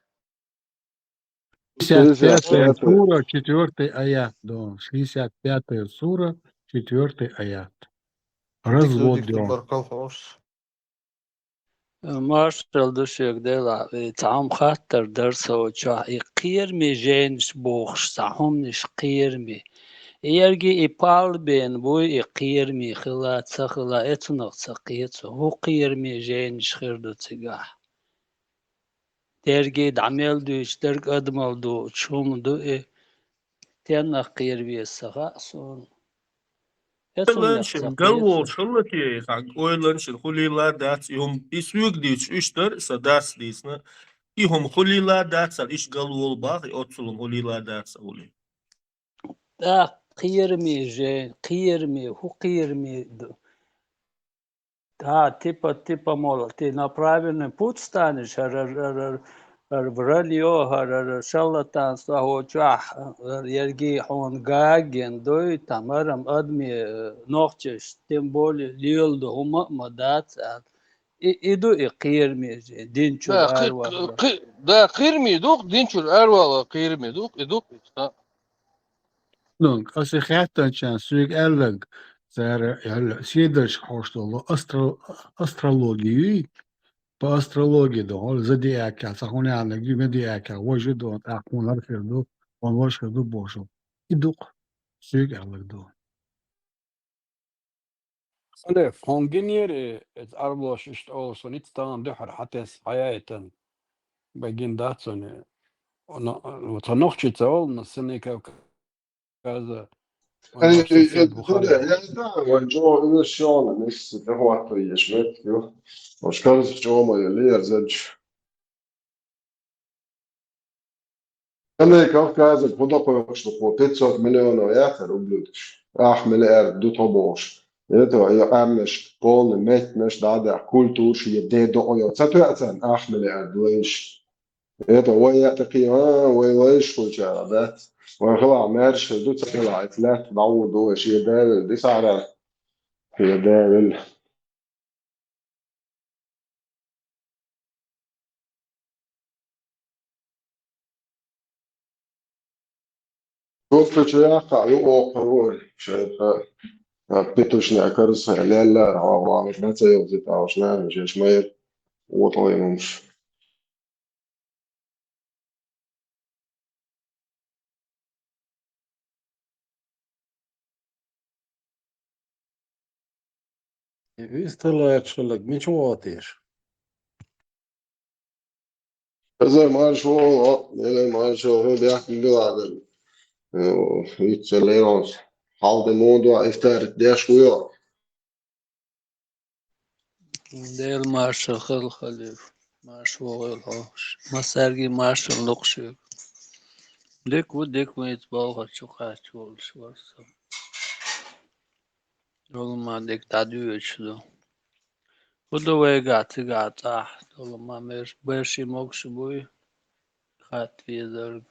Шестьдесят пятая сура, четвёртый аят, да. Шестьдесят пятая сура, четвёртый аят. Развод, да. Маршалла ду шуьга, делахь, и цхьа хӀума хаттар дара со чохь, и кхераме жайнаш бохуш цхьа хӀуманаш кхераме. И ерриге и пал бен буй, и кхераме хила, ца хила, и цунах ца кхета со. ХӀун кхераме жайнаш хир ду цигахь? Дерриге дӀа мел дуьйцуш, дерг адамал дуучу хӀума ду и. Теннах кхера веза ца хаьа суна. Ойланашна гал волуш хилла те, хьан ойланашна хӀун лела а дац и хӀума, и соьга дийцуш уьш дара, сан дас дийцина, и хӀума хӀун лела а дац, сан иштта гал волу бах, и оццул хӀума хӀун лела а дац, сан хӀун лела. ТӀаккха кхераме жен, кхераме, хӀун кхераме ду? Да, типа, типа, мол, ты на правильный путь станешь, хӀара, хӀара, хӀара, хӀара враньё, хӀара, хӀара шарлатанство, хӀо чохь, хӀара ерриге хьуна гагина дуй, там, хӀара-м адамийн, э, нохчаша, тем более, леладо хӀума а ма дац аьлла. И, и ду и кхераме жен, дин чуьра Да, кхи-, аравала. кхи-, да, кхераме ду-кх, дин чуьра аравала кхераме ду-кх, и ду-кх, да. Ну, аса хаьттинчарна соьга аьлларг, цара аьлла, седарчу хьош долу астро-, астрологи юй, по астрологии ду, хьо зодиакехь, цхьа хӀун яьхьнарг ю, медиакехь, важа ду, тӀаккха хьуна хӀара хир ду, хьуна важа хир ду бохуш. И ду-кх, соьга аьлларг ду. Халиф, хьуна гинера иза Ӏарбоша иштта олуш, сан ницкъ тахана дуьхьара хьатесна хьаяйтина. Багина дац хьуна. Но, цхьа нохчи ца олу, но Сыны Кавказа. Ай, ай, ай, Бухари. Ай, ай, да, вайн чӀогӀа уьш шуна, мисса тӀехӀотто еш меттиг ю. Ош карзах чӀогӀа ма ю, лерзадж. Сыны Кавказа кху дакхойкхуш ду кхо пятьсот миллионов яцара ублюдкаш. Ахь миллиард ду тхо бохуш. Это я къаьмнаш, полный меттанаш дӀа а даьхна, культураш я де докъо йо. Ца тоьа царна ахь миллиард лайш. Это вай яа тӀекхийна, а, вай лайш хуьйчара дац. Вай хилахь маьрша хир ду, ца хилахь, эца лаьтта дӀагӀур ду вай, шен даьвилла дисахьара. Шен даьвилла. Группа чу яххахь ю оккхар вара, шайга, а, питушная карзахь леллара, хьо вахаш, ма ца йовзийталаш, нана, шаьш ма яра воталгӀа хӀумаш. Висталачхалаг мича вогӀу теша? Аза маршо, Леле маршо, хӀу бехк билладан. Иццалерон хьалда моду а ифтарит деш вуйо. Дел маршо хал халиф. Марша вогӀийла хьо. Массаьрга маршалла ло шуьга. Дика ву, дика ву, хӀинца балхара чу кхача волуш вара со. Долу ма дика дӀадоьдуш ду. ХӀун ду вайгахь цигахь цӀахь? Долу ма мер-, берший могуш буй? Хатта везарг.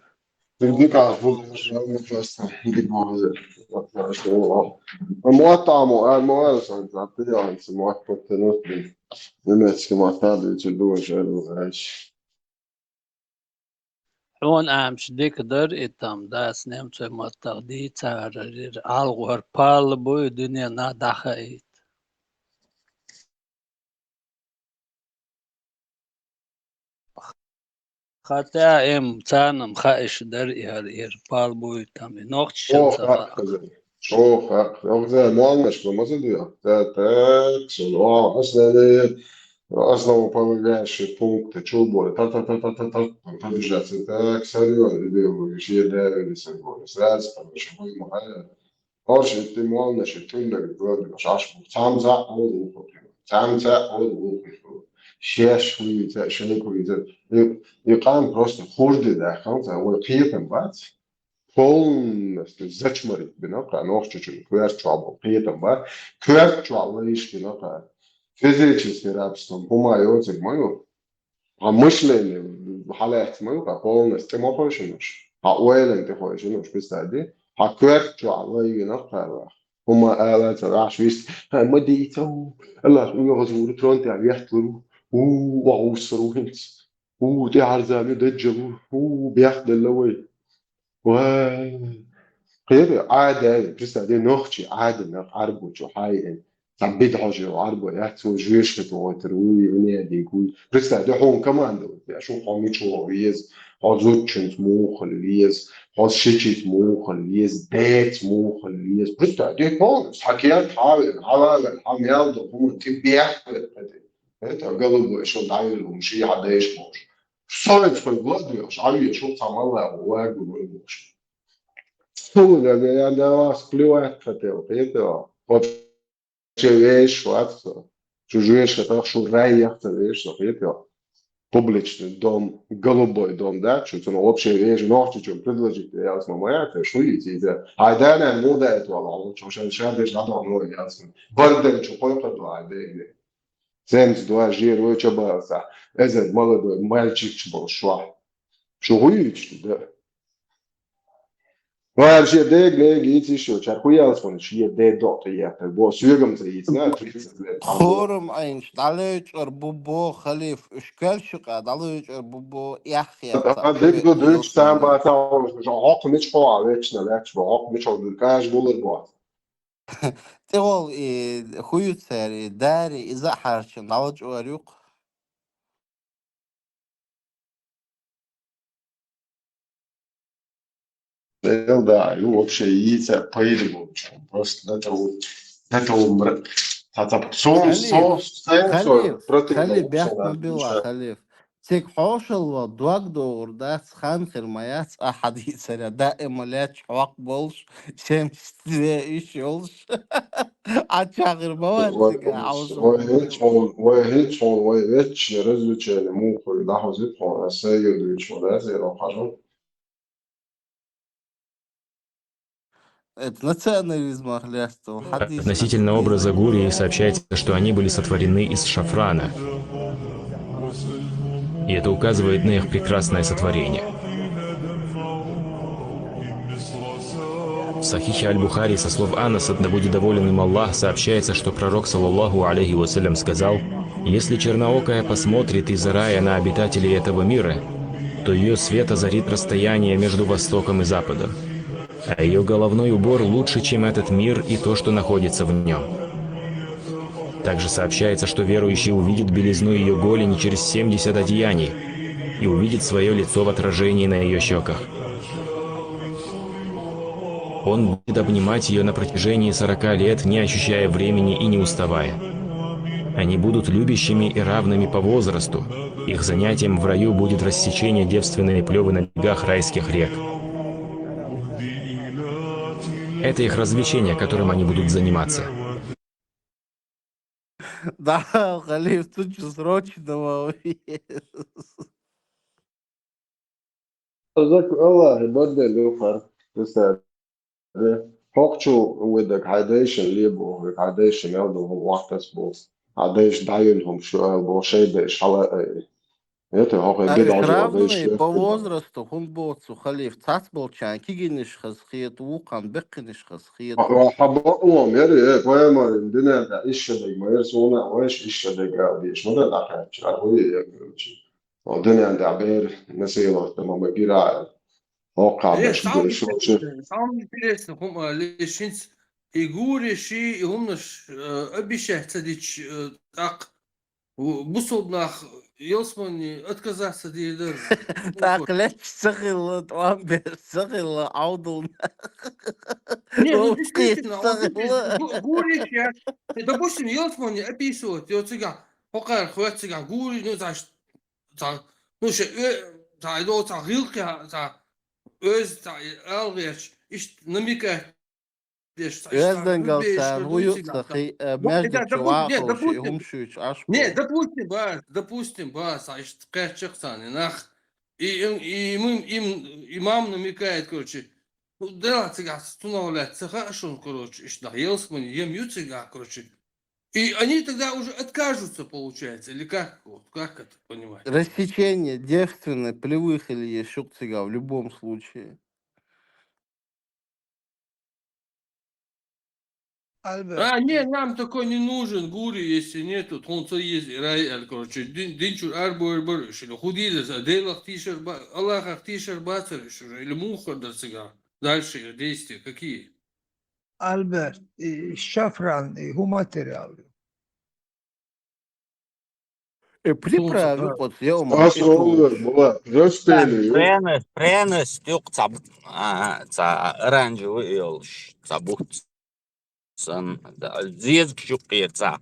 Ил дикахь хӀума ду, ма просто дика ву хезар. Мотт а мо, а, мо аьлла сан, цхьа пияланца мотт паттанут бен. Немецкий мотт а дуьйцур ду вай шаьргӀа гӀайча. Хьуна амча дика дара и там, дас немцойн маттах дийцарара, ира, алгӀор палла буй дуьненахь дӀахаийта. Хатта эм царна-м хаийша дара и хӀара, ира, палла буй там, и нохчашна ца хаьа. Чо хаьа, чо хаьа. Йоккха молланаш бу, ма ца дуьйху. Так, так, шуна, о, основные, основополагающие пункты, чу бу, та, та, та, та, та, та, там побеждаться. Так, сорвён, идеология, шен давили сорвён. Сразу, короче, хуй ма хаьа. Орши тӀе молланаш, тӀуьнниг гӀоьрдигаш Ӏаш бу. Цхьамма цхьаъ олу вукху хир. Цхьамма цхьаъ олу вукху хир. Шаьш хуьйца, шайга хуьйца. И, и къам просто хурде даьккхина, цхьа вай кхетам бац. Полностью зачморить бина кхара, нохчочун коьрта чохь болу кхетам бац. Коьрта чохь лайш бина кхара. Физический рабством хӀума йоцург ма ю. Хьан мышление хьалаьцна ма ю, хьан полностью тӀе ма хойшина уьш. Хьан ойланна тӀе хойшина уьш, представь де. Хьан коьрта чохь лай вина кхара. ХӀума ала ца ваьхьаш вист. Хьан ма дийца, у, Аллах, у, йохазура трон тӀехь ветталур ву. У, вахуссар ву хӀинца. У, тӀехьарза ю даджал ву. У, бехделла вай. Вай. Кхета, Ӏадай, представь, де нохчий Ӏадай нах Ӏарбочу хьайин. Цхьа бидхьожа йолу Ӏарбо яц, цо жоьжахати гӀойтур вуй, вуьнедиг вуй. Представь, де хьуна командовать деш ву, хьо мичахь веза, хьо зудчуьнца муха хила веза, хьо шичица муха хила веза, деца муха хила веза. Представь, де полностью, хьан керта хьан а веана, хьан а веана, хьан мел до хӀума тӀе бехк хир кхета. Это голубой, шо дӀавилла хӀума, ши хьан дайша бохуш. Соьца хӀой гладоьхуш, Ӏавечу цхьа малла вагу вай бохуш. Фу, да, я на вас плевать хотел, кхетий? Вообще вешаш вац со. Шу жоьжахатех, шу райех ца вешаш со, кхетий? Публичный дом, голубой дом, да? Шу цунах вообще вешаш, нохчочун предложить яц ма ма яц, шу йицийца. Хьайн да-нана муха даийта вала, хьо шен шардеш дӀадохьуш яц. Барден чу кхойкхур ду хьайн дегне. Семьдесят два жер вай чабалца, эзар молодой мальчикаш болуш шух. Шу хӀун йийцаш ду, да? Вай шен дега, дега йийца йиш йолчара хӀун ялсамани шен де докъе еттар бо, соьгам ца йийцина, тридцать лет. Хорум Ӏайнаш дӀалечкъар бу бо, халиф, уьш кхел ши къа дӀалечкъар бу бо, эхь хетта. А, диг ду, дуьйцу, царна бацахь, хӀокху мича хьо а вечно лаьтташ бо, хӀокху мича хьо ду, кӀажа гулар бо. ТӀехула и хӀу ю цара, и дари, иза а хьарчина дӀалачкъор ю-кх. Эл да, ю вообще йийца пайда болчу. Просто до того, до того мр-, та, та, сом, халиф, со, со, со, халиф, против халиф, того, бехк ма билла, халиф. Цига хьошалла ван дог догӀур дац, хан хир ма яц, ахьа дийцарехь, даима лаьтташ хьокх болуш, семьдесят две йиш йолуш. Ӏаччахь хир ма вац цига, хьошалла. Вай хӀинца хьуна, вай хӀинца хьуна, вай веттачу развлечение муха хуьлу, дӀахьузуьйту хьуна, аса сайга дуьйцуш ма дац, эр хьажал. Это национализм, ахлесту, хьадис. Относительно образа гурий сообщается, что они были сотворены из шафрана. И это указывает на их прекрасное сотворение. В Сахихе Аль-Бухари со слов Анаса, да будет доволен им Аллах, сообщается, что пророк, саллаллаху алейхи вассалям, сказал: «Если черноокая посмотрит из рая на обитателей этого мира, то ее свет озарит расстояние между востоком и западом. А ее головной убор лучше, чем этот мир и то, что находится в нем». Также сообщается, что верующий увидит белизну ее голени через семьдесят одеяний и увидит свое лицо в отражении на ее щеках. Он будет обнимать ее на протяжении сорока лет, не ощущая времени и не уставая. Они будут любящими и равными по возрасту. Их занятием в раю будет рассечение девственной плёвы на берегах райских рек. Это их развлечение, которым они будут заниматься. Да, халиф, тут же срочно, мама. Зак Аллахь, баддал юхар, тесар. ХӀокху чу ведаг хьайн дайшин лебо, хьайн дайшин мел ду хӀума вахтас бу. Хьайн дайша дӀайина хӀума шу аьлла бо, шайн дайша хьала а. Это хӀокху А бедал уьш жо равные дайша. по возрасту хӀунда боцу, халиф? Цхьац болчарна кегийнаш хаза хета, вукхарна беккхийнаш хаза хета. Хьан бакъо ма яра, э, пайхамаран дуьнен тӀехь иштта дерг ма яра, суна а вайша иштта дерг ала дезаш ма дара дӀакхаьчча, а вай а яра, короче. О, дуьнен тӀехь бер насиловать ма ма гира аьлла. ХӀокхахь Э, деш самое деш шо чу. Интересное, самое интересное, хӀума а леш хӀинца и гуриш, и хӀуманаш, э, обещать ца дича, э, тӀаккха бусалба нах ялсмани отказаться дийр дара. ТӀаккха лаьтташ ца хилла, тӀом беш ца хилла, Ӏовдал нах. Не, ну, действительно, ца хилла. Гуриш яц. Допустим, ялсмани описывать йо цигахь, хӀокхара хоьтту цигахь гуриш, ну, цхьа, цхьа, ну, ше, э, цхьа, ну, цхьа гӀиллакхехь, цхьа, оьзда, цхьа, алгӀерча, иштта намекать деш, цхьа иштта Оьздангаллица хӀун ю цигахь, ца хи-, э, маьждиг чу ваккхалуш, и хӀума шуьйчу Ӏаш бу. Не, допустим, бац, допустим, бац, цхьа иштта кхеччахь царна нах. И, и, и, им, им, имам намекает, короче. Ну, делахь цигахь цунах лаьцна ца хаьа шуна, короче, иштта нах ялсмани ем ю цигахь, короче. И они тогда уже откажутся, получается, или как? Вот, как это понимать? Рассечение девственной плевы или ещё цигахь в любом случае. Альберт, А, не, нам такой не нужен, гури, если нету, тхуна ца еза и рай аьлла, короче, дин, дин чуьра арбойр бар, шила худийла, Делах тийшар ба, Аллахах тийшар бацар, или муха дар цигахь? Дальше их действия какие? Альберт, и шафран, и хӀун материал ю? Э, приправ ю кхуьнца, я вам Ас отвечу. Олар, бала, растение ю. Пряность, пряность ю кху цхьа, а, цхьа оранжевый йолуш, цхьа буц санна, да, зезагаш ю кхера цхьа.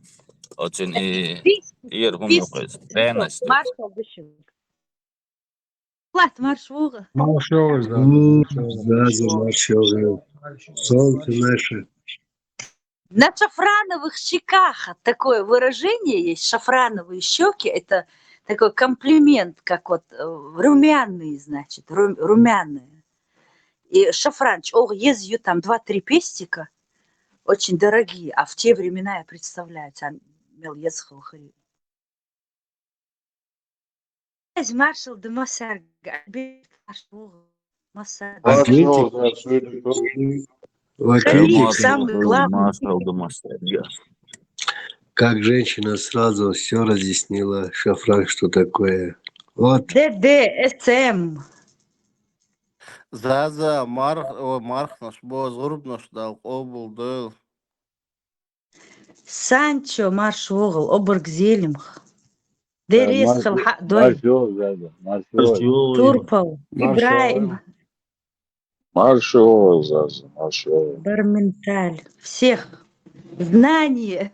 Оцун и ира хӀума ю кхуьнца. Пряность ю. Маршал дышинг. Влад, марш вогӀу. Марш вогӀу, Заза, марш вогӀу. Заза, марш вогӀу. Солнце наше. На шафрановых щеках такое выражение есть. Шафрановые щеки — это такой комплимент, как вот, э, румяные, значит, ру-, румяные. И шафран чӀогӀа еза ю, там два-три пестика, очень дорогие, а в те времена, я представляю, царна мел еза хилла хир ю. Из маршал ду массаьрга, Альберт, марш вогӀу массаьрга. Атлетик. Маршал, да, шуьйра ду. Атлетик. Маршал, самый главный. Маршал ду массаьрга. Как женщина сразу всё разъяснила, шафран, что такое. Вот. Д Д С М. Заза, марх-, о, мархнаш бо, зурбанаш Дала къобалдойла. Санчо, марш вогӀал, обарг зелимх. Деррес хила хьаъ дой. Марш вогӀал, Заза, марш вогӀал. Турпал, Ибраим. Марш вогӀал, Заза, марш вогӀал. Барменталь. Всех. Знание.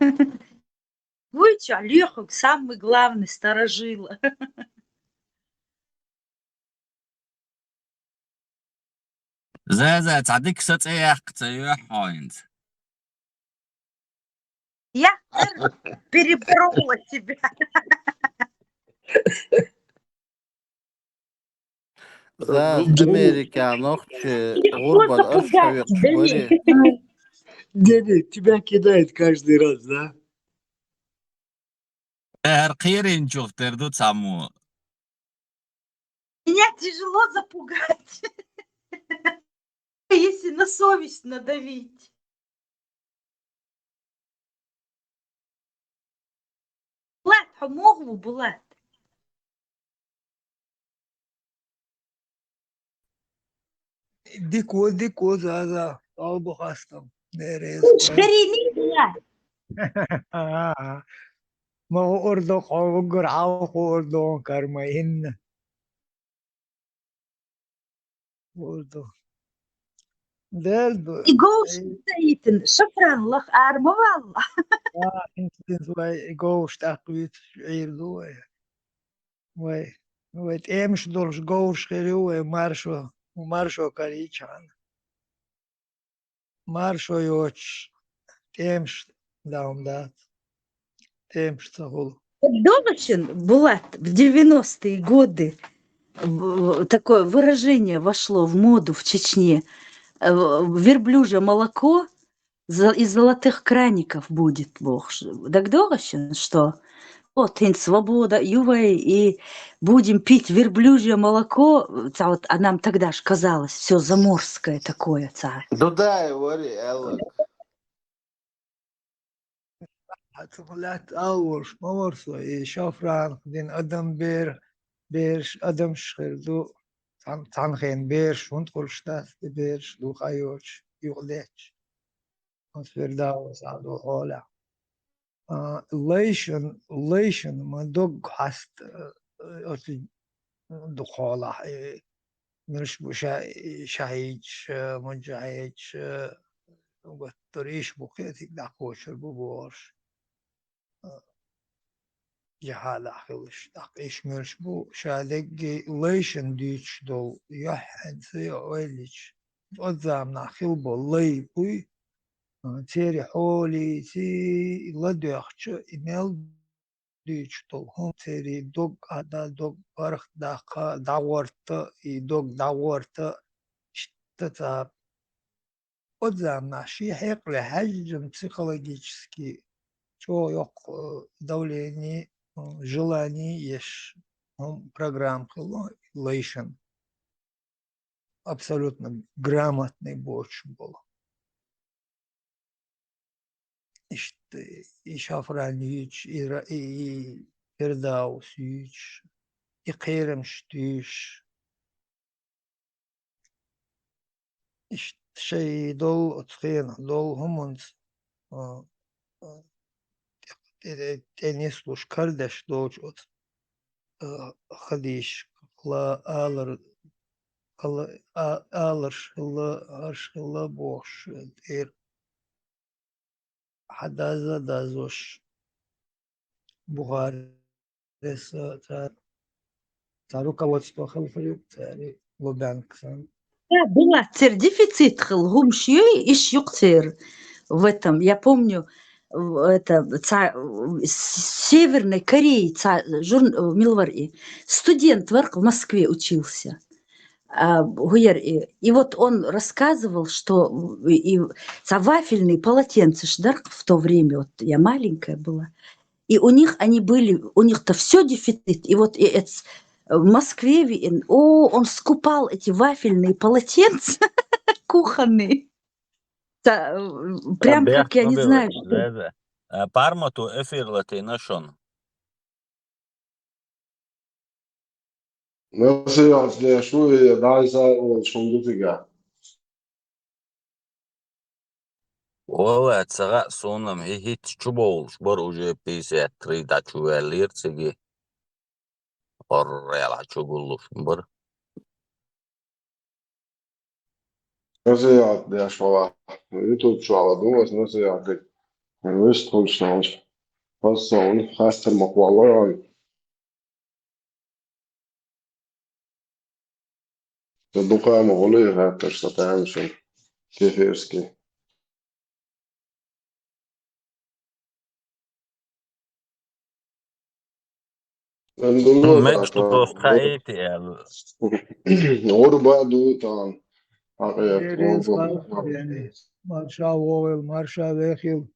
Вуй чу лоьхург самый главный старожил. Заза, цхьа дика са цӀе яккха ца йоьхьа хьо хӀинца. Я переборола тебя. Заза, Американ нохчи гӀурбан арш хьавекхаш бари. Денис, тебя кидает каждый раз, да? ХӀара кхеринчух тера ду цхьаммо. Меня тяжело запугать. Если на совесть надавить. Булат, хьо муха ву, Булат? Дико, дико, Заза, алба хастам. Бере. Уж бере, Булат. Ма хуур ду, хьо уггар хьалха хуур ду, карма инна. Хуур ду. Дел ду. И говш ца йитина, шафран лаха ара ма валла. А, хӀинца, хӀинца вай и говш тӀаккха вуьйцуш Ӏийр ду вай. Вай, вай тӀемаш долуш говш хир ю вай маршо, маршо карийчхьана. Маршо йоцуш тӀемаш дан хӀума дац. тӀемаш ца хуьлу. Догашин, Булат, в девяностые годы в-, такое выражение вошло в моду в Чечне. Э, верблюжье молоко за-, из золотых краников будет, бохуш. Дагадогашин, что вот хӀинца свобода ю вай, и будем пить верблюжье молоко. Ца вот, а нам тогда ж казалось всё заморское такое, ца. Дудаев вари аьлларг. Хьан ца лаьтта ала волуш ма вара со, и шафранах дина адам бер-, бераш адамаш хир ду, цхьан-, цхьана хенахь бераш хӀунда хуьлуш дац, и бераш дукха йоцуш, юкъадетташ. Оцу Фирдавсана долу хьолехь. А, лайшан, лайшан ма дог хьаста, а, оцу дукха хьолахь, э, муьлш бу ша-, шахьидаш, э, муджахьидаш, э, гуттар а иш бу, кхетиг дӀакхочур бу бохуш, э, жихьадахь хилаш. ТӀаккха иш муьлш бу, ша дегги лайшан дуьйцуш долу, юьхьанца а ойла йича, оцу заманахь хилла болу лай буй, а, церан хьолийца ладоьгӀча, и мел дуьйцуш долу хӀума церан дог а дан, дог барх даккха, дӀагӀорта, и дог дӀагӀорта, иштта цхьа. Оцу заманахь шен хьекъале хьаьжжина психологически чӀогӀа йоккха, э, давление, э, желание еш хӀума программа хилла лайшан. Абсолютно грамотный боцуш болу. Иштта и шафран юьйцуш, и ра-, и, и Фирдавс юьйцуш, и кхерамаш туьйсуш. Иштта шайн долу, оцу хенахь долу хӀуманца, а, а, тӀе-, тӀе-, тӀе нислуш карадеш долчу оцу, а, хадийшкахула алар-, ала-, а-, аларш хилла, хӀорш хилла бохуш, тӀера хьадаза а дазош, Бухарес а цара, цара руководство хилла хир ю, цара Лубянка санна. Да, была, церан дефицит хилла, хӀумаш юй, иш юкъа церан в этом. Я помню, в-, это, ца-, в Северной Корее, ца-, жур-, мила вара и студент вара-кх, в Москве учился. А, хӀу яра и. И вот он рассказывал, что и, и ца вафельные полотенца ж дара-кх в то время, вот я маленькая была. И у них они были, у них-то всё дефицит. И вот и эц-, в Москве веана, о, он скупал эти вафельные полотенца кухонные. Ца, э, прям как, я не знаю, что. Э, пармату эфир латийна шуна. Насихьат деш ву и дӀасаьрца волчу хӀума ду цигахь. Валлай, ца хаьа суна-м, хӀи-, хӀитташ чубовлуш бара, уже пятьдесят три дӀа чу ваьллера цига. ХӀорралахь чугуллуш бара. Насихьат деш валахь. YouTube чохь ладугӀу аса насихьат дерг. Вистхуьлуш долуш. Аса сан хастар ма кхоллара. Сан дукха ма гӀулий хаттарш сан тамашийна. Кефирский. Мегаш ду просто хаийта аьлла. ГӀурба ду тахана. Хьакъ а. Дерриг а гӀурба. Марша вогӀийла, марша вехийла.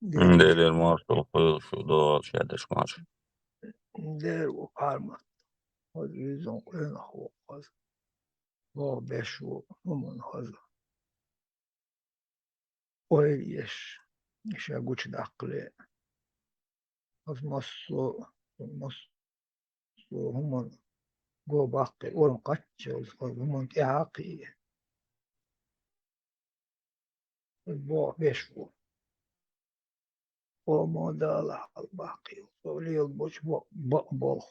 Дерриг маршалла хуьлда шу, догӀал шадерш марша. Дера ву пармат. Хаза визан къонах ву хаза. БогӀу беш ву хӀуманна хаза. Ойла еш, ша гучудаккхале. Хаза массо, массо хӀуманна го баккхий, орам кхаччалц хаза хӀуманна тӀаьхьа а кхий. БогӀу беш ву. Омо Дала хьалабаккхийла, со лелабочу бакъ-, бакъболх.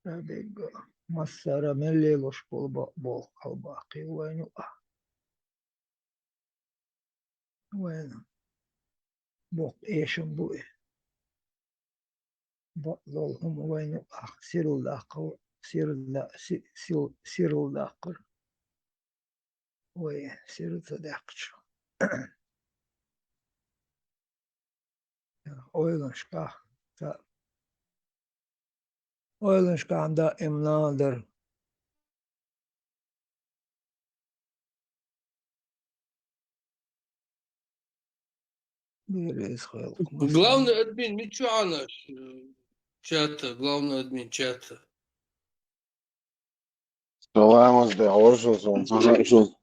Ша дегга, массара мел лелош болу бакъболх хьалабаккхийла вайна юкъахь. Вайна боккха эшам бу и. Бакъдолу хӀума вайна юкъахь сирла даккхал, сирла, си-, сил-, сирла даккхар. Вай сирла ца даьккхича. ойланашкахь, ца, ойланашкахь даим нана дара. Берригаш хьоьлу. Главный админ, мичахь ю аш, э, чата, главный админ чата? Салам аз де, хьо шу сон, ца шу.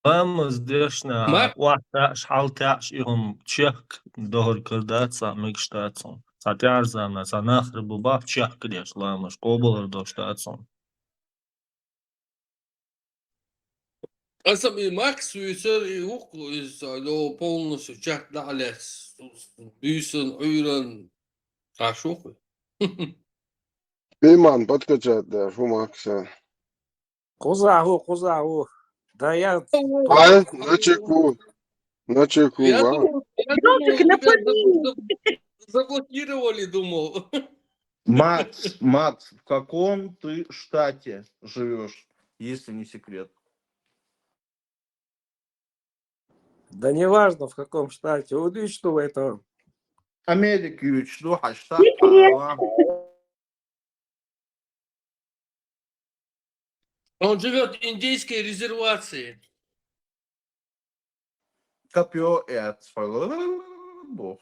Ламаз дешна, ма- охьатаьӀаш, хьалтаьӀаш, и хӀума чехка дохар кара дац, цхьа мегаш дац хьуна. Цхьа тӀаьхьарчу заманахь, цхьа нах бу боху чехка деш ламаз, къобалар долуш дац хьуна. Аса и Макс вуьйцура, и вукху иза, цхьа, ну, полностью чат дӀа а лаьцна, буьйсанна, Ӏуьйранна, хьаш ву-кх? Пиман подкачать деш ву Макса. Кхузахь ву, кхузахь ву. Да я... Ай, на чеку. На чеку, я а? Думал, я думал, тебя забл-, забл-, заблокировали, думал. Макс, Макс, в каком ты штате живёшь, если не секрет? Да неважно, в каком штате. Уьдуьйцу ду вай тхо. Америка юьйцу ду, хьан штат. Он живёт в индейской резервации. Копьё и отстрел. Бог.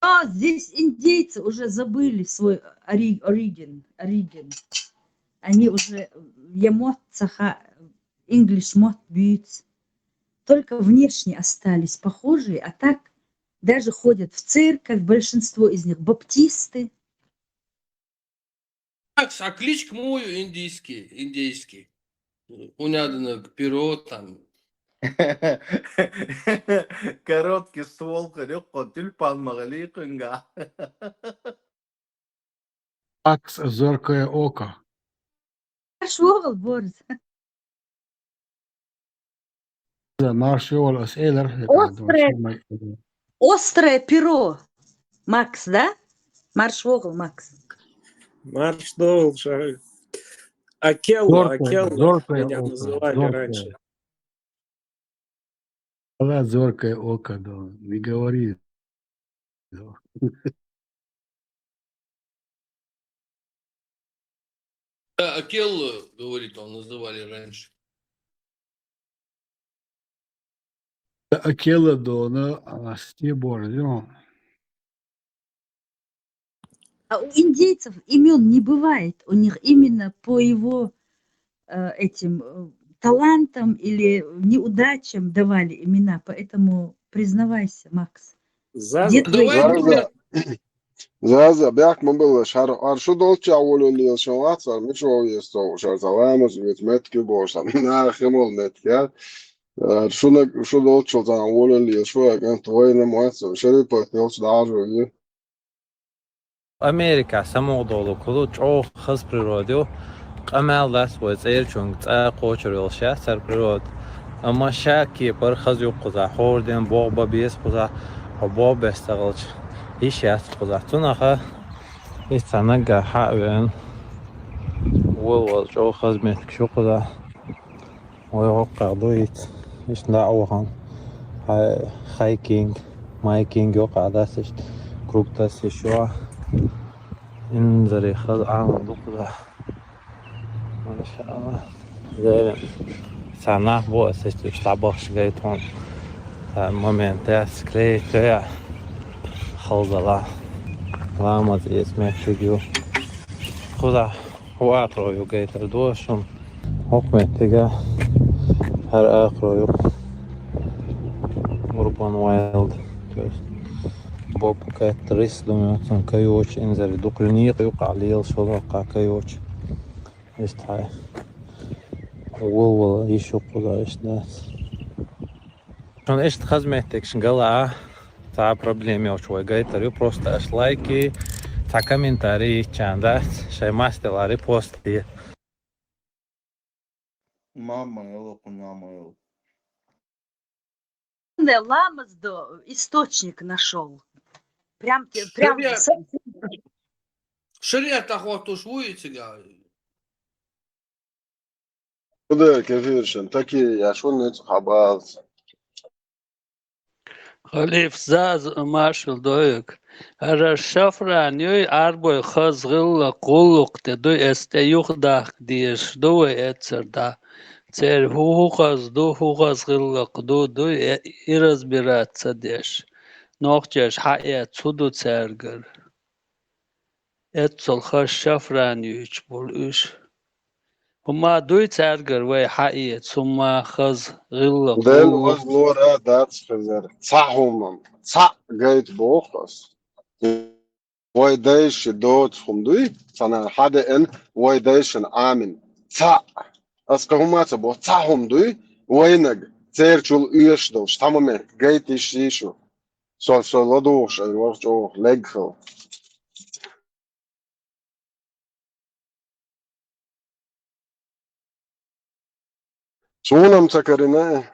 А, здесь индейцы уже забыли свой ори-, ориген, ориген. Они уже, я мотт ца ха-, English мотт буьйцу. Только внешне остались похожие, а так даже ходят в церковь, большинство из них баптисты. Так, а кличка муха ю индийский, индийский? У меня одно перо там. Короткий ствол хир ю-кх, тюльпан ма хилий кхуьнгахь. Макс, зоркое око. Марша вогӀал, Борис. Да, марша вогӀал, ас элира, острое, острое перо. Макс, да? Марша вогӀал, Макс. Марша догӀал, ша. Акелла, зоркое, Акелла, зоркое око, меня называли раньше. Ала зоркое око, да, не говори. Да, Акелла, говорит, он называли раньше. Да, Акелла, да, она, а, с тех пор, да. А у индейцев имён не бывает. У них именно по его, э, этим, э, талантам или неудачам давали имена. Поэтому признавайся, Макс. Заза. Где твои... Давай, Заза. Заза, бехк ма биллалаш, хӀара, хӀара шу долччохь волавелла лелаш вац, хӀара мича вовъе со, хӀара сан ламаз вуьйцу меттиг ю бохуш, сан наха хи молу меттиг яц. ХӀара шуна, шу долччул цхьана волавелла лелаш ву, хӀара кӀант вайна ма вац, шерипат йолчу дӀажо ю. Америкахь самукъадолу кхуза чӀогӀа хаза природа ю. Къамел дац вай цӀерачуьнга цӀа кхочур йолуш яц цара природа. Амма ша кепара хаза ю кхузахь, хӀора ден богӀу бан беза кхузахь, хьо богӀу беш ца хилча, йиш яц кхузахь. Цунах а иза цхьа наггахь хьа а веана, волавала чӀогӀа хаза меттигаш ю кхузахь. Вай хӀокхахь ду иза, иштта дӀа а вахана. Хай-, хайкинг, майкинг йоккхахь дац иштта, круг тасса йиш ю. Инзаре хаза Ӏалам ду кхузахь. Машаалла. Дера, цхьа нах бу аса иштта уьш дӀабахча гайта хьуна. Цхьа момент яц, клей тоья халзала. Ламаз эца меттиг ю. Кхузахь хӀун акхарой ю гайтар ду аса шуна. ХӀокху меттигехь хӀара акхарой ю. Urban Wild. То есть бобкет рис ду моьтту, цунна кайочу инзаре дукха некъа юкъахь лелаш волу хӀокхахь кайочу. Иштта хьайн волавала йиш ю кхузахь, иштта дац. Шуна иштта хаза меттигаш гала а, цхьа проблема йолчу вай гайтар ю, просто аша лайки, цхьа комментарий йиччан дац, шайн мастелла репост де. Мама йолу, мама йолу. Да, ламаз до источник нашёл. Прям те-, прям шариат, со- шариат охотуш вуй цигара. Худа кефиршан, таки я шун нуц хабалц. Халиф заз машал дойк. Ара шафран юй арбой хаз гъилла къуллукъ те дуй эсте юхдах деш ду вай эцер да. Цер ху ху хаз ду, ху хаз гъилла ду, дуй э-, и разбираться деш. Нохчеш хьа э цу ду цергар. Эццол хаз шафран юйч бул уьш. ХӀума дуй цергар вай хьаэца, хӀума хаз гъилла Дел хуллу. Ваз лора дац хезар. Цхьа хӀумам. Цхьа гайт бохас. Вай дайши доц хӀум дуй, цана хьадеан вай дайшин амин. Цхьа. Аска хӀума ца бо, цхьа хӀум дуй, вайнаг, церчул уьш долш, тамаме, гайт иш ишу. Сол, сол ладугӀуш, ай варх чӀогӀ легхал. Цунам ца карина,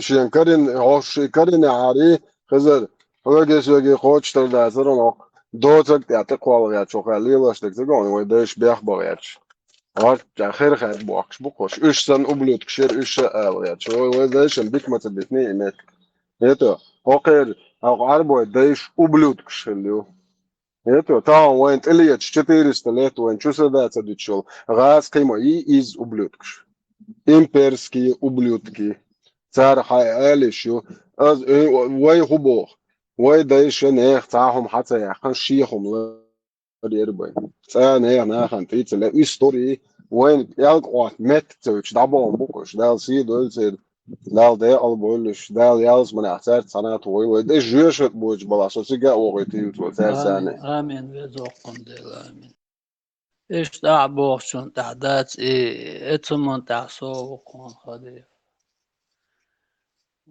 шен карин, хӀош ши карина хьари, хезар, хьоге соге кочтар дацар он ок. Доцаг тӀе тӀе кхоалгӀя чохай лелаш дек загон, вай дайш бех багӀяч. Гьар ча хер хер бохш бу хош. Уьш сан ублюдк шер уьш ша алгӀяч. Вай, вай дайшан бик ма ца битни имет. Это, окер, а арбой дайш ублюдк шелю. Это, там вайн тӀелеча четыреста лет вайн чу сада ца дичул. Газ кхима и из ублюдкш. Имперские ублюдки. Цар хай алиш ю. Аз, э, вай хубох. Вай дайша нех цахум хаца яхан шихум ла. Рербай. Цан нех нахан тицеле истории. Вайн ялк от мет цевч дабон букуш. Дал си дольцер. Дал де алболиш. Дал ялс манах цар цанат вой. Вай де жешет боч бала. Со сига огой тил цо цар сане. Амин. Амин. Везоккун дел. Амин. Иштта бохчун тӀехь дац и, эцуман тӀехь со вукхун хадив.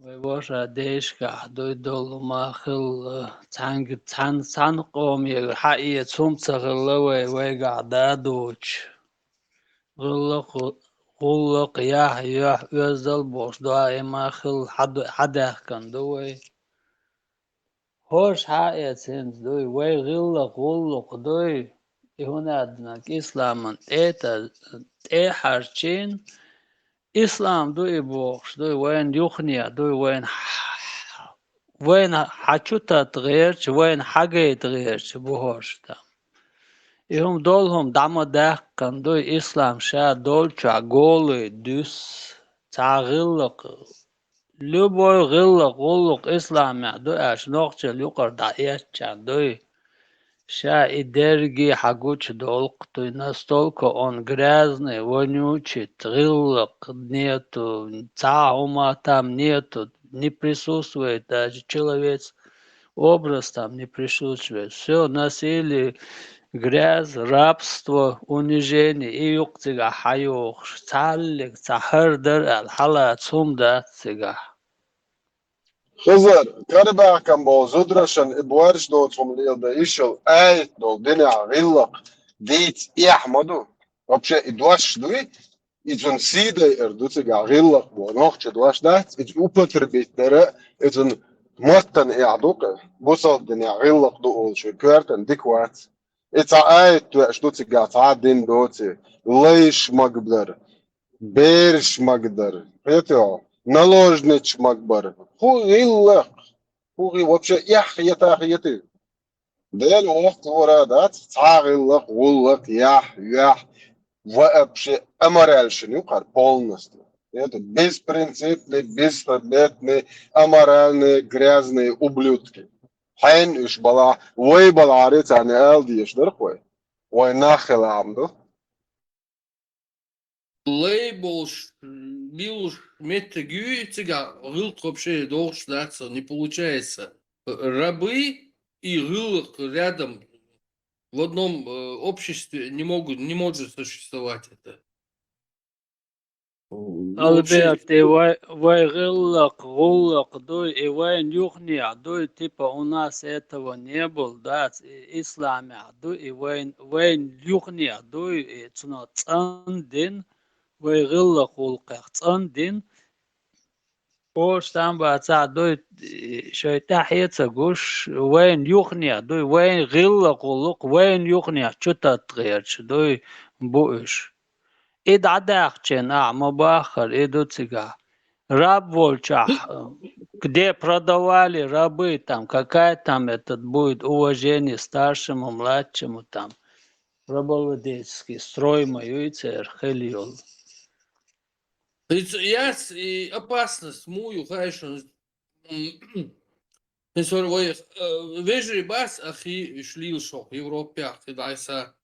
Вай ваша дешкахь дуй долу ма хилла, цхьаьнга, цхьаьн, цхьаьн къомега хьаэца хӀума ца хилла вай, вайгахь да доцуш. ГӀуллакх, гӀуллакх, яхь, юьхь, оьззал бохуш, доа и ма хилла, хьад-, хьадаьхкан ду вай. ХӀорш хьаэца хӀинца дуй, вай гӀиллакх гӀуллакх дуй, и хӀунаднаг исламан тӀета-, тӀехьарчийн, ислам ду и бохуш дуй, вайна юхне дуй, вайна хьа-, вайна хьачу тата гӀерча, вайна хьагайта гӀерча бу хӀорш там. И хӀума долу хӀума дӀа ма даьккхина дуй, ислам ша долчохь голий дуьсу, цхьа гӀиллакх Любой гӀиллакх, гӀуллакх исламехь ду аьлча, нохчалла юкъара дӀаэцчарна дуй. Ша и дерриге хьан гучу долкху дуй, настолько он грязный, вонючий, гӀиллакх нету, цхьа а хӀума там нету, не присутствует даже человец-, образ там не присутствует. Всё, насилие, грязь, рабство, унижение, и юкъа цигахь хьайохуш, цхьаллиг цхьа хӀара дара аьлла, хьалаца хӀума дац цигахь. Хезар, Карабахкан боху зудрашан и боьрша доцу хӀума леладан ишал аят долу динехь гӀиллакх дийца эхь ма ду. Вообще, и дош дуй, и цунна сий дайар ду цигахь гӀиллакх боху. Нохча дош дац, и цу употребить дара, и цунна маттана эхь ду кхе. Бусалба динехь гӀиллакх ду олуш, коьртан дика вац. И цхьа аят тоьаш ду цигахь цхьа а дин доций, лайш магдар, бераш магдар, хетий хьо, наложниц магбар. ХӀун гӀиллакх? ХӀун гӀи-, вообще эхь хета хетий? Дела воккхалора дац, цхьа а гӀиллакх, гӀуллакх, яхь, юьхь, вообще аморальщина ю кхара полностью. Это беспринципные, бесхребетные, аморальные, грязные ублюдки. Хьайн уьш балахь, вай балахьаре царна ала дезаш дара-кх вай. Вай нах хила ам ду. Лай болуш, билуш меттиг юй, цигахь гӀиллакх вообще догӀуш дац, не получается. Рабы и гӀиллакх рядом в одном, э, обществе не могут, не может существовать это. М, Альберт, вообще и вай, вай гӀиллакх, гӀуллакх дуй, и вайн юхнехь дуй, типа, у нас этого не было, дац, и исламехь дуй, и вайн, вайн юхнехь дуй, и цунах цӀандин, вай гӀиллакх гӀуллакхех цӀандин, ош там бацахь дуй, и шайн тӀаьхье а ца гуш, вайн юхнехь дуй, вайн гӀиллакх гӀуллакх, вайн юхнехь чу таттагӀерча дуй, бу уьш. И дӀадаьхча ахь ма баххара, и ду цигахь. Раб волчахь, где продавали рабы, там, какая там этот будет уважение старшему, младшему, там, рабовладельческий строй ма юй церан хила йолу. Иза яц и опасность муха ю хаьшна. М, хӀинца вай, э, вежарий бац ахи, уьш лелаш хӀокху Европехь, кхидӀа Ӏайса.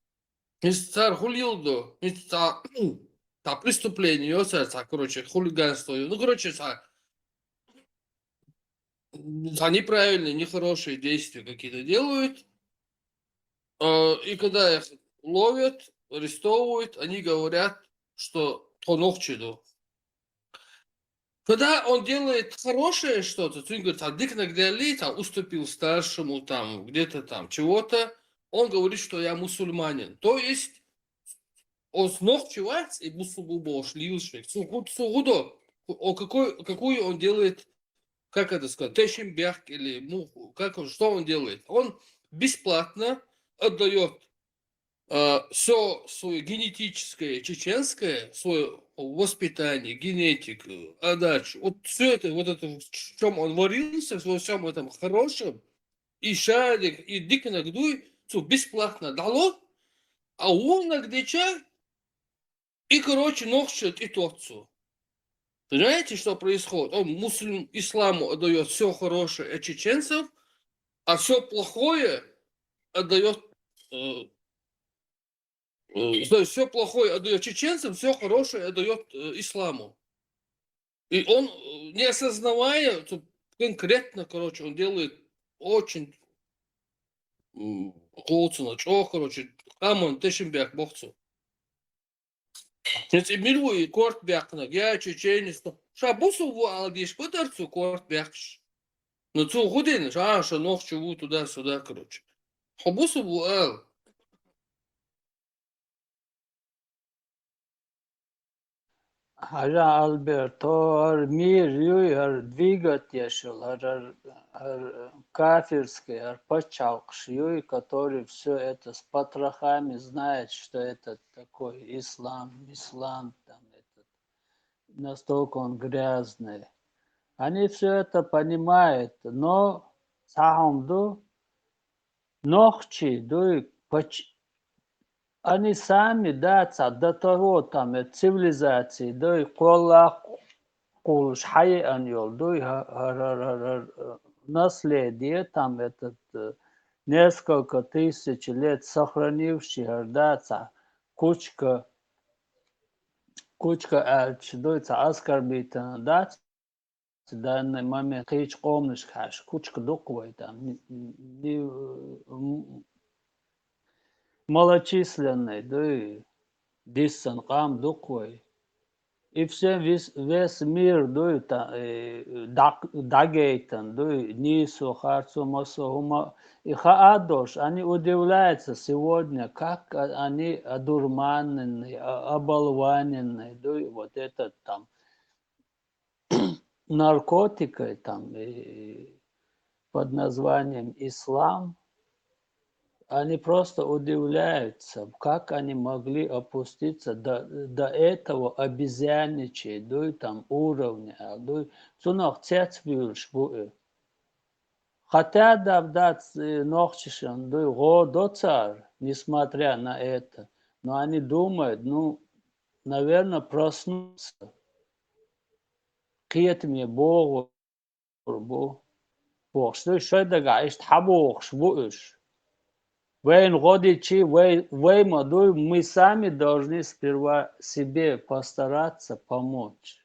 ХӀинца цара хӀун леладо? ХӀинца цхьа, цхьа преступление йо цара, цхьа, короче, хулиганство йо. Ну, короче, цхьа, цхьа неправильные, нехорошие действия какие-то делают. Э, и когда их ловят, арестовывают, они говорят, что тхо нохчий ду. Когда он делает хорошее что-то, цуьнга говорит, там, дика нагделли, там, уступил старшему, там, где-то там, чего-то, он говорит, что я мусульманин. То есть, оцу нохчи вац и бусулба бохуш лелаш верг. Цу гу-, цу гудо, о, какой, какую он делает, как это сказать, тешим бехк или му-, как он, что он делает? Он бесплатно отдаёт, а, всё своё генетическое чеченское, своё воспитание, генетику, отдачу. Вот всё это, вот это, в чём он варился, во всём этом хорошем, и шадерг, и диканиг дуй, цо бесплатно дало, а вон наг деча, и, короче, нохчашна тӀетотту цо. Понимаете, что происходит? Он муслим-, исламу отдаёт всё хорошее от чеченцев, а всё плохое отдаёт, э, э, то есть всё плохое отдаёт чеченцам, всё хорошее отдаёт, э, исламу. И он, э, не осознавая, то конкретно, короче, он делает очень, м, кхоьлуш, чӀогӀа, короче, къаман тешам бехк боху цо. Теций мила ву и корта баьккхинарг, я чеченец, ну, ша бусулба ву ала дийш ма дара цо корта баьккхича. Ну, цо хӀун дина, ша, ша нохчо ву туда-сюда, короче. Хьо бусулба ву ала. Хьажа, Альберт, хӀара мир юй, хӀара двигать еш йолу, хӀара, хӀара, хӀара кафирский, хӀара пачхьалкхаш юй, который всё это с потрохами знает, что это такой ислам, ислам, там, этот, настолько он грязный. Они всё это понимают, но цхьа хӀума ду, нохчий дуй, пач-, они сами, да, цхьа до того, там, э, цивилизации дуй, кхоллакх кхуллуш хьаеана йолу дуй, хӀа-, хӀа-, хӀа-, хӀа-, хӀа-, наследие, там, этот, э, несколько тысяч лет сохранивший, хӀара, да, цхьа кучка, кучка аьлча дуй, цхьа оскорбительно, да, в данный момент кхечу къоманашка хьаьжча, кучка ду-кх вай там, ни-, ни-, м-, малочисленный дуй, диссина къам ду-кх вай. И всем вес-, весь мир дуй, та-, э, дӀа-, дӀагайтина дуй, нийсо, харцо, массо а хӀума. И хаа а долуш, они удивляются сегодня, как а-, они одурманенные, а-, оболваненные дуй, вот этот там наркотикой там и под названием ислам, они просто удивляются, как они могли опуститься до, до этого обезьяничьей, дуй, там, уровня, а, дуй, цунах цецбуьйлуш бу и. Хотя, да, да, ц-, нохчашна дуй, гӀо до цара, несмотря на это, но они думают, ну, наверное, проснуться. Кхетаме богӀур бу, бохуш ду, шайн дагахь иштта хьан бохуш бу уьш. Вайна гӀо дичи, вай, вай ма дуй, мы сами должны сперва себе постараться помочь.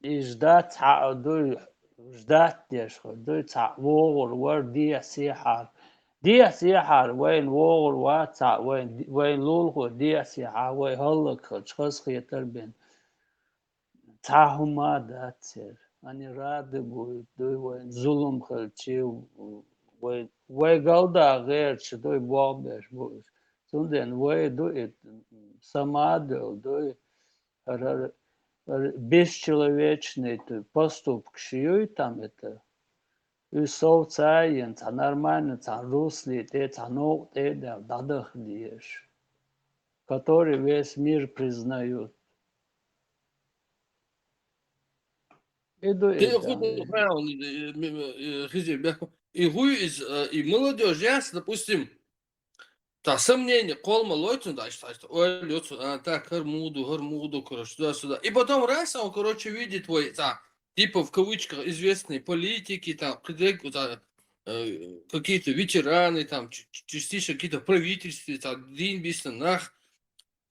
И ждать цхьаъ дуй, ждать деш хӀу дуй, цхьаъ вогӀур вара дехьа-сехьара. Дехьа-сехьара вайна вогӀур вац цхьаъ, вайн, вайна лулахо дехьа-сехьа вай хӀаллакьхилча хазахетар бен. Цхьа хӀума а дац церан. Они рады будут, дуй, вайна зулам хилчи, вай, вай галда гӀерташ дуй, болх беш бу уьш. Цундела вай ду и самоотдел дуй, хӀара, хӀара, хӀара бесчеловечный поступкаш юй там это. Уьш сов ца йина, цхьа нормально, цхьа русле тӀе, цхьа новкъа тӀе а даьлла, дӀадаха дезаш. который весь мир признают. И до Тэ этого. худа правилно, э, м, э, хизи бяху. И хуй из, э, и молодёжь, ясно, допустим, та сомнение, колма лойтун, да, что, что, ой, лёцун, а, так, хар муду, хар муду, короче, туда-сюда. И потом раз, он, короче, видит твой, та, типа, в кавычках, известные политики, там, кыдык, та, э, какие-то ветераны, там, ч- ч- частично какие-то в правительстве, там, дин бисен нах.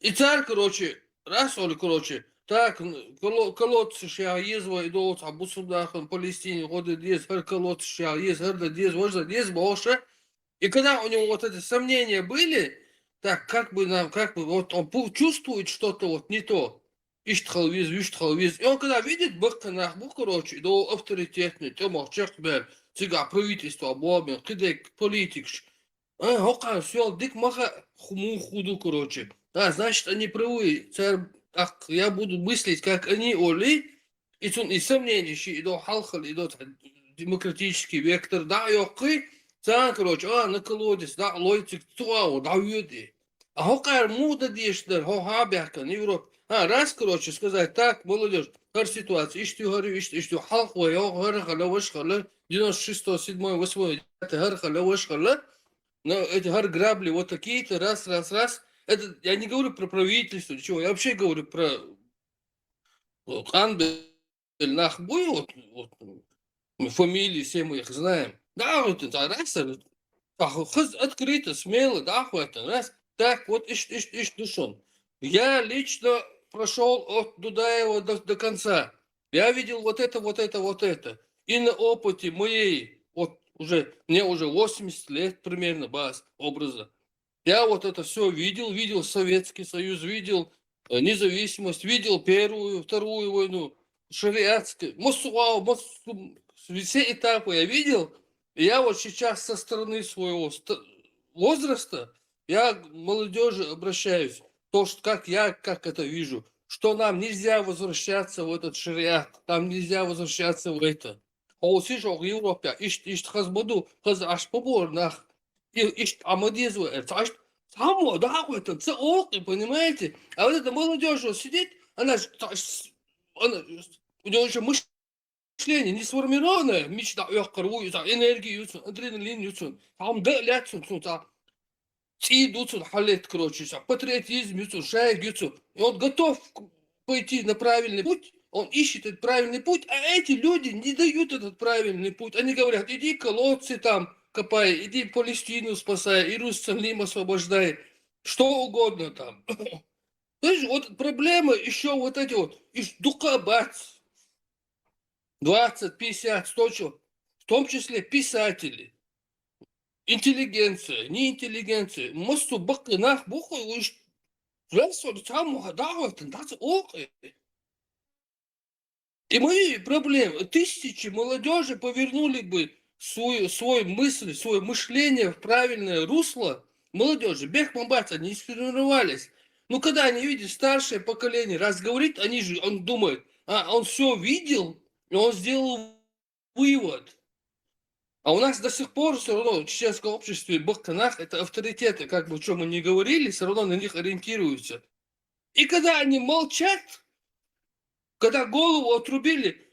И цар, короче, раз он, короче, так, н- коло- колодцы шья езва и долца бусурдахан Палестине годы дез, хар колодцы шья ез, хар да дез, вожда дез, больше. И когда у него вот эти сомнения были, так, как бы нам, как бы, вот он пу- чувствует что-то вот не то. Иштхал виз, иштхал виз. И он когда видит, бык нах бу, короче, до авторитетный, ты мог чек бер, цига правительство, бобин, кыдык, политикш. А, хока, всё, дик маха, хуму худу, короче. Да, значит, они правы. Цар, так, я буду мыслить, как они, оли, и цун и сомнения, и до халхал, и до демократический вектор, да, ёкы, цан, короче, а, на колодец, да, лойтик, цуау, да, уйди. А хокар муда деш дар, хо ха бяхкан, Европа. А, раз, короче, сказать, так, молодёжь, хар ситуация, иштю, хар, иштю, иштю, халх, ва, ё, хар, хала, ваш, хала, девяносто шестой, седьмой, восьмой, девятый, хар, хала, ваш, хала. Но эти хар грабли вот такие-то, раз, раз, раз. Это я не говорю про правительство, ничего, я вообще говорю про, э, Канбе- нах буй, вот, вот, мы фамилии все мы их знаем. Да, вот это раз, это, так, хыз открыто, смело, да, вот это раз. Так, вот, ищ, ищ, ищ, душон. Я лично прошёл от Дудаева до, до конца. Я видел вот это, вот это, вот это. И на опыте моей, вот уже, мне уже восемьдесят лет примерно, баз, образа. Я вот это всё видел, видел Советский Союз, видел, э, независимость, видел Первую, Вторую войну, шариатскую, массу, вау, массу, все этапы я видел. И я вот сейчас со стороны своего ст- возраста, я к молодёжи обращаюсь, то, что как я, как это вижу, что нам нельзя возвращаться в этот шариат, нам нельзя возвращаться в это. Олсиш ог Европа, ишт, ишт хаз буду, хаз аш побор нах. И ишт амадезу, э, цаш, само, да, это, ц ок, понимаете? А вот эта молодёжь вот сидит, она ж, та- с- она, у неё ещё мышление не сформированное, мечта, ёхкар, уй, та, энергию, ютсун, адреналин, ютсун, там, да, лятсун, цун, та, ци дуцун, халет, короче, ся, патриотизм, ютсун, шайг, ютсун. И он готов к- пойти на правильный путь, он ищет этот правильный путь, а эти люди не дают этот правильный путь. Они говорят, иди колодцы там копай, иди Палестину спасай, Иерусалим освобождай, что угодно там. То есть вот проблема ещё вот эти вот, иш дука бац, двадцать, пятьдесят, сто человек, в том числе писатели, интеллигенция, не интеллигенция, массу бакы нах буху, уж, раз вот там, да, вот, да, ок. И мои проблемы. Тысячи молодёжи повернули бы свой, свой мысль, своё мышление в правильное русло. Молодёжи, бег мамбаца, не сформировались. Ну, когда они видят старшее поколение, раз говорит, они же, он думает, а, он всё видел, и он сделал вывод. А у нас до сих пор всё равно в чеченском обществе бык нах — это авторитеты, как бы, что мы ни говорили, всё равно на них ориентируются. И когда они молчат, когда голову отрубили,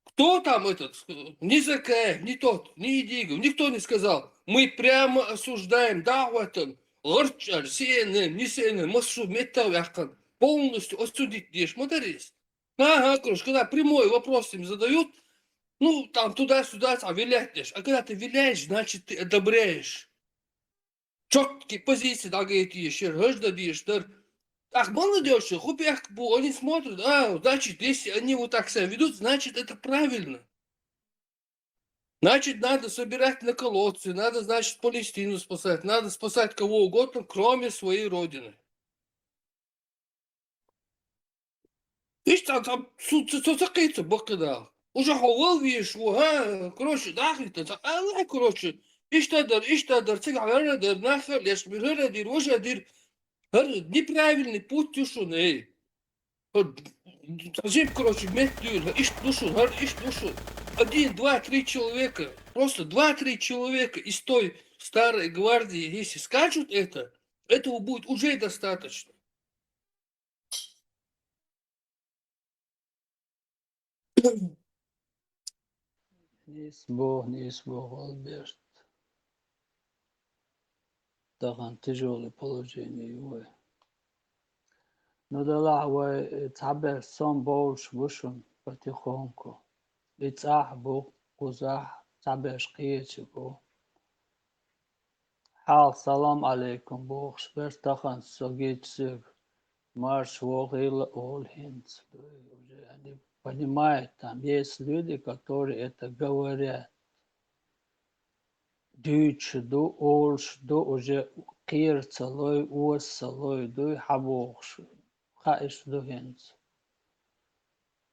кто там этот, э, ни Закаев, ни тот, ни Идигов, никто не сказал: «Мы прямо осуждаем, да, вот он, Горчар, Си Эн Эн, не Си Эн Эн, массу меттав яххан, полностью осудить деш мадарис». Ага, короче, когда прямой вопрос им задают, ну, там туда-сюда, там, вилять деш. А когда ты виляешь, значит, ты одобряешь. Чёткие позиции, да, говорит, ещё, жажда деш, да. Ах, молодёжь, хубяк бу, они смотрят, а, значит, если они вот так себя ведут, значит, это правильно. Значит, надо собирать на колодцы, надо, значит, Палестину спасать, надо спасать кого угодно, кроме своей родины. Ишта там су-, су-, су-, сакъыйца бакъда. Уже хавал виш, ва, ха, короче, дахита, та, Аллах, короче, ишта дар, ишта дар, цига хара дар, наха леш, мир хара дир, уже дир. Хар неправильный путь душун, эй. Хар, зим, короче, мет дюр, ишт душун, хар ишт душун. Один, два, три человека, просто два-три человека из той старой гвардии, если скажут это, этого будет уже достаточно. Нийса боху, нийса боху, Альберт. Тахана тяжёлое положение ю вай. Ну, делахь вай, э, цхьаберш сом бовлуш бу шуна потихоньку. И цӀахь бу, кхузахь цхьаберш кхечи бу. Хьалха салам алейкум бохуш берш, тахана со гича соьга марша вогӀийла олу хӀинца. Уже они понимают, там есть люди, которые это говорят. Дуьйцуш ду, олуш ду, уже кхера ца лой, оса ца лой, дуй хьан бохуш, хаьаш ду хӀинца.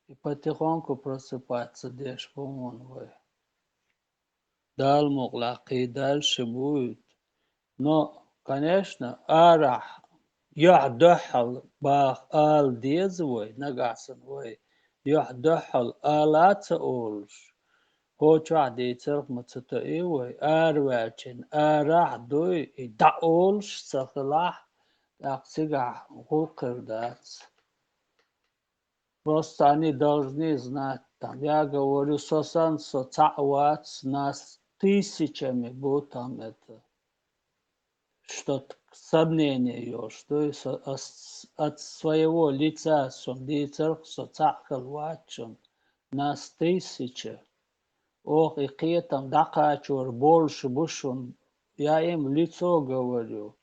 И потихоньку просыпаться деш бу хьуна вай. Дала мукъалахь кхин дальше будет. Но, конечно, арахь юьхь дуьххьал баха ала деза вай, нагахь санна вай юьхь дуьххьал ала ца олуш, кхочохь дийцарх ма ца тоьий вай, араваьлчийн арахь дуй, и дӀаолуш ца хилахь, тӀаккха цигахь гӀуллакх хир дац. Просто они должны знать, там, я говорю, со санна со цхьаъ вац, нас тысячами бу там это, что-то сомнение йолуш ду, со, ас-, от своего лица со дийцарх со цхьаъ хила вац шуна, нас тысяча. Оха и кхетам дӀакхачор болуш бу шуна, я им лицо говорю.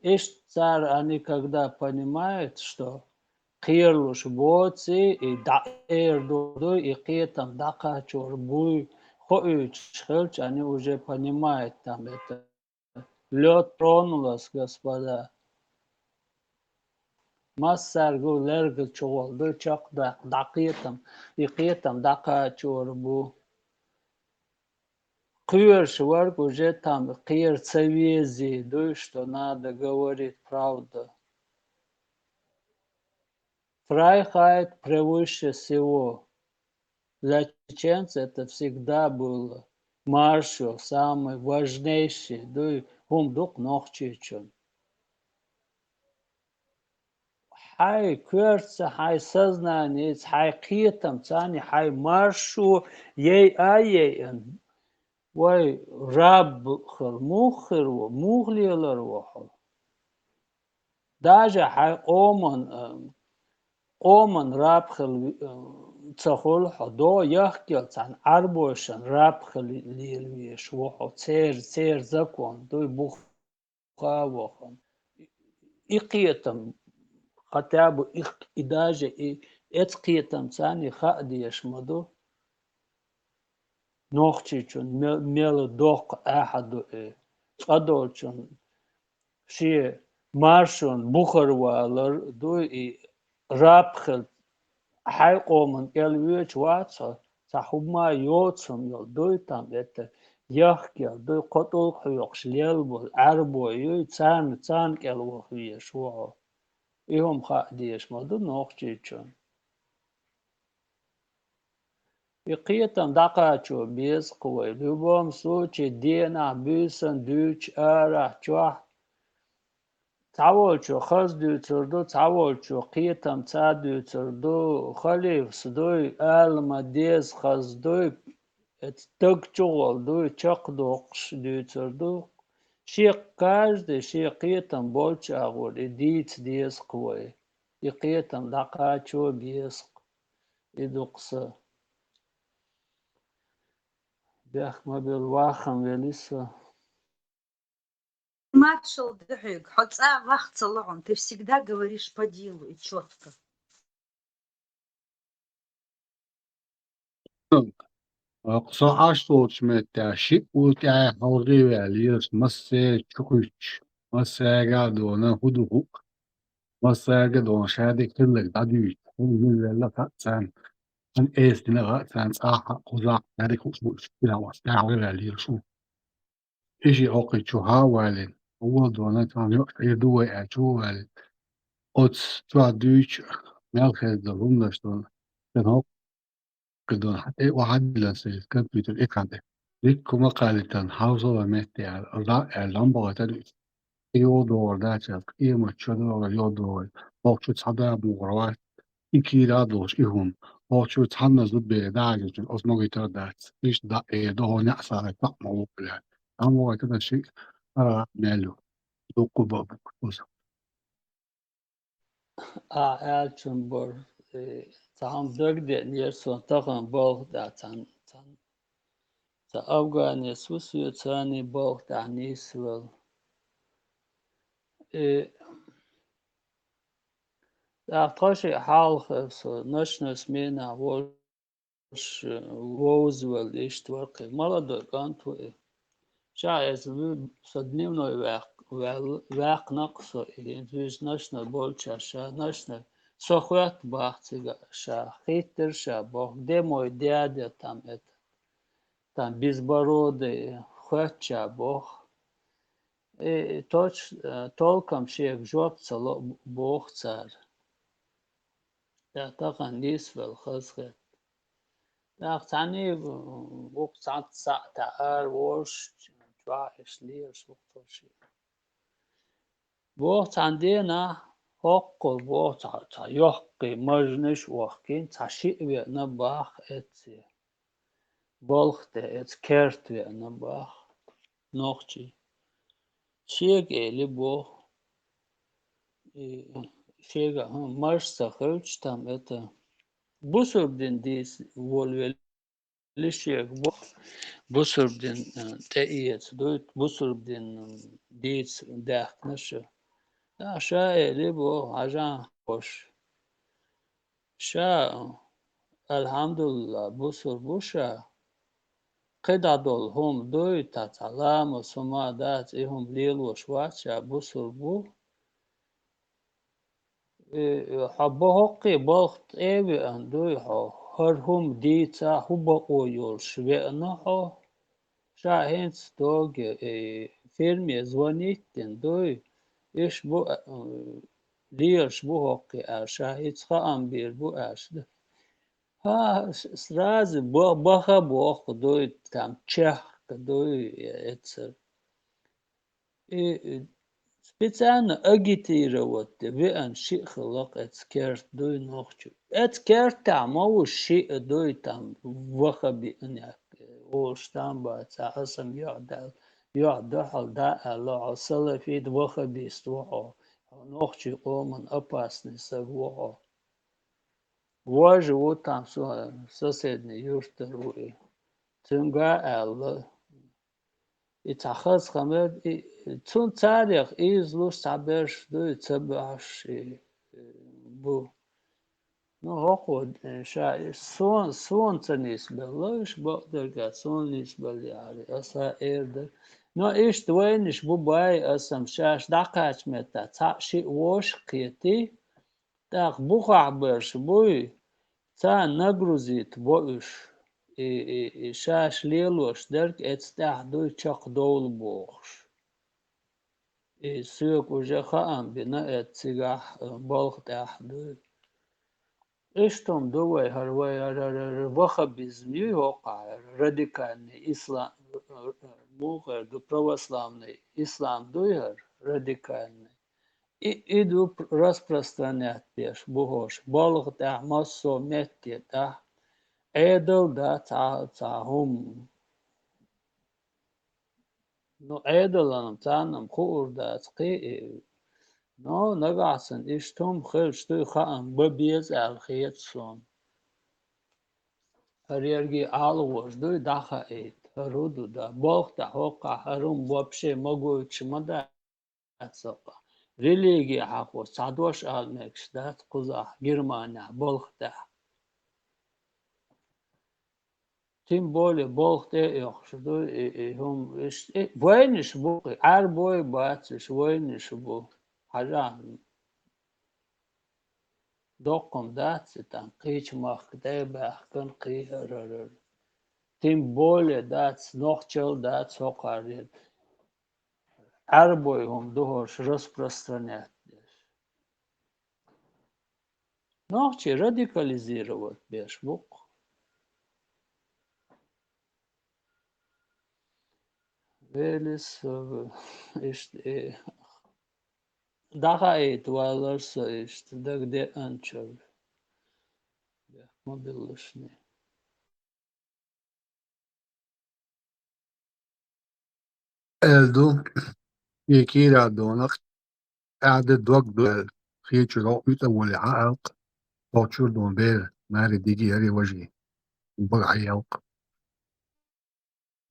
Иштта цара, они когда понимают, что кхералуш боций, и дӀаэр ду дуй, и кхетам дӀакхачор буй, хоуьйтуш хилча, они уже понимают, там это лёд тронулось, господа. Массаьрга лерга чугӀол ду чекхдаккха дӀакхетам, и кхетам дӀакхачор бу. Кхоьруш верг уже там кхера ца везий дуй, что надо говорить правду. Фрайхайт превыше всего. Для чеченца это всегда было. Маршо самый важнейший дуй, хӀума ду-кх Нохчийчун. Хьайн коьртаца, хьайн сознаница, хьайн кхетамца, хьайн маршо яйа а яйина, вай раб хила муха хир ву, муха лелар ву хьо? Даже хьайн къоман, э, къоман раб хила, э, ца хуьлу хьо, до яхкъел цхьана Ӏарбошан раб хила лела везаш ву хьо, церан, церан закон дуй буха а вахана. И кхетам, хотя бы и, и даже и эцу кхетамца и хаа дезаш ма ду. Нохчийчун ме-, мел доккха ахьа ду и. Цкъа долчун шен маршонан бухара валар дуй и раб хила. Хьайн къоман кӀел воьдуш вац хьо, цхьа хӀума йоцу хӀума йолу дуй там это, яхкъел дуй, кхо тӀулг хьоькхуш лелла болу Ӏарбой юй, царна, царна кӀел ваха везаш ву хьо. И хӀума хаа дезаш ма ду Нохчийчун. И кхетам дӀакхачо беза-кх вай. В любом случае, денахь, буьйсанна дуьйцуш, арахь, чохь, цхьаволчо хаза дуьйцур ду, цхьаволчо кхетамца дуьйцур ду, халифас дуй, ала ма деза хаза дуй, эцу даг чугӀол дуй, чекхдоккхуш дуьйцур ду. Шен каждый шен кхетам болчу агӀор и дийца деза-кх вай. И кхетам дӀакхачо беза-кх. И ду-кх сан. Бехк ма белла, вахам велли со. Маршалла ду хьоьга, хьо цкъа ваха ца ло хьуна, ты всегда говоришь по делу и чётко. Со Ӏаш долчу меттехь шиъ ву тӀаьхьа хьалхе ваьлла, массеран чу кхуьттуш, массаьрга а дона хӀун ду хууш, массаьрга а дона ша дика хилларг дӀадуьйцуш, хӀун мила велла хаьа царна, хӀун эцна хаьа царна, цӀахь а, кхузахь а ша дика хууш, хӀун тӀаьхьа ваьлла ву. И шиъ хӀокху чу хьа а валийна, вон дона цхьана йоӀ хир ду вай аьлла чу а валийна. Оцу чохь дуьйцу мел хезна долу хӀуманаш дона, шен хӀокху дона хьан тӀе а вахьа а диллина сан компьютер экран тӀе. Дикка хӀума кхаллийтина, хьовсал вай метте аьлла, дӀа а аьлла, лам бахийтина уьш. Йо догӀур дац аьлла, къемат чу догӀур, йо догӀур. ХӀокху чу цхьа да а богӀур вац. и кийра долуш, и хӀума. Хьо чу цхьанна зудбе дагӀа гечуьра, оцу могуьйтар дац. Иштта дӀа а э, дохо неӀсагӀа цхьаъ ма ву, блядь. Там вогӀуьйту дан шиъ, а, мел ю. Дуккха бакъ бу кхуза. А, аьлчун бор, э, цхьа хӀума дагадеанера сон тахана балха тӀехь цхьаьна, цхьаьна. Цхьа афганец ву соьца балха тӀехь нисвелла. Э, тӀаккха тхо шиъ хьалха со ночной сменахь волуш, вовзавелла иштта вара кхин. Молодой кӀант ву и. Ша эца вуь-, со дневной ваьккх-, ваьлла, ваьккхина-кх со и. ХӀинца вуьйцу ночной болчара ша, ночной. Со хоьтту боху цигахь ша, хийттира ша боху, где мой дядя там это. Там безбородый, хоьтту ша боху. И точ-, э, толком шега жоп ца ло боху цара. ТӀаккха тахана нисвелла хазахетта. ТӀаккха цхьаьний, м, вукху цхьацца сахьтехь ара волуш, чохь иштта лелаш ву тхо шиъ. Боху цхьана денахь, хӀокхо боху цхьа, цхьа йоккхий мажанаш а вохкийна, цхьа шиъ веана боху эцце. Балха тӀе эца керт веана боху нохчий. Шега эли боху. И шега, хӀун, маж ца хилча, там это, бусурба дин дийца волавелла шега боху. Бусурба дин, э, тӀеэца дуй, бусурба дин, м, дийца даьхкина ша. Да, ша эли боху, хьажахь, хош. Ша, алхьамдулиллахӀ, бусурба ву ша. КхидӀа долу хӀума дуй, та цхьа ламаз, хӀума дац, и хӀума лелош вац ша, бусурба ву. Э, хьо боху-кх балха тӀе а веана дуй хьо, хӀара хӀума дийца хӀун бакъо йолуш веана хьо. Ша хӀинца догу, э, фирме звонить дина дуй, иш бу, э, лелаш бу хӀокхе аьлла, ша хӀинца хаам бийр бу аьлла. ХӀа, с-, сразу бо-, баха боху дуй, там, чехка дуй, э, эцар. И, и специально агитировать де веана шиъ хилла-кх эца керт дуй нохчу. Эца кертахь ма ву шиъ дуй там ваххабиънех, олуш там бац, аса-м юьхь-, юьхь-дуьхьал да аьлла, хьо салафит, ваххабист ву хьо, хьо нохчий къоман опасный саг ву хьо. Вожа ву там со-, соседний юртара ву и. Цуьнга а аьлла, и цхьа хаза хабар, и цунна царех ийзалуш цхьаберш дуй, ца баьхьаш и, э, бу. Ну, хӀокхо, э, ша, и сон-, суна ца нисбелла, уьш бакъдерг а суна нисбелла яхьара, аса эр дара. Но иштта вайнаш бу бай, асам шаьш дӀакхача меттахь цхьаъ шиъ вовшах кхетий, тӀаккха бухахь берш буй, царна нагрузить бо уьш, и, и, и шаьш лелош дерг эца тӀехь дуй чекхдовла бохуш. И соьга уже хаам бина эца цигахь, э, балха тӀехь дуй. Иштта хӀума ду вай, хӀара вай, хӀара, хӀара, хӀара ваххабизм юй хӀокхахь, хӀара радикальный ислам, муха эр ду, православный ислам дуй хӀара, радикальный. И, и ду пр-, распространять деш бу хӀорш, балха тӀехь, массо а метте тӀехь. Ӏедал дац цхьа, цхьа хӀума. Ну, Ӏедалан царна-м хуур дац кхин а. Но нагахь санна иштта хӀума хилча дуй хаам бан беза аьлла хета суна. ХӀара ерриге а гӀалгӀаза дуй дӀахаийта, хӀара хӀун ду да. Балха тӀехь хӀокхахь хӀара хӀума вообще магойтуш ма дац. Религи хьахо цхьа дош ала мегаш дац кхузахь, Германехь, балха тӀехь. Тем более балха тӀе а йоккхуш ду и, и хӀума, иш, и вайнаш бу, кхин Ӏаьрбой бац, иш вайнаш бу. Хьажахь, доккха-м дац и там, кхечу махка тӀе а баьхкина, кхийхьарарара. Тем более дац, нохчалла дац хӀокхарера. Ӏаьрбой хӀума ду хӀорш распространять деш. Нохчий радикализировать беш бу-кх. Велис, э, иштта, э, дӀахаийта валар со иштта, дагадеанчуьра. Ма биллашни. Аьлла ду, и кийра дона, аьда дог ду, хечуро уьтӀа воле хьаалкъ, тохчур дон бер, мари диги яри важи, бага хьаялкъ.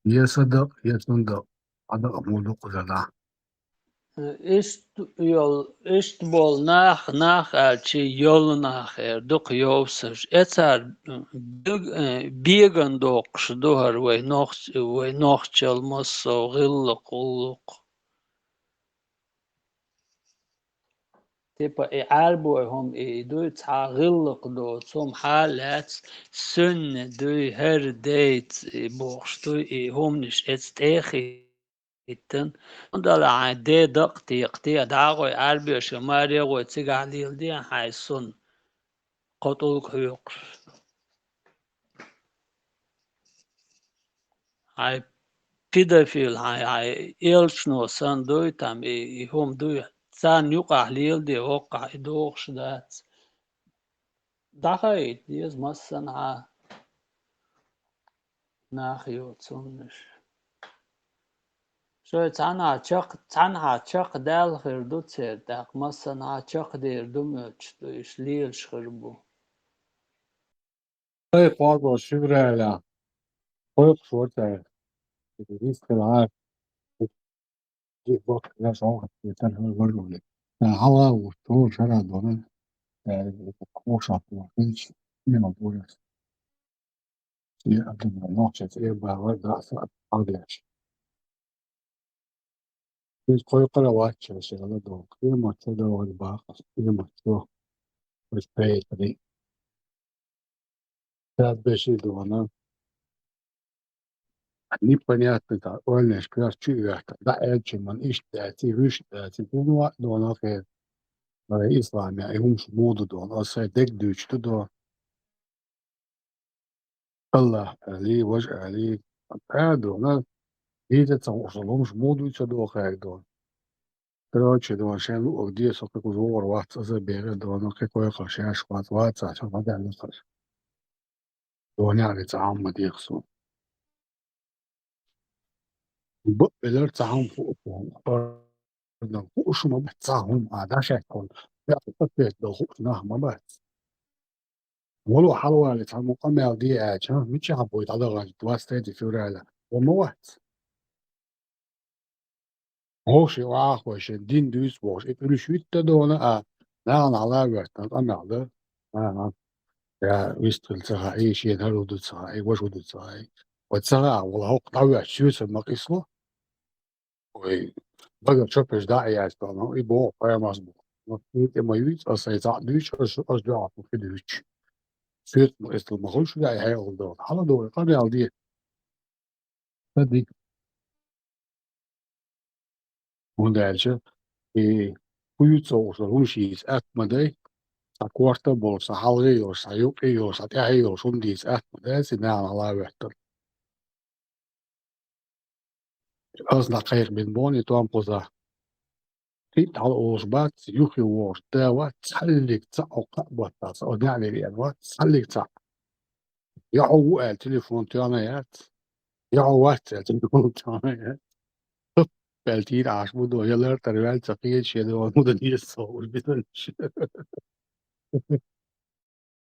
Я садакъ, я сунда, адакъ мулдукъ зада. Иштта йол, иштта бол нах, нах аьлчи йол нах эр, дукха йовсаш. Эцар бег-, э, беган доккхуш ду хӀара вай нохч-, вай нохчал массо гӀиллакх, гӀуллакх. Типа, и Ӏарбой хӀума и дуй, цхьа гӀиллакх доцу хӀума хьалаьц, сунна дуй, хӀара дейц, и бохуш дуй, и хӀуманаш эца тӀехиттан. ХӀундала хьайн де дакъа текхате, дӀагӀой Ӏарбоша, маре гӀой цигахь леладе хьайн сунна, кхо тӀулг хьоькхуш. Хьайн педофил, хьайн, хьайн элчано санна дуй, там и, и хӀума дуй, царна юкъахь леладе, воккхахь и дохуш дац. ДӀахаийта деза массанхьа нах йоцу хӀуманаш. Шоай цхьанхьа чакх-, цхьанхьа чакхдаьлла хир ду церан, тӀаккха массанхьа чакхдер ду моьттуш ду, уьш лелаш хир бу. Ай, кхозлагӀа ши февралехь кхойкхуш вара цара. Иза вистхила гӀара. Ди боккха шовхат тетар хӀара важули. Сан хьалха ву, чула шара дона. Э, кхошах ву, хинчу, нема бурас. И адам нохча цӀе бахар, да, са, хьалдеш. Иза кхойкхура вац шайн шайла догӀу. Кхиамат чу догӀур бакъ, кхиамат чу. Уьш пхьегӀа. Цаьрбеши дона. Непонятно, та ойланаш коьрта чу а ваьхкина. ДӀа аьлча, ман иштта даьций, вуьшта даьций, хӀун вац дона хир. Вай ислам ян, и хӀумаш муха ду дона, аса сайн дерг дуьйцуш ду дона. Аллах али, важа али, а дона, дийца ца хууш долу хӀумаш муха дуьйцур ду хаьрга дона. Короче, дона, шайн луъург де, со кхин кхуза вогӀур вац, аса бегӀа дона, кхин кхойкхуш шаьш вац, вацахь, со хьадаьллархьаш. Дона яхьари цхьа хӀума ма деха суна. Бакъ белар цхьа хӀума хуу, хуу, хуу, хууш ма бац цхьа хӀума, а, дӀашаьхкина, я, капец, дала хууш нах ма бац. Вало хьалавале цхьаммо къамел де аьлча, мичахь бой дӀадаханчу двадцать третье февраля, вон ма вац. Вовши вахахой шен дин дуьйцу бохуш, и пӀуьлуш витта дона, а, нахана хьала а воьттина къамел дан. Ага. Я вистхила ца хаьий, шена хӀара хӀун ду ца хаьий, важа хӀун ду ца хаьий. Вай ца хаьа, вала хӀокху дӀавоьттуш соьца ма къисло. Вай бага чопеш дӀа а яц, и боху пайхамарс боху. Ма кхин тӀе ма юьйцу, аса сайн цхьаъ дуьйцу, аса, аса дуьхьал кхин дуьйцу. Соьца ма къистал ма хуьлуш ву, и хьекъал доху. Хьала догӀу, къамел де. Ца дика. ХӀунда аьлча, и хӀун ю ца хууш долу хӀумаш йийца атта ма дай, цхьа корта а болуш, цхьа хьалхе а йолуш, цхьа юккъе а йолуш, цхьа тӀаьхье а йолуш хӀума дийца атта ма дай, ци нахана хьала а воьттина. Аса дӀа кхайкхабина боху и тӀом кхузахь. Кхин а хьала олуш бац, юххе вогӀуш да вац, цхьаллиг цхьаъ хьо кхаъ баттахь, аса неӀ веана вац, цхьаллиг цхьаъ. Я хьо ву аьлла, телефон тоьхна яц. Я хьо вац аьлла, телефон тоьхна яц. Хап аьлла, тийра Ӏаш ма до, я лартара ваьлла ца кхеча, я догӀу ма дан деза со, уж битанаш.